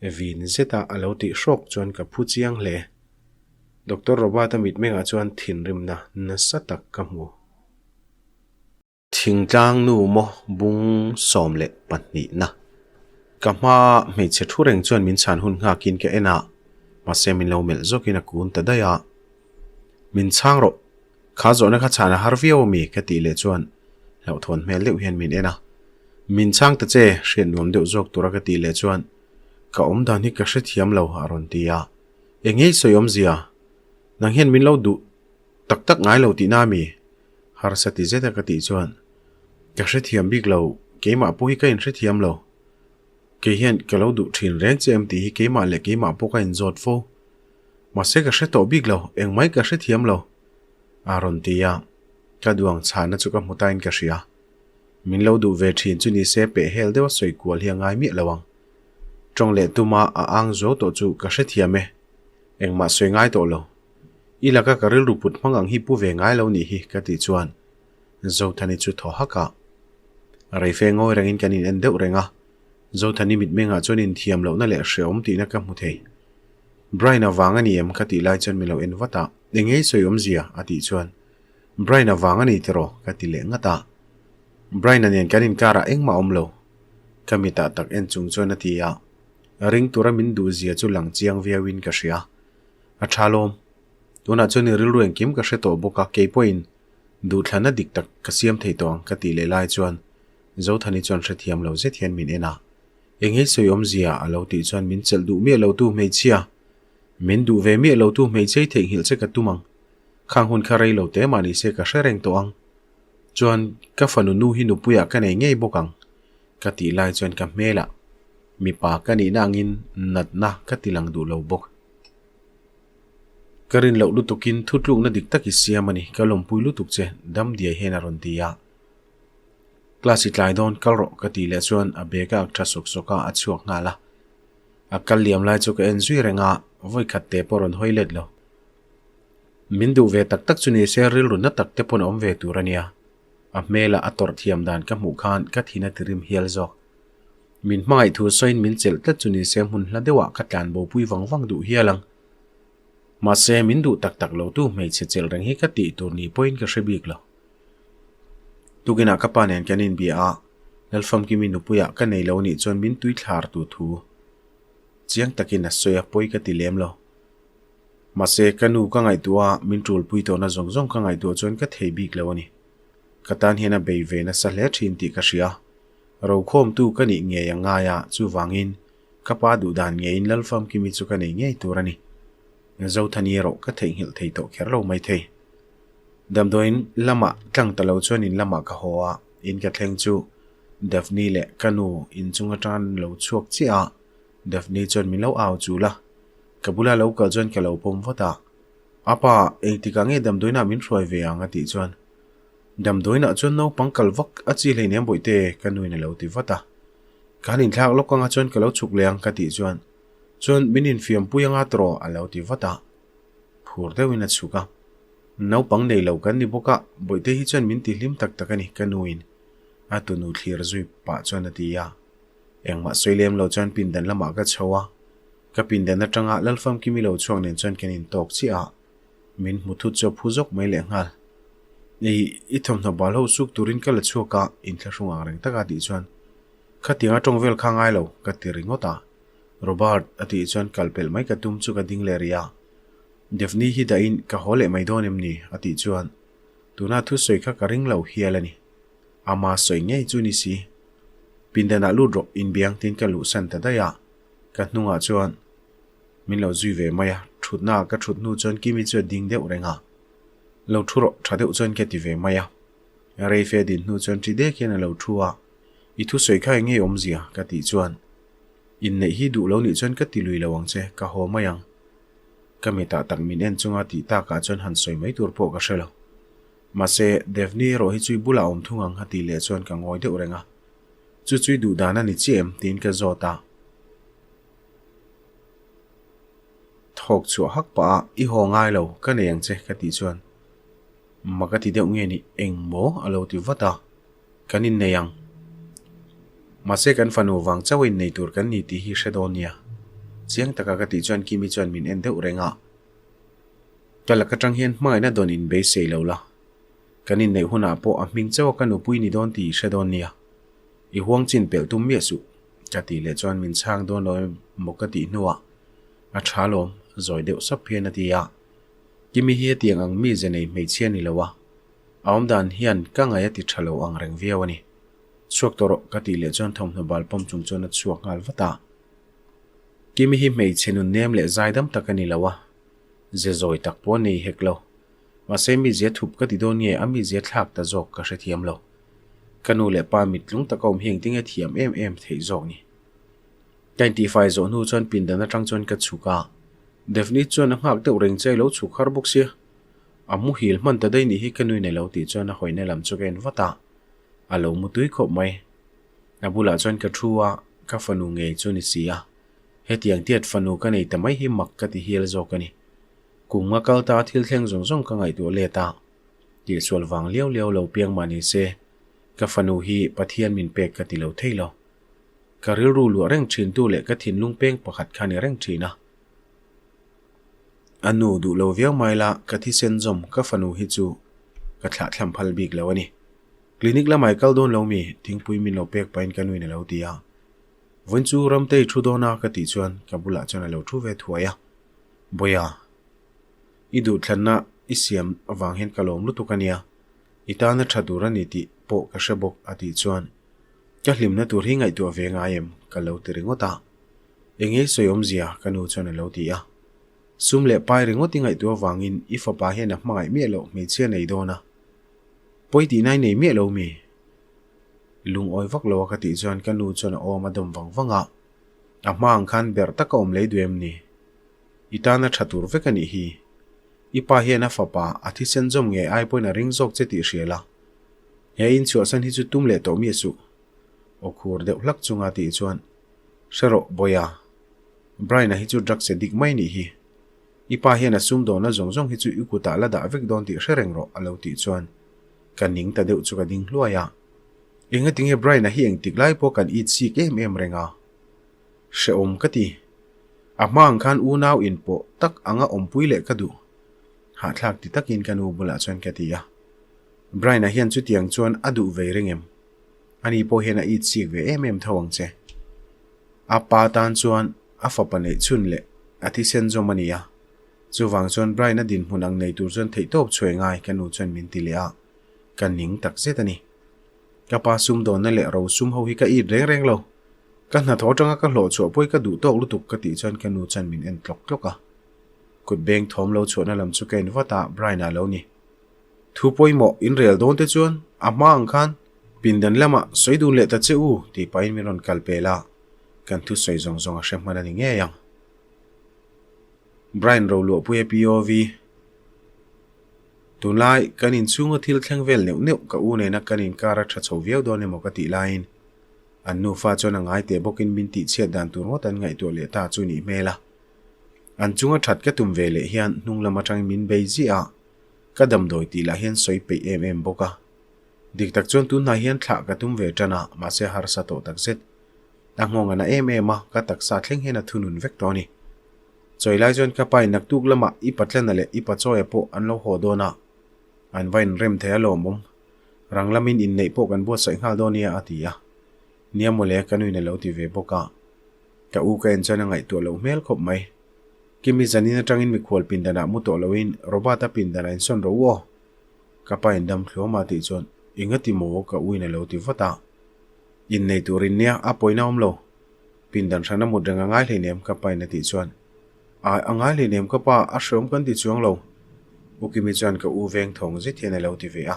Vin zeta a lo tih hrawk chuan ka phu chiang hle. Doctor Robert-a mitmengah chuan thinrimna nasa tak ka hmu. Thingtlang nu maw bung 12 na. Ka hma hmeichhe thu reng chuan min chhan hun nghakin ka en a, mahse min lo melh zawkin a kun ta daih a. Min chhang rawh, kha zawhna kha chhan a har viau ami ka tih leh chuan hlauhthawn hmel deuh hian min en a. Min chhang ta che, hriat nuam deuh zawk tura ka tih leh chuan ka awmdan hi ka hrethiam lo a rawn ti a. Engei sawi awmzia? Nang hian min lo duh tak tak ngai lo tihna ami? Harsa ti zeta ka tih chuan, Ka hrethiam bik lo, keimah pawh hi ka inhrethiam lo. Kei hian ka lo duh thin reng che em tih hi keimah leh keimah pawh ka inzawt fo. Mahse ka hre tawh bik lo, engmai ka hrethiam lo, a rawn ti a. Ka duang chhahna chu ka hmu tain ka hria. Min lo duh ve thin chu ni se peh hel deuha sawi kual hi a ngai miah lo ang. Tawng leh tuma a ang zo tawh chu ka hrethiam e. Engmah sawi ngai tawh lo. I laka ka rilru put hmang ang hi pu ve ngai lo nih hi ka tih chuan Zothani chu thaw hak a. Reife ngawi rengin kan in en deuh reng a, Zothani mitmengah chuan inthiam lohna leh hreawm tihna ka hmu thei. Brian-a vang a ni em ka tih lai chuan min lo en vat a, Engei sawi awmzia? a tih chuan Brian-a vang a ni tiraw? ka ti leh ngat a. Brian-a nen kan inkarah engmah awm lo. Ka mitah tak en chung chuan a ti a, ring tura min duhzia chu lang chiang viauin ka hria. A tha lawm. Tunah chuan i rilru engkim ka hre tawh bawk a, kei pawhin duhthlanna dik tak ka siam thei tawh ang ka tih leh lai chuan Zothani chuan hrethiam lo zet hian min en a. Eng hei sawi awmzia a lo tih chuan min chelh duh miah lotu hmeichhia, min duh ve miah lotu hmeichhei theihnghilh che ka tum ang. Khang hun kha rei lo te mah ni se ka hre reng tawh ang. Chuan ka fanu nu hi nupuiah ka nei ngei bawk ang ka tih lai chuan ka hmelah mipa ka nihna angin natna ka ti lang duh lo bawk. Ka rin loh lutukin thutlukna dik tak i siam a ni, ka lawmpui lutuk che, dam diai hian a rawn ti a. Class i tlai dawn, kal rawh ka tih leh chuan a bag a ak tha sawk sawk a, a chhuak nghal a. A kal liam lai chu ka en zui reng a, vawi khat te pawh rawn hawi let lo. Min duh ve tak tak chu ni se rilru na tak te pawn a awm ve tur a nia. A hmela a tawrh thiam dan ka hmuh khan ka thin a ti rim hial zawk. Min hmangaih thu sawiin min chelh tlat chu ni se hmun hla deuhah ka tlan bopui vang vang duh hial ang. Mahse, min duh tak tak lo tu hmeichhe chelh reng hi ka tih tur ni pawhin ka hre bik lo. Tukinah ka pa nen kan inbia a, Lalfamkimi nupuiah ka nei lo nih chuan min tui thlar tu thu chiang takin a sawi a, pawi ka ti lem lo. Mahse, ka nu ka ngaihtuah a, min tulpui tawhna zawng zawng ka ngaihtuah chuan ka thei bik lo a ni. Ka tan hian a bei ve nasa hle thin tih ka hria. Rokhawmtu ka nih ngei a ngai a, chuvangin ka pa duh dan ngeiin Lalfamkimi chu ka nei ngei tur a ni. Zothani erawh ka theihnghilh thei tawh kher lo maithei. Damdawiin lamah tlang ta lo chuan in lamah ka haw a, in ka thleng chu Daphne leh ka nu inchung atang an lo chhuak chiah a, Daphne chuan min lo au chul a, ka bula lo kal chuan ka lo pawm vat a, Apa, engtikah nge damdawiinah min hruai ve ang a tih chuan Damdawiinah chuan naupang kal vak a chi hleinem bawihte ka nuin a lo ti vat a. Ka han inthlak lawk anga chuan ka lo chhuk leh ang ka tih chuan chuan min infiam pui anga tawh a lo ti vat a. Phur deuhin a chhuk a. Naupang nei lo kan ni bawk a, bawihte hi chuan min ti hlim tak tak a ni ka nuin a tunu thlir zui pah chuan a ti a. Engmah sawi lem lo chuan pindan lamah ka chho a. Ka pindan atanga Lalfamkimi lo chhuak nen chuan kan intawk chiah a. Min hmu thut chu a phu zawk mai leh nghal. Ei, i thawmhnaw bal ho suk turin ka la chhuak a, inthlahrung ang reng taka tih chuan khatianga tawng vel kha ngai lo, ka ti ringawt a. Robert, a tih chuan kal pelh mai ka tum chu ka ding leh rih a. Daphne hi dahin ka haw leh mai dawn em ni? a tih chuan tuna thusawi kha ka ring lo hial a ni. Ama sawi ngei chu ni si. Pindanah lut rawh, inbiang tiin ka luhsan ta daih a. Ka hnungah chuan Min lo zui ve mai a, thutna ah ka thut hnu chuan Kimi chu a ding deuh reng a. Lo thu rawh, tha deuh chuan ka ti ve mai a. Reife din hnu chuan ṭi dek hian a lo thu a, I thusawi kha eng nge awmzia? ka tih chuan, Inneih hi duh lo nih chuan ka ti lui lo ang che, ka haw mai ang. Ka mitah tak min en chunga tih takah chuan han sawi mai tur pawh ka hre lo. Mahse, Daphne erawh hi chu i bulah a awm thung ang a tih leh chuan ka ngawi deuh reng a. Chu chu i duh dan a ni chiah em? tiin ka zawt a. Thawk chhuah hak pah a, I haw ngai lo, ka nei ang che ka tih chuan mak a ti deuh nge ni eng maw a lo ti vat a, kan innei ang. Mahse kan fanu vang chauh innei tur kan ni tih hi hre dawn nia. Chiang taka ka tih chuan Kimi chuan min en deuh reng a. Ka lak atang hian hmangaihna dawn in beisei lo la. Kan inneih hunah pawh a hming chauh a ka nupui ni dawn tih i hre dawn nia. I huang chin pelh tum miah suh. Ka tih leh chuan min chhang dawn lo emaw ka tih hnuah a tha lawm, zawi deuh sap hian a ti a. Kimi hi hetiang ang mize nei hmeichhia ni lo a, a awmdan hian ka ngaih a ti tha lo ang reng viau a ni. Chhuak tawh rawh ka tih leh chuan thawmhnaw bal pawm chung chuan a chhuak nghal vat a. Kimi hi hmeichhe nun nem leh zaidam tak a ni lo a, ze zawi tak pawh a nei hek lo. Mahse mizia thup ka ti dawn nge a mizia thlak ta zawk ka hrethiam lo. Ka nu leh pa mittlung taka awm hi engtinge thiam em em theih zawk ni. Ka intihfai zawh hnu chuan pindan atang chuan ka chhuk a, Daphne chuan a nghak deuh reng che a lo chhuk har bawk sia. A muhil hman ta daih nih hi ka nui nei lo tih chuan a hawina lam chu ka en vat a, a lo mu tui khawp mai. A bulah chuan ka thu a, ka fanu ngei chu ni si a. Hetiang tiat fanu ka nei ta mai hi mak ka ti hial zawk a ni. Kum nga kal ta thil thleng zawng zawng ka ngaihtuah let a, tihsual vang liau liau lo piang mah ni se, ka fanu hi Pathian min pek ka ti lo thei lo. Ka rilru luah reng thin tu leh ka thinlung peng pakhat kha ni reng thin a. A nu duh lo viau mai la, ka thisen zawm ka fanu hi chu ka thlah thlam phal bik lo a ni. Clinic lamah i kal dawn lo mi? Thingpui min lo pek pahin ka nuin a lo ti a. Vawiin chu Ramtei thu dawn a ka tih chuan ka bulah chuan a lo thu ve thuai a. Bawiha, i duhthlanna i siam avang hian ka lawm lutuk a nia. I tana tha tur a ni tih pawh ka hre bawk a tih chuan ka hlimna tur hi ngaihtuah ve ngai em? ka lo ti ringawt a. Eng nge sawi awmzia? ka nu chuan a lo ti a. Sum leh pai ringawt i ngaihtuah avangin i fapa hian a hmangaih miah loh hmeichhia nei dawn a. Pawi tihna i nei miah lo mi? Lungawi vak lo a ka tih chuan ka nu chuan a awm a dawm vang vang a. A hma ang khan berh tak a awm lei duh em ni? I tana tha tur vek a nih hi. I pa hian a fapa a thisen zawm ngei ai pawhin a ring zawk che tih hria la. He inchhuahsan hi chu tum leh tawh miah suh. Aw khur deuh hlak chunga tih chuan, Hre rawh Bawiha, Brian-a hi chu drugs addict mai nih hi. I pa hian a sumdawnna zawng zawng hi chu i kutah la dah vek dawn tih hre reng rawh a lo tih chuan ka ning ta deuh chu ka ding hluai a. Engatinge Brian-a hi engtik lai pawh kan it sik em em reng a? Hrehawm ka ti. A hma ang khan unau inpawh tak anga awmpui leh ka duh. Hahthlak ti takin ka nu bulah chuan ka ti a. Brian-a hian chutiang chuan a duh vei reng em? Ani pawh hian a it sik ve em em tho ang che. A pa tan chuan a fapa neih chhun leh a thisen zawm a ni a. Chuvang chuan Brian-a dinhmun ang nei tur chuan theihtawp chhuai ngai ka nu chuan min ti leh a, ka ning tak zet a ni. Ka pa sumdawnna leh ro sum ho hi ka it reng reng lo. Ka hnathawh atanga ka hlawh chhuah pawhi ka duh tawk lutuk ka tih chuan ka nu chuan min en tlawk tlawk a. Kut beng thawm lo chhuahna lam chu ka en vat a, Brian-a lo ni. Thu pawimawh in rel dawn te chuan a hma ang khan pindan lamah sawi dun leh ta che u tih pahin min rawn kal pel a, kan thu sawi zawng zawng a hre hman a ni ngei ang. Brian Roluahpuia POV Tunlai kan inchhunga thil thleng vel neuh neuh ka u nena kan inkar a tha chho viau dawn emaw ka tih laiin an nufa chuan a ngai teh bawkin min tihchhiat dan tur ngawt an ngaihtuah leh ta chu nih hmel a. An chunga that ka tum ve leh hian hnung lam atangin min bei ziah a, ka damdawi tih lah hian sawi peih em em bawk a. Dik tak chuan tunhnai hian thlah ka tum ve tan a, mahse harsa tawh tak zet. A nghawng a na em em a, ka taksa thleng hian a thunun vek tawh a ni. Chawi lai chuan ka pain naktuk lamah i patlana leh i pachawia pawh an lo haw dawn a, an va inrem thei a lawmawm. Rang lamin inneih pawh kan buatsaih nghal dawn nia a ti a. Nia mawle ka nuin a lo ti ve bawk a. Ka u ka en chuan a ngaihtuah loh hmel khawp mai. Kimi zanin atangin mikhual pindanah mu tawh loin Robert-a pindanah insawn rawh u aw. Ka pa in dam thluam a tih chuan engati maw ka u in a lo ti vat a. Innei turin nia a pawina awm lo. Pindan hran a mut reng a ngai hleinem ka pa in a tih chuan Ai a ngai hleinem ka pa a hreawm kan ti chuang lo. U Kimi chuan ka u veng thawng zet hian a lo ti ve a.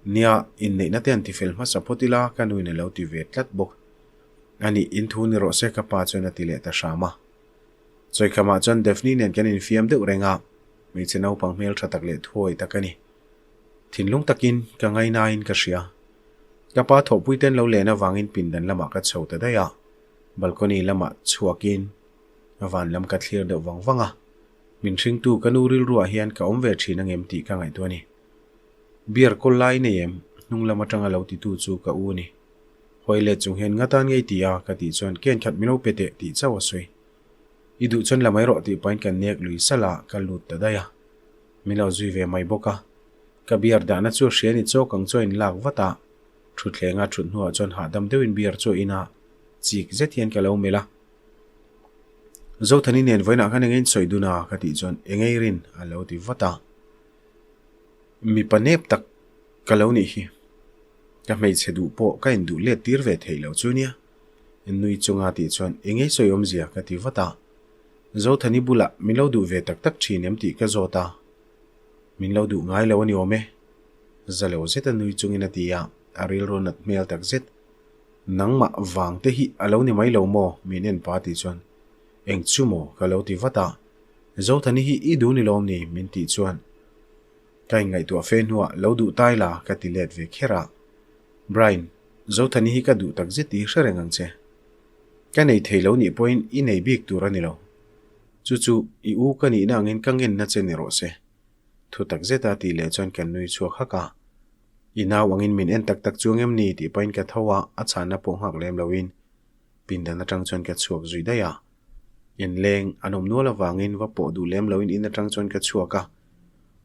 Nia inneihna te an ti fel hmasa phawt ila ka nu in a lo ti ve tlat bawk. Anih in thu ni rawh se ka pa chuan a ti leh ta hram a. Chawikhamah chuan Daphne nen kan infiam deuh reng a, hmeichhe naupang hmel tha tak leh thuawi tak a ni. Thinlung takin ka ngainain ka hria. Ka pa thawhpuiten lo len avangin pindan lamah ka chho ta daih a, balcony lamah chhuakin van lam ka thlir deuh vang vang a. Min hringtu ka nu rilruah hian ka awm ve thin angem tih ka ngaihtuah a ni. Beer kawl lai nei em? Hnung lam atanga lo titu chu ka u a ni. Hawi let chung hian nga tan ngei ti a ka tih chuan ken khat min lo pe teh tih chauh a sawi. I duh chuan la mai rawh tih pahin ka nek lui salh a, ka lut ta daih a. Min lo zui ve mai bawk a. Ka beer dahna chu a hria ni chawk ang chu a inlak vat a. Thutthleng a thut hnuah chuan hahdam deuhin beer chu a in a, chik zet hian ka lo melh a. Zothani nen vawiinah khan eng in sawi dun a ka tih chuan eng ei rin a lo ti vat a. Mipa nep tak ka lo nih hi. Ka hmeichhe duh pawh ka induh let tir ve theih loh chu nia. Nui chunga tih chuan eng ei sawi awmzia ka ti vat a. Zothani bulah min lo duh ve tak tak thin em tih ka zawt a. Min lo duh ngai lo a ni awm e. Za lo zeta nui chungin a ti a, a rilru nat hmel tak zet. Nangmah vang te hi a lo ni mai lo maw? Min en pa tih chuan eng chu maw ka lo ti vat a. Zothani hi i duh ni lawm ni? Min tih chuan ka inngaihtuah fe hnuah lo duh tai la ka ti let ve kher a. Brian, Zothani hi ka duh tak zet tih hre reng ang che. Ka nei thei lo nih pawhin i nei bik tur a ni lo. Chu chu i u ka nihna angin ka ngenna che ni rawh se. Thu tak zeta tih leh chuan kan nui chhuak hak a. I nau angin min en tak tak chuang em ni tih pahin ka tho a, a chhanna pawh nghak lem loin pindan atang chuan ka chhuak zui daih a. Inleng an awm nual avangin va pawh duh lem loin in atang chuan ka chhuak a.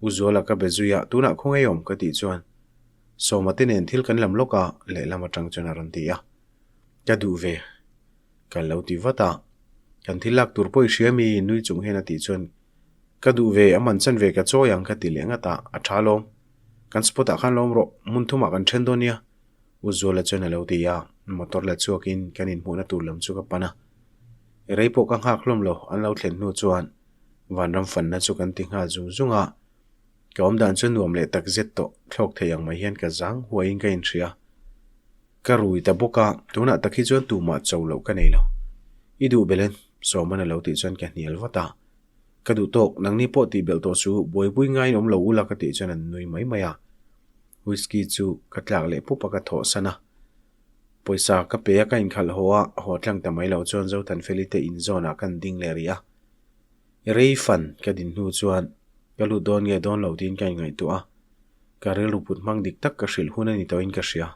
U Zuala ka be zui a, tunah khaw ngei awm ka tih chuan Sawma te nen thil kan lam lawk a lehlam atang chuan a rawn ti a. Ka duh ve. Ka lo ti vat a. Kan thil lak tur pawh i hria mi nui chung hian a tih chuan Ka duh ve, a man chan ve ka chawi ang ka ti leh ngat a, a tha lawm. Kan spot ah khan lawm rawh, hmun thumah kan then dawn nia. U Zuala chuan a lo ti a, motor la chhuakin kan inhmuhna tur lam chu ka pan a. Rei pawh ka nghak hlawm lo, an lo thlen hnu chuan vanram fanna chu kan ti nghal zung zung a. Ka awmdan chu nuam leh tak zet tawh, thlawk thei ang mai hian ka zang huaiin ka inhria. Ka rui ta bawk a, tunah tak hi chuan tumah cho loh ka nei lo. I duh Belen, Sawman a lo tih chuan ka hnial vat a. Ka duh tawk, nangni pawh tih belh tawh chu buaipui ngaiin awm lo ula ka tih chuan an nui mai mai a. Whisky chu ka tlak leh pup a ka thawh san a. Pawisa ka pe a ka inkhalh haw a, haw tlang ta mai lo chuan Zothanfeli te inzawnah kan ding leh rih a. Rei fan ka din hnu chuan ka lut dawn nge dawn lo tiin ka inngaihtuah a. Ka rilru put hmang dik tak ka hrilh hun a ni tawhin ka hria.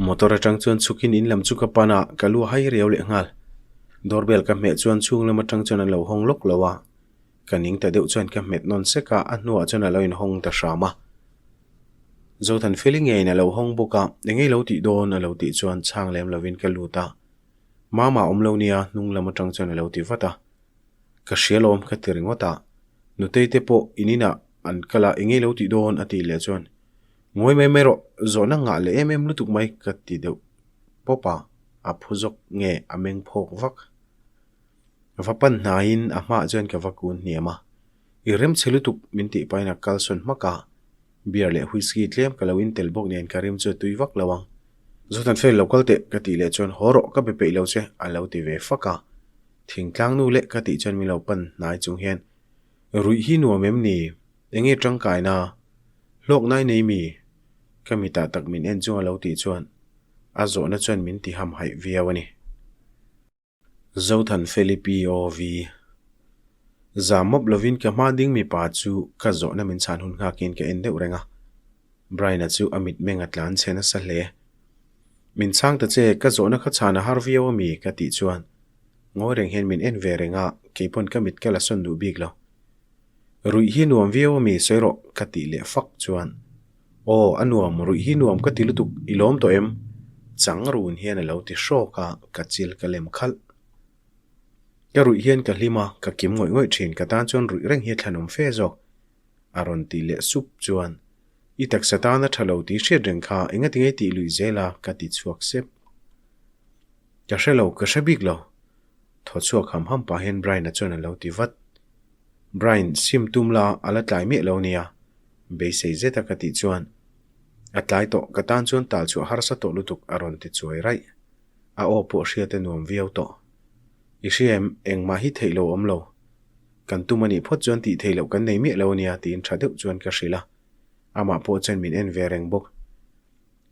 Motor atang chuan chhukin in lam chu ka pan a, ka lu a hai riau leh nghal. Doorbell ka hmeh chuan chhung lam atang chuan an lo hawng lawk lo a, ka ning ta deuh chuan ka hmet nawn sek a, a hnuah chuan a lo inhawng ta hram a. Zothanfeli ngeiin a lo hawng bawk a, eng nge lo tih dawn a lo tih chuan chhang lem lovin ka lut a. Mama awm lo nia hnung lam atang chuan a lo ti vat a. Ka hria lawm ka ti ringawt a, Nutei te pawh in inah an kal a, eng nge lo tih dawn a tih leh chuan Ngawi mai mai rawh, zawhna ngah leh em em lutuk mai ka ti deuh pawp a, a phu zawk nge a meng phawk vak. Va pan hnaiin a hmaah chuan ka va kun hniam a, I remchhe lutuk min tih pahin a kalsawn hmak a, beer leh whisky tlem ka lo intel bawk nen ka rim chu a tui vak lo ang. Zothan fel lo kal teh ka tih leh chuan haw rawh ka be peih lo che a lo ti ve fak a, thingtlang nu leh ka tih chuan min lo pan hnai chung hian Ruih hi nuam em ni? Enge tangkaina? Hlawkna i nei mi? Ka mitah tak min en chung a lo tih chuan a zawhna chuan min ti hamhaih viau a ni. Zothan Feli POV Zam mawp lovin ka hma ding mipa chu ka zawhna min chhan hun nghakin ka en deuh reng a. Brian-a chu a mitmeng a tlan chhe nasa hle. Min chhang ta che, ka zawhna kha chhan a har viau a mi? ka tih chuan Ngawi reng hian min en ve reng a, keipawn ka mit ka la sawn duh bik lo. Ruih hi nuam viau a mi sawi rawh ka tih leh fak chuan Aw a nuam, ruih hi nuam ka ti lutuk, i lawm tawh em? Chang run hian a lo ti hrawk a, ka chil ka lem khalh. Ka ruih hian ka hlim a, ka kim ngawih ngawih thin, ka tan chuan ruih reng hi a thlanawm fe zawk. A rawn tih leh sup chuan I taksa tan a tha lo tih hriat reng kha engatinge tih luih zel a ka ti chhuak sep. Ka hre lo, ka hre bik lo. Thaw chhuak ham ham pah hian Brian-a chuan a lo ti vat. Brian, sim tum la, a la tlai miah lo nia. Beisei zeta ka tih chuan, A tlai tawh, ka tan chuan tal chhuah harsa tawh lutuk a rawn ti chuai raih. A aw pawh hriat a nuam viau tawh. I hria em, engmah hi theih lo awm lo. Kan tum a nih phawt chuan tih theih loh kan nei miah lo ania tiin tha deuh chuan ka hrilh a. Amah pawh chuan min en ve reng bawk.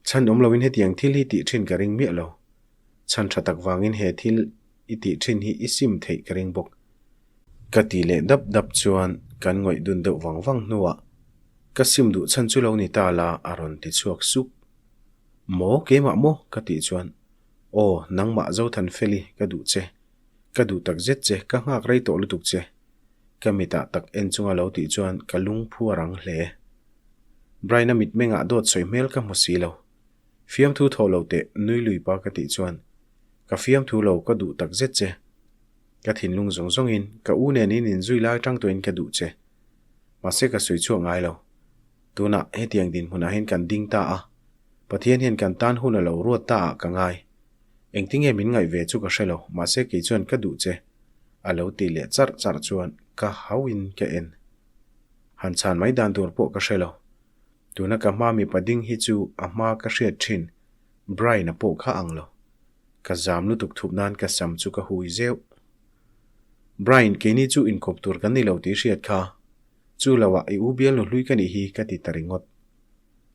Chhan awm loin hetiang thil hi tih thin ka ring miah lo. Chhan tha tak vangin he thil i tih thin hi i sim theih ka ring bawk. Ka ti leh dap dap chuan kan ngawih dun deuh vang vang hnuah ka sim duh chhan chu lo ni ta la a rawn ti chhuak sup. Maw, keimah maw? ka tih chuan, Aw, nangmah Zothanfeli ka duh che. Ka duh tak zet che, ka nghak rei tawh lutuk che. Ka mitah tak en chunga lo tih chuan ka lung phu a rang hle. Brian-a mitmengah dawt sawi hmel ka hmu si lo. Fiamthu thawh lo teh, nui lui pa ka tih chuan, Ka fiamthu lo, ka duh tak zet che. Ka thinlung zawng zawngin ka u nen in inzui lai tang tawhin ka duh che. Mahse ka sawi chhuak ngai lo. Tunah hetiang dinhmunah hian kan ding ta a, Pathian hian kan tan hun a lo ruat ta ah ka ngai. Engtinge min ngaih ve chu ka hre lo, mahse kei chuan ka duh che. A lo ti leh charh charh chuan ka hauhin ka en. Han chhan mai dan tur pawh ka hre lo. Tuna ka hma mipa ding hi chu a hma ka hriat thin Brian-a pawh kha ang lo. Ka zam lutuk thup nan ka sam chu ka hui zeuh. Brian, keini chu inkawp tur kan ni lo tih hriat kha. Chu lo ah i u bialnu hlui ka nih hi ka ti ta ringawt.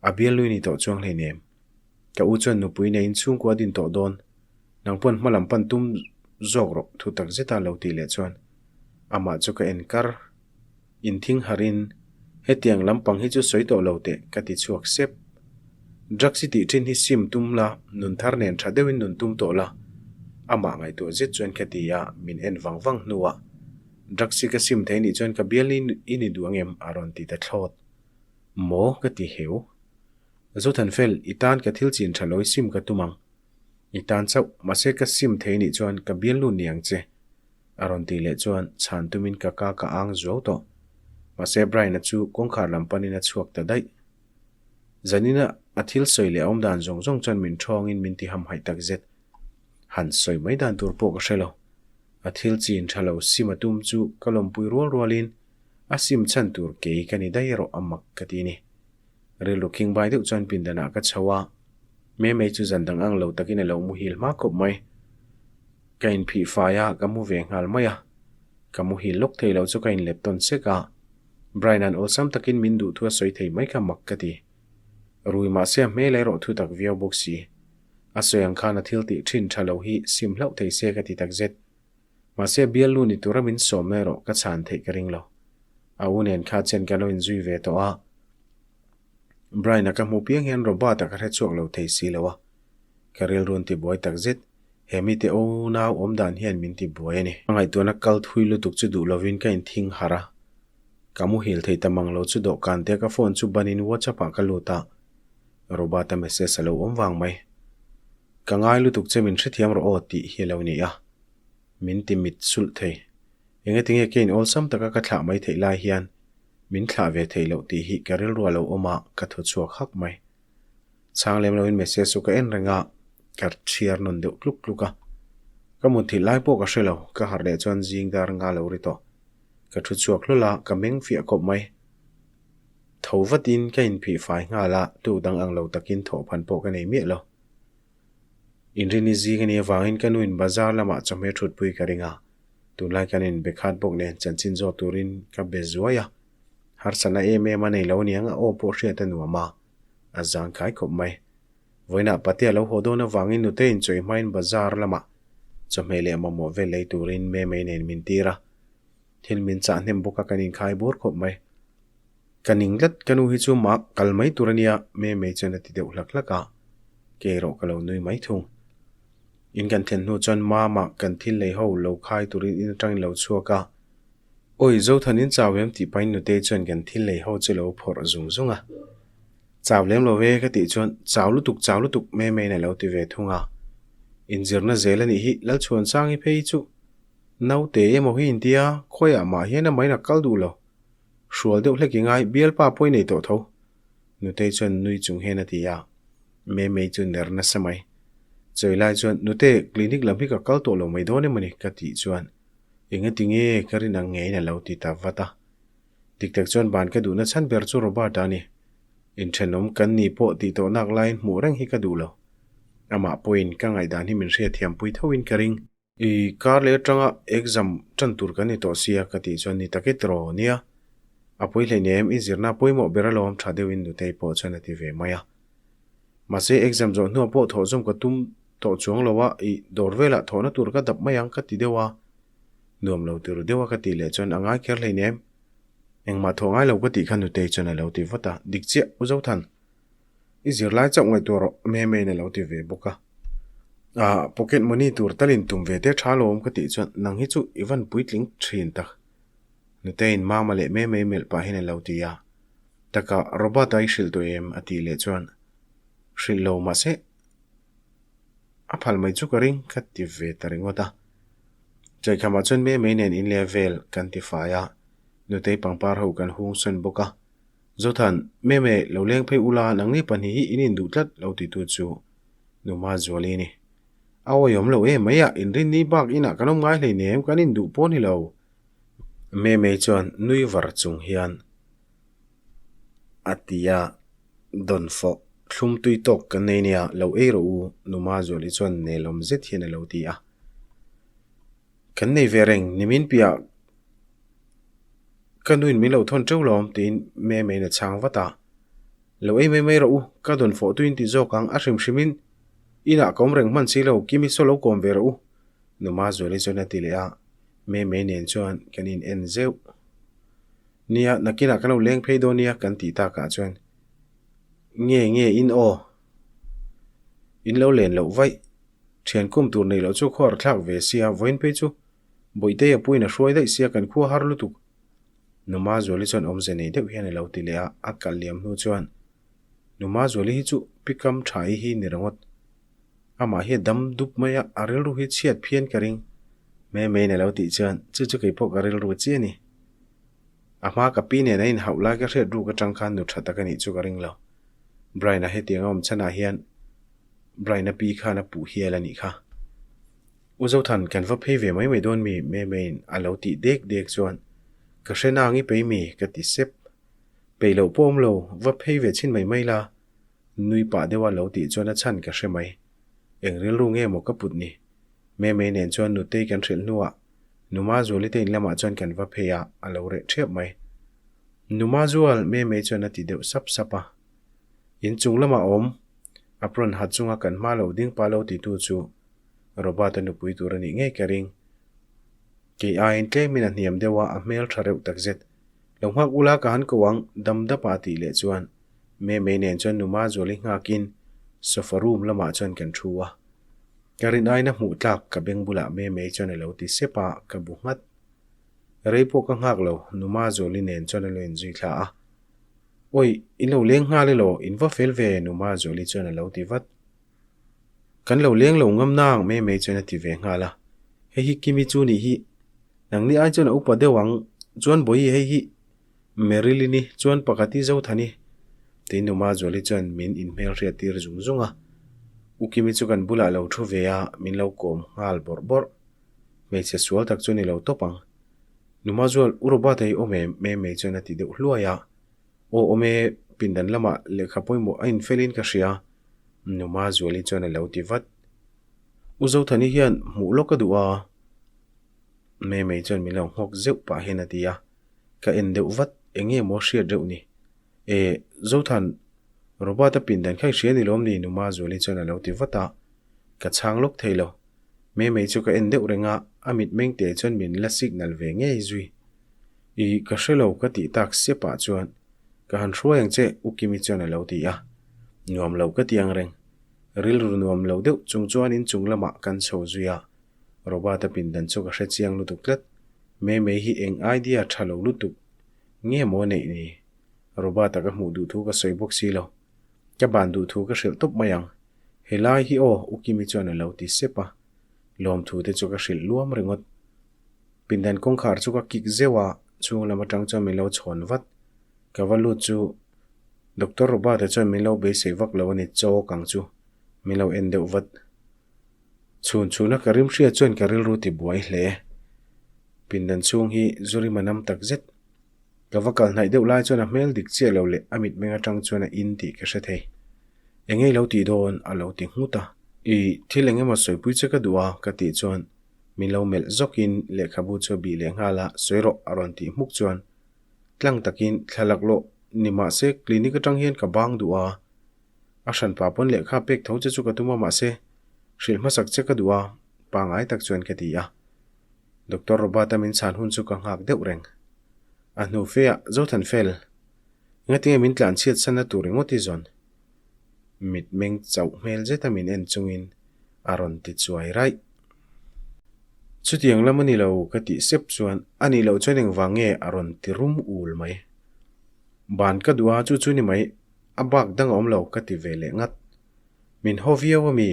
A bialnui ni tawh chuang hleinem. Ka u chuan nupui neiin chhungkua din tawh dawn. Nang pawn hma lam pan tum zawk rawh thu tak zeta lo tih leh chuan amah chu ka en kar. Inthing harhin, Hetiang lampang hi chu sawi tawh lo teh, ka ti chhuak sep. Drugs i tih thin hi sim tum la, nun thar nen tha deuhin nun tum tawh la. Amah ngaihtuah zet chuan ka ti a, min en vang vang hnuah, Drugs hi ka sim thei nih chuan ka bial i ni duh angem? a rawn ti ta thlawt. Maw? ka ti heu. Zothanfel, i tan ka thil chin tha lo i sim ka tum ang. I tan chauh, mahse ka sim thei nih chuan ka bialnu ni ang che. A rawn tih leh chuan chhan tumin ka ka ka ang zuau tawh. Mahse Brian-a chu kawngkhar lam panin a chhuak ta daih. Zanina a thil sawi leh a awm dan zawng zawng chuan min thawngin min ti hamhaih tak zet. Han sawi mai dan tur pawh ka hre lo. A thil chin tha lo sim a tum chu ka lawmpui rual rualin a sim chhan tur kei ka ni daih erawh a mak ka ti ni. Rilru khingbai deuh chuan pindanah ka chho a, Memei chu zan dang ang lo takin a lo muhil hma khawp mai. Ka inphih fai a, ka mu ve nghal mai a. Ka muhil lawk thei lo chu ka inlet tawn sek a. Brian-a'n awlsam takin min duh thu a sawi thei mai kha mak ka ti. Rui mahse a hmel erawh thu tak viau bawk si. A sawi ang khan a thil tih thin tha lo hi sim hlauh thei se ka ti tak zet. Mahse bialnu ni tura min sawmna erawh ka chhan theih ka ring lo. A u nen kha chen ka lo inzui ve tawh a. Brian-a ka hmuh piang hian Robert-a ka hre chhuak lo thei si lo a. Ka rilru an tibuai tak zet. He mite unau awm dan hian min tibuai a ni. Ka ngaihtuahna kal thui lutuk chu duh lovin ka inthing harh a. Ka muhil thei ta mang lo chu dawhkan te ka phone chu banin WhatsApp-ah ka lut a. Robert-a message a lo awm vang mai. Ka ngai lutuk che min hrethiam rawh aw tih hi a lo ni a. Min ti mit sulh thei. Engatinge kein awlsam taka ka thlah mai theih lai hian min thlah ve theih loh tih hi ka rilru a lo awm a, ka thaw chhuak hak mai. Chhang lem loin message chu ka en reng a, ka chhiar nawn deuh tluk tluk a. Ka mutthilh lai pawh ka hre lo, ka harh leh chuan zing dar nga lo ri tawh. Ka thu chhuak hlawl a, ka meng fiah kawp mai. Tho vatin ka inphih fai nghal a, tuk dang ang lo takin thawhphan pawh ka nei miah lo. Inrini zing a nih avangin ka nuin bazar lamah chawhmeh thutpui ka ring a, tunlai kan inbe khat bawk nen chanchin zawh turin ka be zuai a. Harsatna em em a nei lo aniang a aw pawh hriat a nuam a, a zangkai khawp mai. Vawiinah Patea lo haw dawn avangin nuteiin chawi hmain bazar lamah chawhmeh leh mamawh vel lei turin Memei nen min tir a, thil min chah hnem bawk a kan inkhai bur khawp mai. Ka ning tlat, ka nu hi chu mak kal mai tur a nia, Memei chuan a ti deuh hlak hlak a, kei erawh ka lo nui mai thung. In kan thlen hnu chuan Mama kan thil lei ho lo khai turin in atangin lo chhuak a, Awi, Zothan in chau em tih pahin Nutei chuan kan thil lei ho chu lo phawrh zung zung a. Chau lem lo ve ka tih chuan chau lutuk chau lutuk Memeiin a lo ti ve thung a. Inzirna zel a nih hi Lalchhuansangi phei chu naute emaw hi intia khawiah mah hian a main a kal duh lo. Hrual deuh hlek i ngai, bialpa pawh i nei tawh tho. Nutei chuan nui chung hian a ti a, Memei chu ner nasa mai. Chawi lai chuan, Nute, clinic lam hi ka kal tawh lo mai dawn em ani? ka tih chuan, Engati nge ka rin ang ngeiin a lo ti ta vat a. Dik tak chuan ban ka duhna chhan ber chu Robert-a a ni. Inthenawm kan ni pawh tih tawh nak laiin hmuh reng hi ka duh lo. Amah pawhin ka ngaihdan hi min hriatthiampui thoin ka ring. I kar leh atanga exam tan tur kan ni tawh sia ka tih chuan ni tak i tiraw nia. A pawi hleinem i zirna pawimawh ber alawm tha deuhin Nutei pawh chuan a ti ve mai a. Mahse exam zawh hnuah pawh thawh zawm ka tum tawh chuang lo a, i dawr velah thawhna tur ka dap mai ang ka ti deuh a. Nuam lo tiru deuh a ka tih leh chuan a ngai kher hleinem. Engmah thawh ngai lo ka tih kha Nutei chuan a lo ti vat a, dik chiah U Zothan. I zirlai chauh ngaihtuah rawh, Memei'n a lo ti ve bawk a. Ah, pocket money tur talin tum ve te tha lawm ka tih chuan nang hi chu i van puitling thin tak. Nutei'n Mama leh Memei melh pah hian a lo ti a. Takah Robert-a i hrilh tawh em? a tih leh chuan hrilh lo mahse a phal mai chu ka ring ka ti ve ta ringawt a. Chaihkhamah chuan Memei nen in leh vel kan ti fai a, Nutei pangpar ho kan hung sawn bawk a. Zothan, Meme, lo leng phei ula, nangni pahnih hi in induh tlat lo titu chu Numa Zuali a ni. A awihawm lo em mai a, inrinni bak inah kan awm ngai hleinem, kan induh pawh ni lo. Meme chuan nui var chung hian a ti a, Dawnfawh, thlum tui tawk kan nei nia, lo ei rawh u, Numa Zuali chuan nelawm zet hian a lo ti a. Kan nei ve reng, nimin piah ka nuin min lo thawn teuh lawm tiin Memei'n a chhang vat a. Lo ei mai mai rawh u, ka dawn fawh tuin ti zawk ang, a hrim hrimin inah ka awm reng hman si lo, Kimi saw lo kawm ve rawh u, Numa Zuali chuan a ti leh a, Memei nen chuan kan in en zeuh. Nia, nakinah kan lo leng phei dawn nia kan tih takah chuan nge nge in aw, in lo len loh vaih. Thian kum tur neih loh chu khuar thlak ve sia, vawiin phei chu Bawihtei a puiin a hruai daih sia kan khua har lutuk. Numa Zuali chuan awmze nei deuh hian a lo ti leh a, a kal liam hnu chuan Numa Zuali hi chu pikam tha i hi ni ringawt. Amah hi a dam dup mai a, a rilru hi chhiat phian ka ring. Mei meiin a lo tih chuan chu chu kei pawh ka rilru chi a ni. A hma ka pi nen a inhauh lai ka hriat ruk atang khan nu tha tak a nih chu ka ring lo. Brian-a hetiang a awm chhanah hian Brian-a pi khan a puh hial a nih kha. U Zothan, kan va phei ve mai mai dawn mi? Memei'n a lo tih dek dek chuan, Ka hre nang i pei mi? ka ti sep. Peih loh pawh awm lo, va phei ve chhin mai mai la. Nui pah deuh a lo tih chuan a chhan ka hre mai. Eng rilru nge maw ka put ni? Memei nen chuan Nutei kan hrilh hnuah Numa Zuali te in lamah chuan kan va phei a, a lo reh ṭhiap mai. Numa Zual, Memei chuan a ti deuh sap sap a. In chung lamah awm, apron ha chunga kan hma lo ding pa lo titu chu Robert-a nupui tur a nih ngei ka ring. Kei aiin tlemin a hniam deuh a, a hmel tha reuh takzet. Lo nghak ula ka han ko ang, dam dapa a tih leh chuan Memei nen chuan Numa Zuali nghakin sofa room lamah chuan kan thu a. Ka rin aina hmuh tlak ka beng bulah Memei chuan a lo ti sep a, ka bu nghat. Rei pawh ka nghak lo, Numa Zuali nen chuan a lo inzui thla a. Awi, in lo leng nghal elaw, in va fel ve, Numa Zuali chuan a lo ti vat. Kan lo leng lo ngam nang, Memei chuan a ti ve nghal a. Hei hi Kimi chu nih hi, nangni ai chuan a upa deuh ang, chuan Bawihi hei hi Marilyn-i chuan pakhat hi Zothani, tiin Numa Zuali chuan min inhmelhriat tir zung zung a. U Kimi chu kan bulah a lo thu ve a, min lo kawm nghal bawrh bawrh. Hmeichhe sual tak chu ni lo tawp ang. Numa Zual, U Robert-a hi awm em? Memei chuan a ti deuh hluai a. Aw awm e, pindan lamah lehkha pawimawh a infelin ka hria, Numa Zuali chuan a lo ti vat. U Zothani hian hmuh lawk a duh a, Memei chuan min lo nghawk zeuh pah hian a ti a. Ka en deuh vat, eng nge maw hriat reuh ni? E, Zothan, Robert-a pindan kha i hria ni lawm ni? Numa Zuali chuan a lo ti vat a. Ka chhang lawk thei lo. Memei chu ka en deuh reng a, a mitmeng te chuan min la signal ve ngei zui. I, ka hre lo ka tih tak sep ah chuan ka han hruai ang che U Kimi chuan a lo ti a. Nuam lo ka ti ang reng. Rilru nuam lo deuh chung chuan inchung lamah kan chho zui a. Robert-a pindan chu ka hre chiang lutuk tlat. Memei hi eng idea tha lo lutuk nge maw neih ni? Robert-a ka hmuh duh thu ka sawi bawk si lo. Ka ban duh thu ka hrilh tawp mai ang. Helai hi aw, U Kimi chuan a lo ti sep a. Lawmthu te chu ka hrilh luam ringawt. Pindan kawngkhar chu ka kik zeuh a, chhung lam atang chuan min lo chhawn vat. Ka va lut chu Doctor Robert-a chuan min lo beisei vak lo a ni chawk ang chu min lo en deuh vat. Chhun chhuna ka rim hria chuan ka rilru ti buai hle. Pindan chhung hi Zurima nam tak zet. Ka va kal hnaih deuh lai chuan a hmel dik chiah lo leh a mitmeng atang chuan a in tih ka hre thei. Eng nge i lo tih dawn? a lo ti nghut a. I thil eng emaw sawipui che ka duh a ka tih chuan min lo melh zawkin lehkhabu chu a bih leh nghal a, sawi rawh a rawn tih hmuk chuan tlang takin thla laklawh ni mahse clinic atang hian ka bang duh a, a hranpa pawn lehkha pek tho che chu ka tum a mahse hrilh hmasak che ka duh a pangai tak chuan ka ti a. Doctor Robert-a min chhan hun chu ka nghak deuh reng. A hnu feah Zothan fel, engatinge min tlan chhiat sanna tur ringawt i zawn? Mitmeng chauh hmel zeta min en chungin a rawn ti chuai raih. Chutiang lam a ni lo ka tih sep chuan a nih loh chuan engvang nge a rawn ti rum ul mai. Ban ka duh a chu chu ni mai a bak dang a awm lo ka ti ve leh ngat. Min haw viau a mi?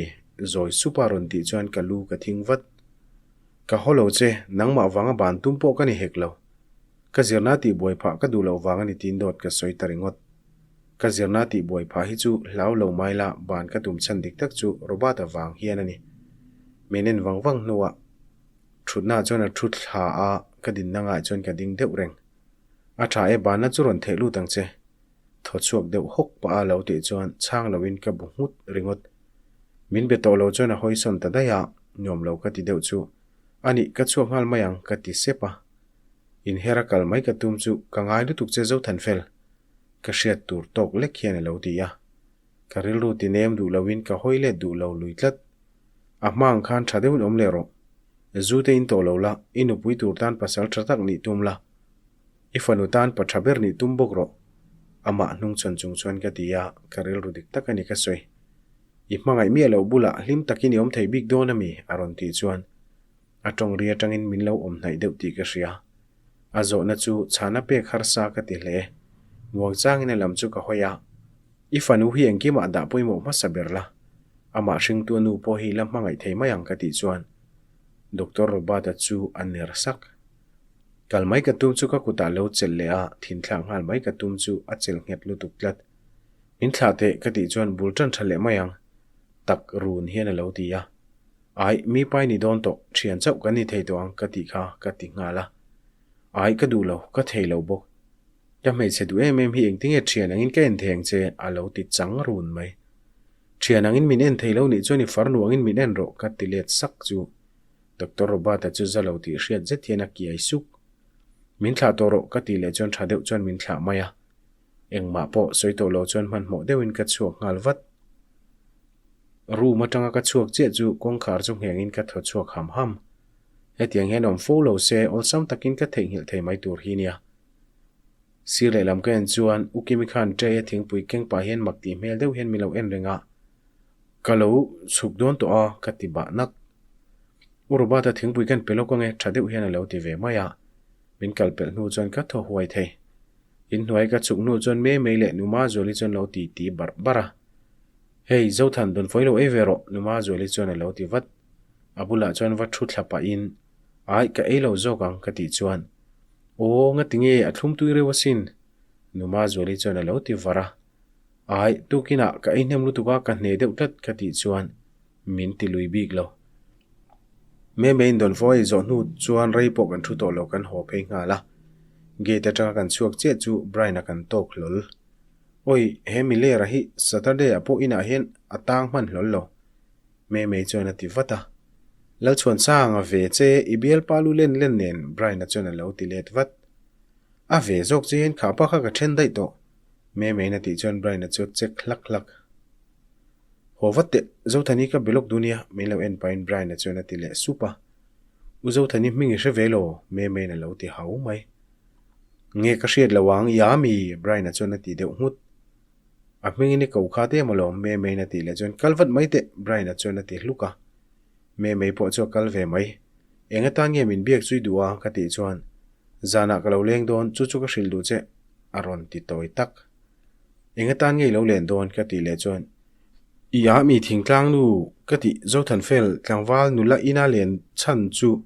Zawi supa rawn tih chuan ka lu ka thing vat. Ka haw lo che, nangmah vanga ban tum pawh ka ni hek lo. Ka zirna tih buai phah ka duh loh vang a ni tiin dawt ka sawi ta ringawt. Ka zirna tih buai phah hi chu hlau lo mai la ban ka tum chhan dik tak chu Robert-a vang hian a ni. Min en vang vang hnuah thutnaah chuan a thu thla a, ka dinna ngaiah chuan ka ding deuh reng. A tha e, banna chu rawn theh lut ang che. Thaw chhuak deuh hawk pah a lo tih chuan chhang loin ka bu nghut ringawt. Min be tawh lo chuan a hawi sawn ta daih a, nuam lo ka ti deuh chu. A nih, ka chhuak nghal mai ang ka ti sep a. Inher a kal mai ka tum chu ka ngai lutuk che Zothanfel. Ka hriat tur tawk lek hian a lo ti a. Ka rilru ti nem duh loin ka hawi let duh lo lui tlat. A hma ang khan tha deuhin awm leh rawh. Zu te in tawh lo la, i nupui tur tan pasal tha tak nih tum la. I fanu tan pa tha ber nih tum bawk rawh. Amah hnungchhawn chung chuan ka ti a, ka rilru dik tak a ni ka sawi. I hmangaih miah loh bulah hlim takin i awm thei bik dawn a mi? a rawn tih chuan a tawng ri atangin min lo awm hnaih deuh tih ka hria. A zawhna chu chhana pek harsa ka ti hle. Muangchangin a lam chu ka hawi a. I fanu hi engkimah dah pawimawh hmasa ber la, amah hringtu a nu pawh hi la hmangaih thei mai ang ka tih chuan Doctor Robert-a chu a ner sak. Kal mai ka tum chu ka kutah lo chelh leh a, thinthlak nghal mai ka tum chu a chelh nghet lutuk tlat. Min thlah teh ka tih chuan bul tan tha leh mai ang tak run hian a lo ti a. Ai, mi pai ni dawn tawh, thian chauh kan ni thei tawh ang ka tih kha ka ti nghal a. Ai, ka duh lo, ka thei lo bawk. Ka hmeichhe duh em em hi engtinge thian angin ka en thei ang che a lo ti chang run mai. Thian angin min en thei lo nih chuan i farnu angin min en rawh ka ti let sak chu Doctor Robert-a chu za lo tih hriat zet hian a kiai suk. Min thlah tawh rawh ka tih leh chuan tha deuh chuan min thlah mai a. Engmah pawh sawi tawh lo chuan hmanhmawh deuhin ka chhuak nghal vat. Room atanga ka chhuak chiah chu kawngkhar chu nghengin ka thaw chhuak ham ham. Hetiang hian awm fo lo se awlsam takin ka theihnghilh thei mai tur hi nia. Sir lehlam ka en chuan U Kimi khan tray a thingpui keng pah hian mak tih hmel deuh hian min lo en reng a, Ka lo chhuk dawn tawh a ka ti bah nak. U Robert-a thingpui kan pe lawk ange tha deuh hian a lo ti ve mai a, min kal pelh hnu chuan ka thaw huai thei. Inhnuai ka chhuk hnu chuan Mei Mei leh Numa Zuali chuan lo ti ti barh barh a. Hei, Zothan dawnfawi lo ei ve rawh Numa Zuali chuan a lo ti vat. A bulah chuan va thu thla pahin, Ai, ka ei lo zawk ang ka tih chuan, Aw, ngati nge a thlum tui reuh asin? Numa Zuali chuan a lo ti var a. Ai, tukinah ka ei hnem lutuk a, ka hne deuh tlat ka tih chuan min ti lui bik lo. Memeiin dawnfo a ei zawh hnu chuan rei pawh kan thu tawh lo kan haw phei nghal a. Gate atanga kan chhuak chiah chu Brian-a kan tawk hlawl. Awi, he Miller-a hi Saturday-ah pawh inah hian a tang hman hlawl lo. Memei chuan a ti vat a. Lalchhuansang a ve che, i bialpa lu len len nen Brian-a chuan a lo ti let vat. A ve zawk che hian khapa kha ka then daih tawh. Memeiin a tih chuan Brian-a chu a check hlak hlak. Haw vat teh, Zothani ka be lawk duh nia, min lo en pahin Brian-a chuan a ti leh sup a. U Zothani hming i hre ve lo, Memeiin a lo ti hau mai. Nge ka hriat lo ang, i a mi? Brian-a chuan a ti deuh nghut. A hmingin i ko kha te emaw lo? Memeiin a tih leh chuan kal vat mai teh, Brian-a chuan a ti hluk a. Memei pawh chu a kal ve mai. Eng atan nge min biak chui duh a? ka tih chuan, Zanah ka lo leng dawn, chu chu ka hrilh duh che, a rawn ti tawi tak. Eng atan nge i lo len dawn? ka tih leh chuan, I ah mi thingtlang nu ka tih Zothanfel tlangval nula ina len chhan chu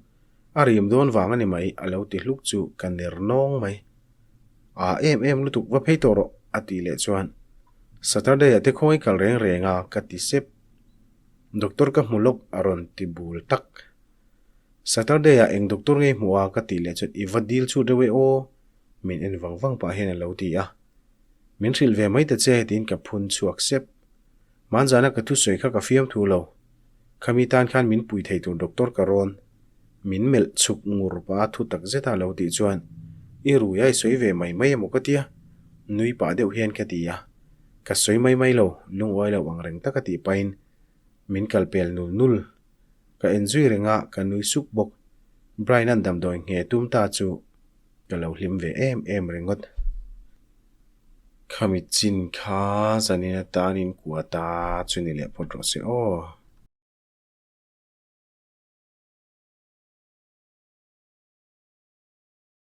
a rim dawn vang a ni mai, a lo ti hluk chu ka ner nawng mai. A em em lutuk va phei tawh rawh a tih leh chuan Saturday ah te khawngaih kal reng reng a ka ti sep. Doctor ka hmu lawk a rawn ti bul tak. Saturday ah eng doctor nge i hmuh a ka tih leh chuan i va dil chhut reuh e aw min en vang vang pah hian a lo ti a. Min hrilh ve mai ta che tiin ka phun chhuak sep. Hmanzana ka thusawi kha ka fiamthu lo. Khami tan khan min pui thei tur doctor ka rawn. Min melh chhuk ngur pah a thu tak zet a lo tih chuan i rui a i sawi ve mai mai emaw ka tia? Nui pah deuh hian ka ti a. Ka sawi mai mai lo, lungawi lo ang reng tak a tih pahin min kal pel nul nul. Ka en zui reng a, ka nui suk bawk. Brian-a'n damdawi nghe tum ta chu ka lo hlim ve em em ringawt. Khami chin kha zanin atan in kua ta chu ni leh phawt rawh se aw.